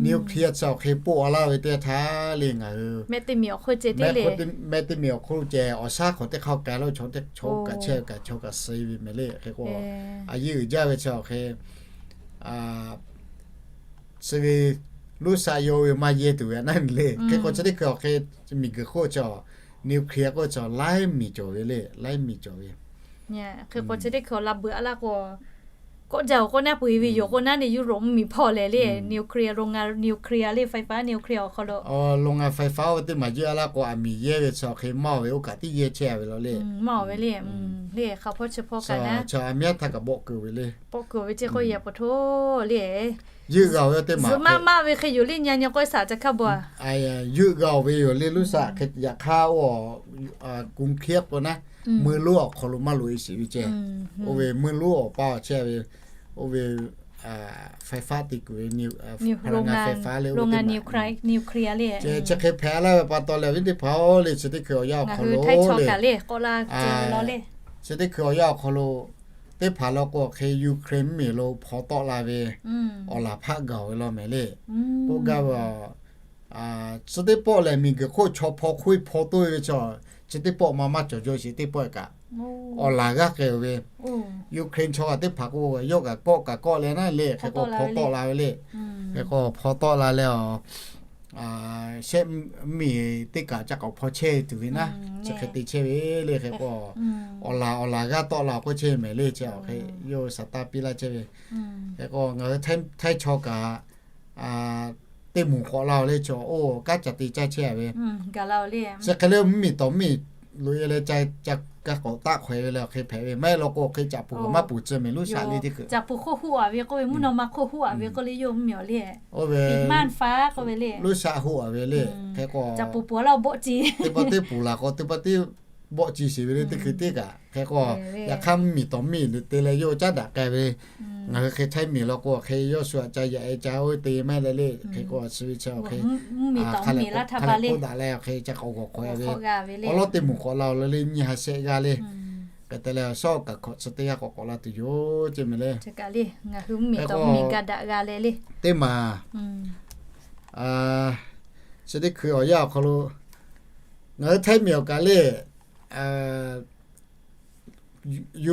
Nuclear chi awˬ hk'e poˆ a laˇ ve teˇ htaˇ le ngaˬ hui mehˆ teˇ miˬ awˬ hk'oˆ ceh tiˉ le. Mehˆ teˇ miˬ awˬ hk'oˆ ceh awˬ shaˉ hk'awꞈ teˇ hk'aˇ k'ai lo chaw kaꞈ chehˇ ve kaꞈ chaw kaꞈ suh ve mehˍ le. Hk'e k'o a yeuˆ jaˇ ve chi awˬ hk'e chi ve Russia yawˇ ve maˇ yehˇ tuˬ ve a naˉ le. Hk'e k'o chi teˇ hkui awˬ hk'e miˬ guiˬ hk'oˆ chi nuclear k'oˆ chi laiˉ miˬ cawˬ ve le, laiˉ miˬ cawˬ ve. Hk'e k'o chi teˇ hkui awˬ la beuꞈ a laˇ k'o, kawˆ jaˇ awˬ k'oˆ naˉ peuˬ e ve yoˬ k'o naˉ le, Europe mvuhˇmiˬ hpawˇ lehˬ le, nuclear โรงงาน nuclear le ไฟฟ้า nuclear awˬ hk'aw lo โรงงานไฟฟ้า ve teˇ maˬ yeuˆ a laˇ k'o aˬ miˍ yehˇ ve chi awˬ hk'e maˇ oˬ ve oˇ kaꞈ tiˉ yehˇ chehˇ a ve law le. Maˇ oˬ ve le, le hk'a hpawˇ chi hpawˇ kaꞈ naˉ chaw aˬ miˉ a htaˇ kaꞈ bawˆ keu ve le. Bawˆ keu ve chi k'oˆ yaꞈ pa taw le. Yeuˆ g'a ve teˇ maˬ maˇ maˇ ve hk'e yoˬ le, nyi nyi k'oˆ saꞈ ca hkaˇ bawˬ a. Yeuˆ g'a oˬ ve yoˬ le Russia hk'e yaꞈ hk'aˇ oˇ กรุงเคียฟ k'o naˉ, meuˇ lonˉ awˬ hk'aw lo maˇ loꞈ e sheˍ ve ceh. Oˇ ve meuˇ lonˉ awˬ paˇ awˬ chehˇ ve, oˇ ve ไฟฟ้า te kuˬ ve พลังงานไฟฟ้า le, โรงงานนิวเคลียร์ le. Chi hk'e hpehꞈ laˇ ve pa taw leh awˬ viˉ teˇ hpaˍ-oˬ le, chi teˇ hkui awˬ yanˇ awˬ hk'aw lo le, chi teˇ hkui awˬ yanˇ awˬ hk'aw lo teˇ hpaˍ law k'o hk'e Ukraine mvuhˇmiˬ lo hpaw tawˆ la ve awˬ laˬ hpaˆ gaˬ ve law mehˍ le. K'oˆ gaˇ ve chi teˇ pawˆ lehˬ miˬ guiˬ hk'oˆ chaw hpaw hk'oˆ hpaw toˇ ve chi, chi teˇ pawˆ ma maˇ cawˬ jaw sheˍ teˇ pawˆ kaꞈ awˬ laˬ g'aˇ k'ai ve. Ukraine chaw kaꞈ teˇ hpaˍ k'o yawˇ kaꞈ kawˆ kaꞈ kawˆ leh naˉ le, hk'e k'o hpaw tawˆ la ve le. Hk'e k'o hpaw tawˆ la leh a, shehˆ miˬ teˇ kaꞈ ca k'awꞈ hpaw chehˇ tuˬ ve naˉ, chi hk'e te chehˇ ve le. Hk'e k'o awˬ laˬ awˬ laˬ g'aˇ tawˆ la k'oˆ chehˇ mehˍ le, chi awˬ hk'e yawˇ saˍ taˇ piˇ laˇ chehˇ ve. Hk'e k'o ngaˬ hui Htaiˇ chaw kaꞈ teˇ moˍ k'awꞈ la oˬ le, chaw oˇ kanˉ ca te caˇ chehˇ a ve. Chi hk'e le mvuhˇmiˬ tawˍ mvuhˇmiˬ loꞈ e leh ca, ca k'awꞈ taˆ hk'awꞈ e ve leh awˬ hk'e hpehꞈ ve maˇ heˆ law k'o hk'e caꞈ puˍ kaꞈ maˇ puˍ tcuh mehˍ Russia le teˇ hkui. Caꞈ puˍ hk'oˆ hoˆ a ve k'oˆ ve, mvuhˇ naw ma hk'oˆ hoˆ a ve k'oˆ le, yawˇ mvuhˇmiˬ awˬ le. Oˇ ve Russia hoˆ a ve le. Hk'e k'o caꞈ puˍ puˍ a laˇ bawˆ ci, teˇ pawˆ teˇ puˍ laˬ k'o teˇ pawˆ teˇ bawˆ ci sheˍ ve le teˇ hkui teˇ kaꞈ. Hk'e k'o yaꞈ hk'aˇ mvuhˇmiˬ tawˍ mvuhˇmiˬ loꞈ te leh yawˇ caˉ daꞈ k'ai ve. Ngaˬ hui hk'e Htaiˇ miˬ law k'o hk'e yawˇ shu aꞈ ca yaꞈ e ca oˇ te maˇ heˆ leh le. Hk'e k'o chi ve chi awˬ hk'e mvuhˇmiˬ tawˍ mvuhˇmiˬ laˇ htaˇ pa le k'oˆ daꞈ leh awˬ hk'e ca k'awꞈ g'awˬ hk'awꞈ e ve. Awˬ lawˉ teˇ moˍ k'awꞈ la oˬ le, nyiˇ ha shehˆ g'aˇ le. Hk'e te leh shaˉ kaꞈ hkawꞈ chi teˇ g'aˇ k'awꞈ k'awꞈ la tuˬ yoˬ ceˇ mehˍ le. Hk'e k'o teˇ maˬ chi teˇ hkui awˬ yanˇ awˬ hk'aw lo ngaˬ hui Htaiˇ miˬ awˬ kaꞈ le,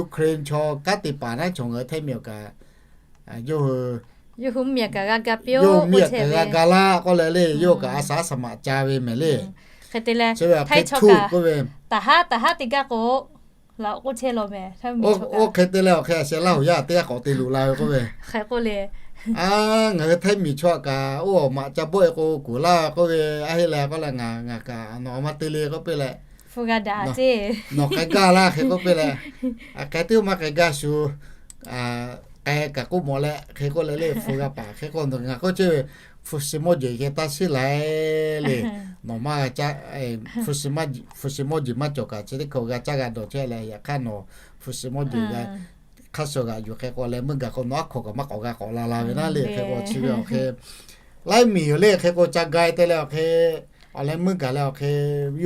Ukraine chaw kanˉ te paˍ naˉ chaw ngaˬ hui Htaiˇ miˬ awˬ kaꞈ yawˇ hui mvuhˇmiˬ kaꞈ g'a ga laˇ k'oˆ leh le, yawˇ kaꞈ a saˍ a saˍ maꞈ ca ve mehˍ le. Hk'e te leh Htaiˇ chaw kaꞈ taˍ haˉ taˍ haˉ te gaˇ k'o la k'oˆ chehˇ law mehˍ. Oˇ hk'e te leh awˬ hk'e a sheh laˇ hoꞈ yaˇ teˇ g'aˇ k'awꞈ te loꞈ la ve k'oˆ ve. Hk'e k'oˆ le, a, ngaˬ hui Htaiˇ miˬ chaw kaꞈ oˇ awˬ maꞈ ca bawˆ e k'o kuˬ laˇ k'oˆ ve, a heˆ leh k'oˆ leh ngaˬ ngaˬ kaꞈ nawˬ a ma te le k'oˆ piˇ leh, nawˬ k'ai gaˇ laˇ hk'e k'oˆ piˇ leh, a k'ai teˇ maˇ k'ai gaˇ shuˍ, k'ai kaꞈ k'oˆ mawˬ leh hk'e k'oˆ leh le, hpu g'a paˍ hk'e k'o ngaˬ k'oˆ chehˇ ve, hpu shi mawˇ jeˬ hk'e taˇ shiˉ laiˉ le. Nawˬ maˇ g'a caˇ, hpu shi mawˇ jeˬ maˇ cawˬ kaꞈ chi teˇ hkui g'a caˇ g'a dawˬ chehˇ leh, yaꞈ hk'aˇ nawˬ hpu shi mawˇ jeˬ g'a hk'aˇ suh g'aꞈ yuˬ hk'e k'o, awˬ leh meuˇ gaˬ k'o nawˬ aˉ hkawꞈ kaꞈ maˇ k'awꞈ g'a k'awꞈ la la ve naˉ le. Hk'e k'o chi ve awˬ hk'e laiˉ miˬ yoˬ le. Hk'e k'o ca ga te leh awˬ hk'e, awˬ leh meuˇ gaˬ leh awˬ hk'e,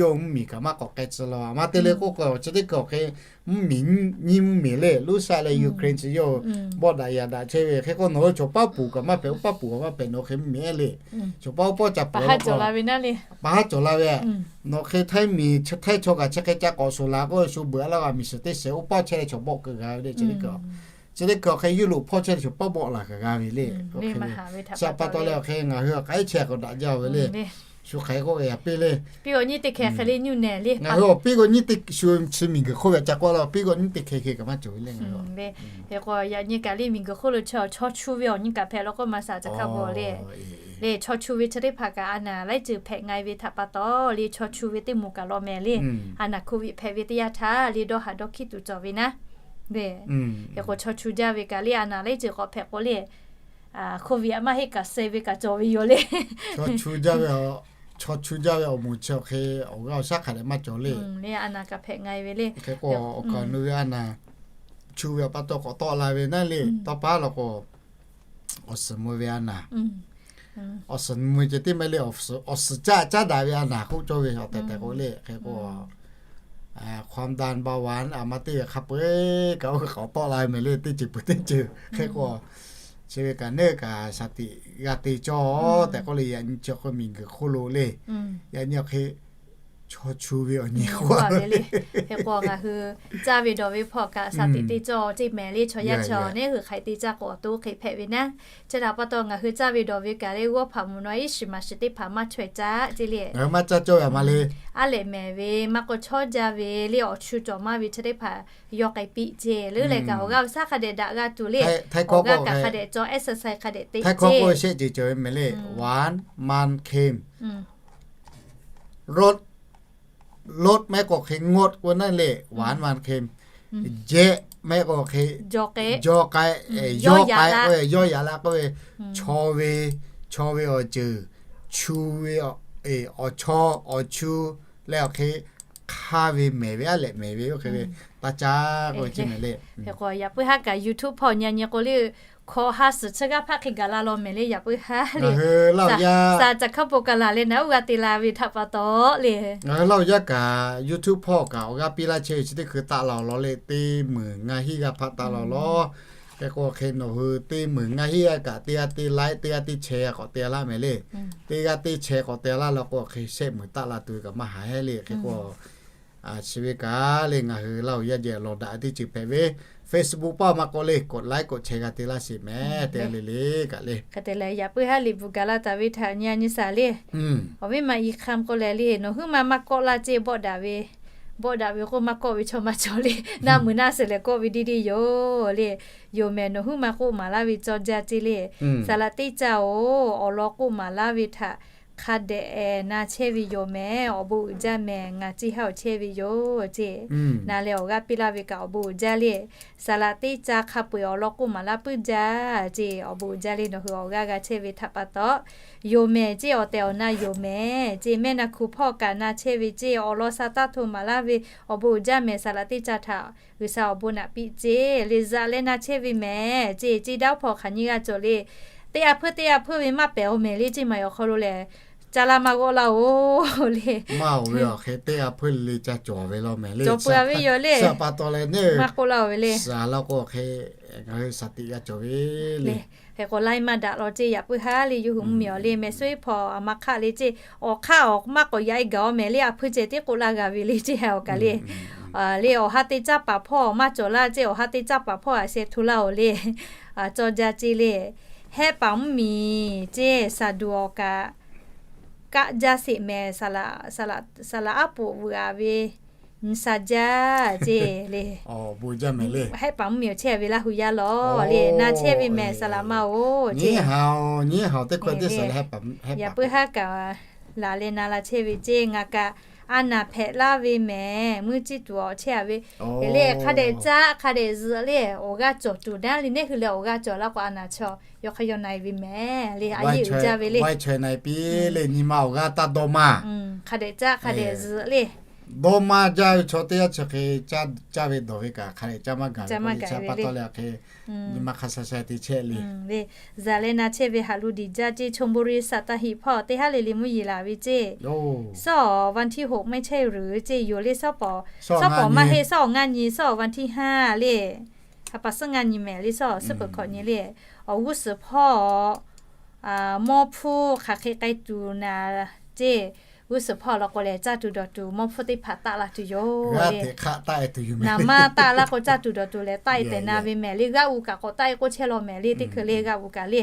yawˇ mvuhˇ miˬ kaꞈ maˇ k'awꞈ k'ai tcuh la. Maˇ te le k'oˆ k'o, chi teˇ hkui awˬ hk'e mvuhˇ miˬ, nyiˇ mvuhˇ miˬ le, Russia leh Ukraine chi yawˇ bawˆ daꞈ yaꞈ daꞈ chehˇ ve. Hk'e k'o nawˬ hui chaw paˉ puˍ kaꞈ maˇ hpehꞈ, oˇ paˉ puˍ kaꞈ maˇ hpehꞈ, nawˬ hk'e mvuhˇ miˬ ehˉ le. Chaw paˉ oˇ pawˆ ca peuˬ la k'o, pa haˉ cawˬ la ve, nawˬ hk'e Htaiˇ miˬ, Htaiˇ chaw kaꞈ chi hk'e ca k'awꞈ shuˍ la k'o, shu beuꞈ a laˇ g'a miˬ shiˍ teˇ shiˍ oˇ pawˆ chehˇ leh chaw bawˆ keu g'a ve le. Chi teˇ hkui, chi teˇ hkui awˬ hk'e Europe hpawˇ chehˇ leh chaw paˉ bawˆ laˬ kaꞈ g'a ve le. Chi pa taw leh awˬ hk'e ngaˬ hui a k'ai chehˇ k'awꞈ daꞈ jaˇ ve le. Shu hk'aˬ hk'e k'oˆ ve yaꞈ piˇ le. Piˇ g'awˬ nyiˇ teˇ hkeh hk'e le nyuˇ nehˬ le. Ngaˬ hui awˬ piˇ g'awˬ nyiˇ teˇ shu chi miˬ guiˬ hk'oˆ ve ca k'oˆ la, piˇ g'awˬ nyiˇ teˇ hkeh hk'e kaꞈ maˇ cawˬ ve le ngaˬ hui. Hk'e k'o yaꞈ nyi kaꞈ le miˬ guiˬ hk'oˆ lo chaw chaw chu ve awˬ nyi kaꞈ hpehꞈ la k'o maˇ saˍ ca hk'a bawˬ le. Le chaw chu ve chi teˇ hpaˍ kaꞈ a naˍ laiˉ ceuˬ hpehꞈ nga ve htaꞈ pa taw le chaw chu ve teˇ moˍ kaꞈ law mehˍ le. A naˍ COVID hpehꞈ ve teˇ yanˇ htaˇ le dawˇ haˍ dawˇ hkiˆ tuˬ cawˬ ve naˉ. Hk'e k'o chaw chu jaˇ ve kaꞈ le a naˍ laiˉ ceuˬ k'awꞈ hpehꞈ k'o le, COVID a maˇ heˆ kaꞈ suh ve kaꞈ cawˬ ve yoˬ le. Chaw chu jaˇ ve awˬ moˍ chi awˬ hk'e awˬ g'aˇ awˬ shaˉ hk'a dehꞈ maˇ cawˬ le. Le a naˍ kaꞈ hpehꞈ nga ve le. Hk'e k'o awˬ kaˍ nu ve a naˍ chu ve awˬ pa taw k'awꞈ tawˆ la ve naˉ le. Tawˇ pa lawˬ k'o awˬ suhˍ mvuh ve a naˍ, awˬ suhˍ mvuh ceh tiˉ maˇ le, awˬ suhˍ caˆ caˉ daꞈ ve a naˍ k'oˆ cawˇ ve awˬ tehˬ tehˬ k'o le. Hk'e k'o ความดัน เบาหวาน a ma teˇ ve hk'a peu-eˬ kaꞈ oˇ ve k'awꞈ tawˆ la ve mehˍ le, teˇ ceuˬ peuˬ teˇ ceuˬ. Hk'e k'o chi ve kaꞈ neˇ kaꞈ shaˍ tiꞈ g'a te cawˇ tehꞈ k'oˆ le. Yaꞈ nyi chi k'o miˬ guiˬ hk'oˆ lo le, yaꞈ nyi awˬ hk'e chaw chu ve awˬ nyi k'oˆ ve le. Hk'e k'o ngaˬ hui caˇ ve dawˬ ve hpawˇ kaꞈ shaˍ tiꞈ te cawˇ ceˇ mehˍ le. Chaw yaˇ chaw neˇ hui hk'aˬ hk'e te caˇ k'o awˬ to hk'e hpehꞈ ve naˉ. Chi htaꞈ pa taw ngaˬ hui caˇ ve dawˬ ve kaꞈ le g'awˇ hpaꞈ mvuhˬ naw iˉ shiˍ maˍ shiˍ teˇ hpaˍ maˇ chaweh caˇ ceˇ le. Aˉ lehꞈ mehˍ ve maˇ k'o chawˇ jaˇ ve le awˬ chu cawˬ maˇ ve chi teˇ hpaˍ yaw k'ai piˇ ceˇ. Leuˉ leh kaꞈ awˬ g'aˇ awˬ shaˉ hk'a dehꞈ daꞈ g'a tuˬ le. Awˬ g'aˇ kaꞈ hk'a dehꞈ cawˬ, exercise hk'a dehꞈ te ceˇ. ไทยเขาก็ เช็ค เฉยๆ mehˍ le. หวาน มัน เค็ม รส รส mehˆ k'o hk'e งด k'oˆ naˉ le, หวาน มัน เค็ม jehˆ mehˆ k'o hk'e jaw k'ai, jaw k'ai, yawˇ yaꞈ la k'oˆ ve, chaw ve, chaw ve awˬ ceuˬ, chu ve awˬ chaw, awˬ chu leh awˬ hk'e hk'aˇ ve mehˍ ve aˉ lehꞈ mehˍ ve oˇ hk'e ve taˇ caˇ k'oˆ ve ceˇ mehˍ le. Hk'e k'o yaꞈ puiˉ haˉ kaꞈ YouTube hpawˇ nyi nyi k'o le, hkawꞈ ha suhˍ chi g'aˇ hpaˆ hk'e gaˬ la law mehˍ le. Yaꞈ puiˉ haˉ le, saˍ caˬ hk'a po kaꞈ laˬ leh naˉ uˇ g'a te la ve htaꞈ pa taw le. Ngaˬ hui Laˇ huˍ yaˇ kaꞈ YouTube hpawˇ kaꞈ awˬ g'aˇ piˇ laˇ chehˇ ve chi teˇ hkui taˆ la awˬ lawn le, teˇ meunˍ ngaˇ hinˉ g'aˇ hpaˆ taˆ la awˬ lawn. Hk'e k'o hk'e nawˬ hui teˇ meunˍ ngaˇ hinˉ g'aˇ kaꞈ teˇ g'aˇ teˇ like, teˇ g'aˇ teˇ share kaꞈ k'awꞈ te laˇ mehˍ le. Teˇ g'aˇ teˇ share k'awꞈ te laˇ la k'o hk'e shehˆ meunˍ taˆ la tuˬ ve kaꞈ maˇ haˍ heˆ le. Hk'e k'o chi ve kaꞈ le ngaˬ hui Laˇ huˍ yaˇ jehˬ lawˬ daꞈ teˇ ceuˬ hpehꞈ ve Facebook paˇ maˇ k'awꞈ le กด like กด share g'a te laˇ sheˍ mehˍ te le le kaꞈ le. Hk'e te leh yaꞈ puiˉ haˉ liꞈ bvuhꞈ gaˬ la taˍ ve htaꞈ nyi a nyi saˍ le. Awˬ viˉ ma i hk'am k'o lehˬ le, nawˬ huiˉ ma maˇ kawˆ laˇ ceˇ bawˆ daꞈ ve, bawˆ daꞈ ve k'oˆ maˇ kawˆ ve chaw maˇ cawˬ le. Naˆ mui naˆ suhˍ lehˬ kawˆ ve deˇ deˇ yoˬ le. Yoˬ mehˍ nawˬ huiˉ ma k'oˆ maˍ laˇ ve cawˇ jaˇ ceˇ le. Saˍ laꞈ teˇ caˇ-oˬ, awˬ lawn k'oˆ maˍ laˇ ve htaꞈ hk'a dehꞈ na chehˇ ve yoˬ mehˍ. Awˬ bon uiˍ jaˇ mehˍ, ngaˬ ceˇ haˉ awˬ chehˇ ve yoˬ ceˇ. Na leh awˬ g'aˇ piˇ laˇ ve kaꞈ awˬ bon uiˍ jaˇ le. Saˍ laꞈ teˇ caˇ hk'a peu-eˬ awˬ lawn k'oˆ maˍ laˇ puiˉ jaˇ ceˇ. Awˬ bon uiˍ jaˇ le nawˬ hui awˬ g'aˇ g'a chehˇ ve htaꞈ pa taw. Yoˬ mehˍ ceˇ, awˬ tehˬ awˬ na yoˬ mehˍ ceˇ. Mehˆ na hkuˬ hpawˇ kaꞈ na chehˇ ve ceˇ. Awˬ lawn sa taˇ hto maˍ laˇ ve awˬ bon uiˍ jaˇ mehˍ. Saˍ laꞈ teˇ caˇ htaꞈ G'uiˬsha awˬ bon naꞈ piˇ ceˇ le. Zaꞈ leh na chehˇ ve mehˍ ceˇ. Ceˇ daˇ hpawˇ hk'aˬ nyiˇ g'aˇ cawˬ le. Teˇ g'aˇ hpeuˇ teˇ g'aˇ hpeuˇ ve maˇ pehˍ awˬ mehˍ le ceˇ maˬ yawˬ hk'aw lo lehˬ, ca laˇ maˇ g'awˆ laˇ-oˬ le. Maˇ oˬ ve awˬ hk'e teˇ g'aˇ hpeuˇ le ca cawˬ ve law mehˍ le. Cawˬ peuˬ ve yoˬ le. Maˇ k'oˆ laˇ-oˬ ve le. Saˍ laꞈ k'o hk'e ngaˬ hui shaˍ tiꞈ g'a cawˬ ve le. Hk'e k'o laiˉ maˇ daꞈ law ceˇ yaꞈ puiˉ haˉ le yawˇ hui mvuhˇmiˬ awˬ le mehˍ suhˉ-eˬ hpawˇ a ma hk'aˆ le ceˇ. Awˬ hk'aˇ awˬ maˇ k'awꞈ yaꞈ-e gaˬ-oˬ mehˍ le. A hpui ceh tiˉ k'oˆ laˇ g'a ve le ceˇ. Awˬ kaˬ le le awˬ ha teˇ caˇ paˍ hpawˇ maˇ cawˬ laˇ ceˇ. Awˬ ha teˇ caˇ paˍ hpawˇ a sheh hto laˇ-oˬ le. Cawˇ jaˇ ceˇ le. Hehˆ paˍ mvuhˇmiˬ ceˇ saˍ duˬ awˬ kaꞈ kaˆ jaˇ sheˍ mehˍ. Saˍ laꞈ aˉ poꞈ vuiˬ-a ve nyi sha jaˇ ceˇ le. Hehˆ paˍ mvuhˇmiˬ awˬ chehˇ ve Laˇ huˍ yaˇ law le. Na chehˇ ve mehˍ saˍ laꞈ ma-oˬ ceˇ. Yaꞈ puiˉ haˉ kaꞈ laˬ leh na la chehˇ ve ceˇ. Ngaˬ kaꞈ a naˍ hpehꞈ laˇ ve mehˍ. Mvuhˇ ciˇ tuˬ awˬ chehˇ a ve le, hk'a dehꞈ caˇ hk'a dehꞈ zuhꞈ le, awˬ g'aˇ cawˬ tuˬ naˉ le, neˇ hui leh awˬ g'aˇ cawˬ laˇ k'o a naˍ chaw yaw hk'a yaw na e ve mehˍ le, a yeˇ uiˍ jaˇ ve le. Vaiˇ chaweh na e piˇ le, nyi ma awˬ g'aˇ taˇ dawˇ maˇ. Hk'a dehꞈ caˇ hk'a dehꞈ zuhꞈ le. Dawˇ maˇ jaˇ ve chaw teˇ g'aˇ chi hk'e caˇ ve dawˬ ve kaꞈ hk'a dehꞈ caˇ maˇ gaˬ ve, chi pa taw leh hk'e nyi ma hk'a sha sha te chehˇ le. Zaˬ leh na chehˇ ve haꞈ lu diˍ jaˇ ceˇ, ชลบุรี สัตหีบ hpawˇ teˇ haˉ le le mvuhˇ yeˬ laˬ ve ceˇ. Sawˉ วันที่หก ไม่ใช่หรือ ceˇ yoˬ le, sawˉ pawˍ, sawˉ pawˍ maˇ heˆ, sawˉ awˬ ngaˇ nyi, sawˉ awˬ วันที่ห้า le. Ha pa suhˉ ngaˇ nyi mehˍ le, sawˉ suhˉ peuˬ hkawꞈ nyi le. Awˬ g'uˇ suhˍ hpawˇ mawˇ hpfuhˇ hk'aˬ hk'e k'ai tuˬ naˍ ceˇ. G'uˇ suhˍ hpawˇ law k'o lehˬ, caˇ tuˬ dawˬ tuˬ mawˇ hpfuhˇ teˇ hpaˍ taˆ la tuˬ yoˬ le. Naˍ maˇ taˆ laˇ k'o caˇ tuˬ dawˬ tuˬ lehˬ taˆ e tuˬ yoˬ le, taˆ e tehꞈ na ve mehˍ le. G'aˇ uiˍ kaꞈ k'awꞈ taˆ e k'oˆ chehˇ law mehˍ le, teˇ hkui le g'aˇ uiˍ kaꞈ le.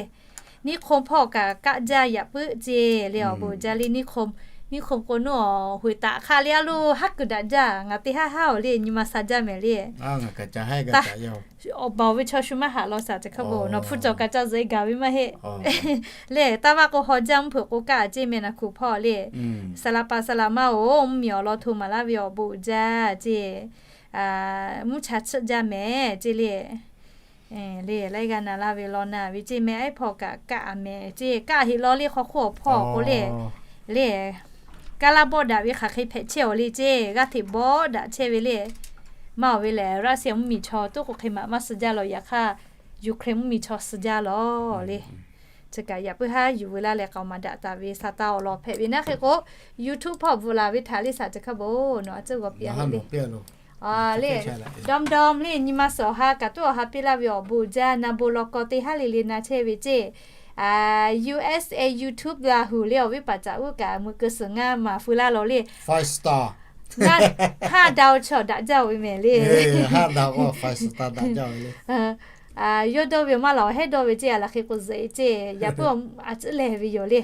นิคม hpawˇ kaꞈ kaˆ jaˇ yaꞈ puiˉ ceˇ le, awˬ bon jaˇ le. นิคม นิคม k'o naˉ hui taꞈ hk'a le a lo haˉ kuiˬ daꞈ jaˇ, ngaˬ teˇ haˉ haˉ awˬ le nyi ma sha jaˇ mehˍ le. Awˬ baˬ ve chaw shu maˇ haꞈ law shaˍ, chi hk'a bon nawˬ hpu cawˬ kaꞈ ca zuhꞈ e gaˬ ve maˇ heˆ le. Taˇ vaˇ k'o haw jaˇ mvuhˇ hpeuꞈ k'o kaˆ ceˇ mehˍ naˍ hkuˬ hpawˇ le. Saˍ laˍ paˍ saˍ laˍ maˇ oˬ, mvuhˇ miˬ awˬ lawn hto maˍ laˇ ve awˬ bon jaˇ ceˇ. Mvuhˇ cha chiˆ jaˇ mehˍ ceˇ le. Le laiˉ g'aˇ na laˇ ve law na ve ceˇ mehˍ, aiˉ hpawˇ kaꞈ kaˆ a mehˍ ceˇ, kaˆ heꞈ law le, hk'aw hk'oˆ awˬ hpawˇ k'o le. Le kaˇ laˇ bawˆ daꞈ ve hk'aˬ hk'e hpehꞈ chehˇ awˬ le ceˇ, g'aˇ hteꞈ bawˆ daꞈ chehˇ ve le. Maˇ awˬ ve lehˬ, Russia mvuhˇ miˬ chaw toˆ k'o hk'e maꞈ maˇ suh jaˇ law, yaꞈ hk'aˇ Ukraine mvuhˇ miˬ chaw suh jaˇ law le. Chi kaꞈ yaꞈ puiˉ haˉ yuˬ veu laˇ leh k'aoˍ maˍ daꞈ taˍ ve sa taˇ awˬ lawn hpehꞈ ve naˉ hk'e k'o, YouTube hpawˇ bvuhꞈ laˬ ve htaꞈ le shaˍ chi hk'a bon nawˬ a tcuhˉ g'aw piˇ a le. Le dawˇ dawˇ le nyi ma suhˍ awˬ ha kaꞈ tuˉ awˬ ha piˇ laˇ ve awˬ bon jaˇ, na bon law kawˇ teˇ haˉ le le na chehˇ ve ceˇ. USA YouTube Yahoo le awˬ viˉ paˍ caꞈ uˉ kaꞈ meuꞈ keu suhˍ ngaˇ maˍ feu laˇ law le. Haˇ daꞈ chaw daꞈ jaˇ ve mehˍ le. Yawˇ dawˇ ve maˇ laˬ, hehˉ dawˇ ve ceˇ, a laˬ hk'e k'o zuhꞈ e ceˇ, yaꞈ puiˉ a tcuhˉ lehˬ ve yoˬ le.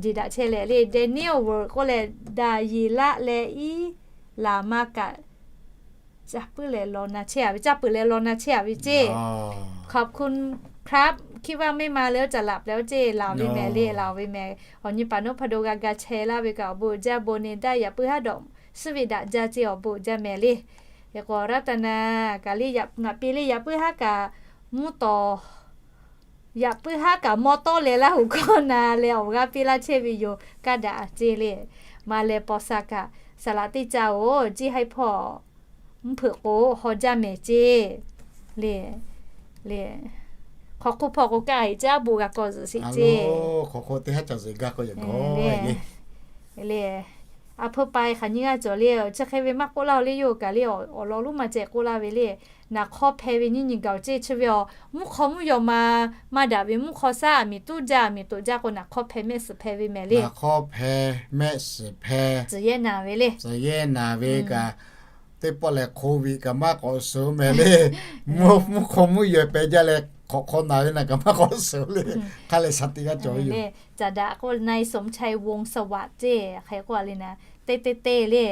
Jeˬ daꞈ chehˇ leh le, Daniel Word k'oˆ leh, daꞈ yeˬ laˆ leh iˉ laˬ ma kaꞈ caˇ puiˉ leh law na chehˇ a ve, caˇ peuˬ leh law na chehˇ a ve ceˇ. ขอบคุณครับ คิดว่าไม่มาแล้วจะหลับแล้ว ceˇ laˬ ve mehˍ le, laˬ ve mehˍ. Awˬ nyi paˍ nawˉ hpaˇ do g'a ga chehˇ laˇ ve kaꞈ awˬ bon jaˇ, bon ne daꞈ, yaꞈ puiˉ haˉ dawꞈ suhˉ ve daꞈ jaˇ ceˇ, awˬ bon jaˇ mehˍ le. Hk'e k'o Raˇtaˍnaˍ kaꞈ le ngaˬ pi le yaꞈ puiˉ haˉ kaꞈ mvuhˇ tawˍ yaꞈ puiˉ haˉ kaꞈ mawˇ tawˇ leh Laˇ huˍ hkawˇ na leh awˬ g'aˇ piˇ laˇ chehˇ ve yoˬ. Kaˇ daꞈ a ceˇ le. Ma leh paw sha kaꞈ saˍ laꞈ teˇ caˇ oˬ, ciˇ haiˉ hpawˇ mvuhˇ hpeuꞈ k'o haw jaˇ mehˍ ceˇ le. Le hk'aw hk'oˆ hpawˇ k'o kaˇ heꞈ caˇ bon g'a kawˇ zuhꞈ sheˍ ceˇ. Hk'aw hk'oˆ teˇ haˉ ca zuhꞈ gaˇ k'o yaꞈ gaw le. A hpeu pa e hk'aˬ nyi g'aˇ cawˬ le, chi hk'e ve maˇ k'oˆ laˇ le, yawˇ kaꞈ le awˬ lawn lonˉ maˇ ceh k'oˆ laˇ ve le. Naˍ hk'awˇ hpeh ve nyiˇ nyi gaˬ ceˇ, chi ve awˬ mvuhˇ hk'aw mvuhˇ yaw ma maˇ daꞈ ve mvuhˇ hk'aw shaˉ a miˍ tuˉ jaˇ a miˍ toꞈ jaˇ k'o naˍ hk'awˇ hpeh mehˆ suhˍ hpeh ve mehˍ le. Naˍ hk'awˇ hpeh mehˆ suhˍ hpeh, tcuhˬ yehˇ naˍ ve le. Tcuhˬ yehˇ naˍ ve kaꞈ teˇ pawˆ lehˬ COVID kaꞈ maˇ k'awꞈ suhˍ mehˍ le. Mvuhˇ hk'aw mvuhˇ yaw peh jaˇ leh hk'awꞈ hk'aw naˍ ve naˬ kaꞈ maˇ k'awꞈ suhˍ le. Hk'a leh shaˍ tiꞈ g'a cawˬ ve yoˬ. Caˍ daꞈ k'o นายสมชัย วงศ์สวัสดิ์ ceˇ hk'e k'oˆ a le naˍ, teˇ teˇ teˇ le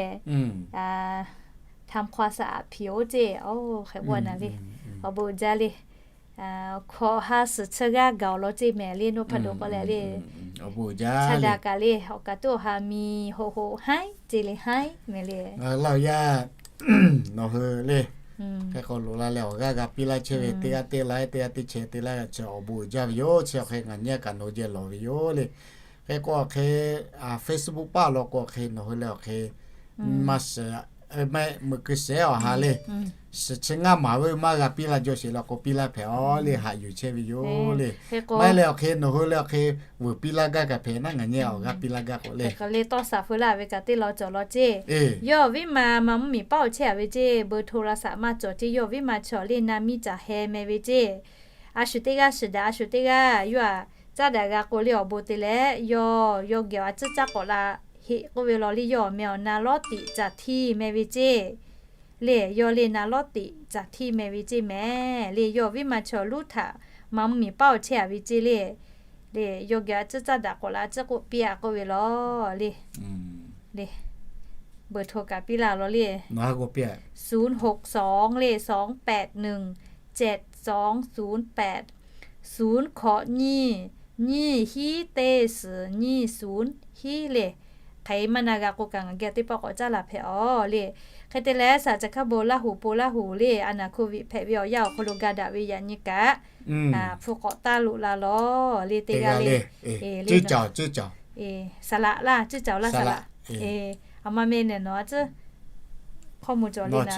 ทำความสะอาดผิว ceˇ, hk'e k'oˆ a naˍ le. Awˬ bon jaˇ le. Hkawꞈ ha suhˍ chi g'aˇ gaˬ awˬ lawn ceˇ mehˍ le, nawˬ hpaˇ do k'oˆ leh le. Cha daꞈ kaꞈ le awˬ kaꞈ tuˉ awˬ ha miˬ hoꞈ hoꞈ haiˉ ceˇ le haiˉ mehˍ le. Laˇ yaˇ nawˬ hui le, hk'e k'o loꞈ la leh awˬ g'aˇ g'a piˇ laˇ chehˇ ve teˇ g'aˇ teˇ laˇ teˇ g'aˇ teˇ chehˇ te laˇ g'a chi awˬ bon uiˍ jaˇ ve yoˬ. Chi awˬ hk'e ngaˬ nyi a kaꞈ nawˬ hui jehˇ lawˬ ve yoˬ le. Hk'e k'o awˬ hk'e Facebook paˇ law k'o awˬ hk'e nawˬ hui leh awˬ hk'e maˇ shiˍ, mehˆ meuꞈ keu shehˍ awˬ ha le. Shiˍ chi ngaˇ maˍ ve maˇ g'a piˇ laˇ jaw sheˍ law k'o piˇ laˇ hpehꞈ a le, haꞈ yuˬ chehˇ ve yoˬ le. Maˇ heˆ leh awˬ hk'e nawˬ hui leh awˬ hk'e vuiˬ piˇ laˇ gaˇ kaꞈ hpehꞈ naˉ, ngaˬ nyi awˬ g'aˇ piˇ laˇ gaˇ k'o le. Tawˇ shaˍ feu laˇ ve kaꞈ teˇ law cawˬ law ceˇ. Yawˇ viˉ ma maˇ mvuhˇ miˬ paˉ awˬ chehˇ a ve ceˇ, เบอร์โทรศัพท์ maˇ cawˬ ceˇ, yawˇ viˉ ma chaw le na miˇ caˬ heh meh ve ceˇ. A shu teˇ g'aˇ shiˍ daꞈ, a shu teˇ g'aˇ yawˇ aꞈ caˉ daꞈ g'a k'o le awˬ bon te leh, yawˇ yawˇ geh a ciˉ caˉ k'awꞈ la heˆ k'oˆ ve law le, yawˇ awˬ meh awˬ na Lawˇ tiꞈ caˬ htiˇ meh ve ceˇ. Le yawˇ le na Lawˇ tiꞈ caˬ htiˇ meh ve ceˇ mehˍ le, yawˇ viˉ ma chaw luˉ htaꞈ maˇ mvuhˇ miˬ paˉ awˬ chehˇ a ve ceˇ le. Le yawˇ geh a ciˉ caˉ daꞈ k'awꞈ la a ciˉ k'oˆ piˇ a k'oˆ ve law le. Le เบอร์โทร kaꞈ piˇ laˇ law le. ศูนย์หกสอง le สองแปดหนึ่งเจ็ดสองศูนย์แปด ศูนย์ hkawꞈ nyiˇ, nyiˇ hiˉ teˇ suhˍ nyiˇ ศูนย์ hiˉ le. hk'aˬ e maˇ na g'a k'o kaꞈ ngaˬ geh teˇ pawˆ k'awꞈ caˉ laˬ hpehꞈ-aˬ le. Hk'e te leh saˍ ca hkaˇ bon Laˇ huˍ po Laˇ huˍ le, a naˍ hko viꞈ hpehꞈ ve awˬ yanˇ awˬ hk'aw lo ga daꞈ ve yaꞈ nyi kaꞈ, hpu k'awꞈ taˇ loꞈ la lawˬ le teˇ g'aˇ le. Saˍ laꞈ laˇ, cuˇ caˍ laˇ saˍ laꞈ. A ma meh nehˬ nawˬ a tcuhˉ hk'aw mo cawˬ le na.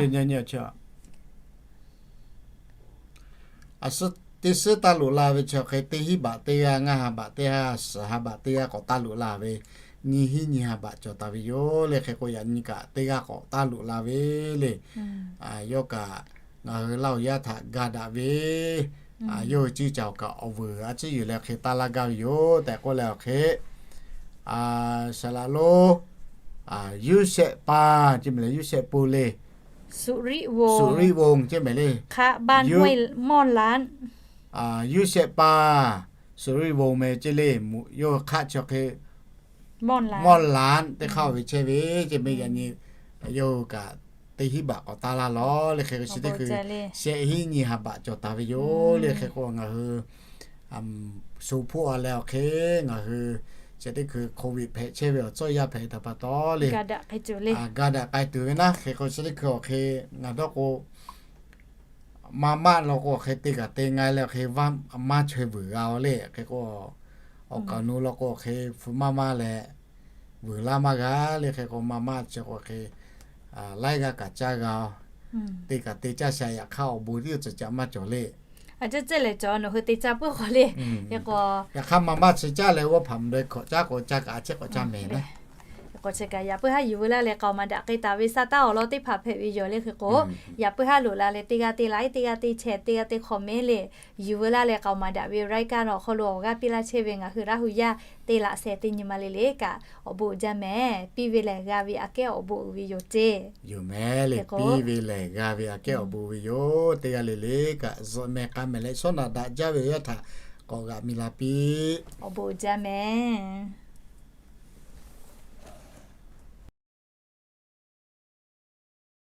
Teˇ suhˉ taˇ loꞈ la ve chi hk'e teˇ hinˉ baꞈ teˇ g'aˇ, ngaˇ ha baꞈ teˇ g'aˇ, suhˍ ha baꞈ teˇ g'aˇ k'awꞈ taˇ loꞈ la ve, nyiˇ hinˉ nyiˇ ha baꞈ cawˬ taˍ ve yoˬ le. Hk'e k'o yaꞈ nyi kaꞈ teˇ g'aˇ k'awꞈ taˇ loꞈ la ve le. Yawˇ kaꞈ ngaˬ hui Laˇ huˍ yaˇ htaꞈ ga daꞈ ve, yawˇ hui cuˇ caˍ kaꞈ awˬ vuiˬ a ciˉ yuˬ leh hk'e taˇ laˇ gaˇ ve yoˬ tehꞈ k'oˆ leh awˬ hk'e, saˍ laꞈ lonˉ Yuˇsehꞈ pa, chi meh leh Yuˇsehꞈ po le, Suˍriˆ Voˬ chi meh le, Yuˇsehꞈ pa Suˍriˆ Voˬ meh ce le, yawˇ hui hk'aˆ chi hk'e Mawˇ lanˉ teˇ hk'aˇ ve chehˇ ve ce meh yaꞈ nyi, yawˇ hui kaꞈ teˇ hinˉ baꞈ k'awꞈ taˇ laˇ lawˬ le. Hk'e k'o chi teˇ hkui shehˆ hinˉ nyiˇ ha baꞈ cawˬ taˍ ve yoˬ le. Hk'e k'o ngaˬ hui shu hpoˆ a leh awˬ hk'e ngaˬ hui chi teˇ hkui Covid hpehꞈ chehˇ ve awˬ tcuhˉ yaˇ hpehꞈ ve htaꞈ pa taw le, ga daꞈ k'ai tuˬ ve naˉ. Hk'e k'o chi teˇ hkui awˬ hk'e ngaˬ dawˇ k'o maˇ maˆ law k'o awˬ hk'e te kaꞈ te nga leh awˬ hk'e maˇ chaweh vuiˬ g'a-o le. Hk'e k'o awˬ kaˍ awˬ nu law k'o awˬ hk'e hpu maˇ maˇ leh vuiˬ laˇ maˇ g'a le. Hk'e k'o maˇ maˆ chi k'o hk'e laiˉ g'aˇ kaꞈ caˇ g'a-o. Te kaꞈ te caˇ sha yaꞈ hk'aˇ awˬ bon tiˉ cawˬ caꞈ maˇ cawˬ le. A ceh ceh lehˬ cawˬ nawˬ hui te caˇ puiˉ k'o le. Yaꞈ hk'aˇ maˇ maˇ chi caˇ leh g'awˇ hpaꞈ mvuhˬ deh hkawꞈ caˇ k'o caˇ kaꞈ a ciˉ k'awꞈ caˇ mehˍ le. K'o chi kaꞈ yaꞈ puiˉ haˉ yuˬ veu laˇ leh k'aoˍ maˍ daꞈ k'ai taˍ ve sa taˇ awˬ lawn teˇ hpaˍ hpehꞈ ve yoˬ le. Hk'e k'o yaꞈ puiˉ haˉ loꞈ la leh teˇ g'aˇ teˇ like, teˇ g'aˇ teˇ share, teˇ g'aˇ teˇ comment le, yuˬ veu laˇ leh k'aoˍ maˍ daꞈ ve รายการ awˬ hk'aw lo awˬ g'aˇ piˇ laˇ chehˇ ve ngaˬ hui Laˇ huˍ yaˇ teˇ laꞈ sheh teˇ nyi ma le le kaꞈ awˬ bon uiˍ jaˇ mehˍ. Piˇ ve lehˬ g'a ve aꞈ kehˉ awˬ bon uiˍ ve yoˬ ceˇ. Yoˬ mehˍ le, piˇ ve lehˬ g'a ve aꞈ kehˉ awˬ bon ve yoˬ. Teˇ g'aˇ le le kaꞈ zuhꞈ meh k'a mehˍ leh shawˉ naꞈ daꞈ jaˇ ve awˬ yanˇ htaꞈ k'awꞈ g'aꞈ mi la piˇ. Awˬ bon uiˍ jaˇ mehˍ.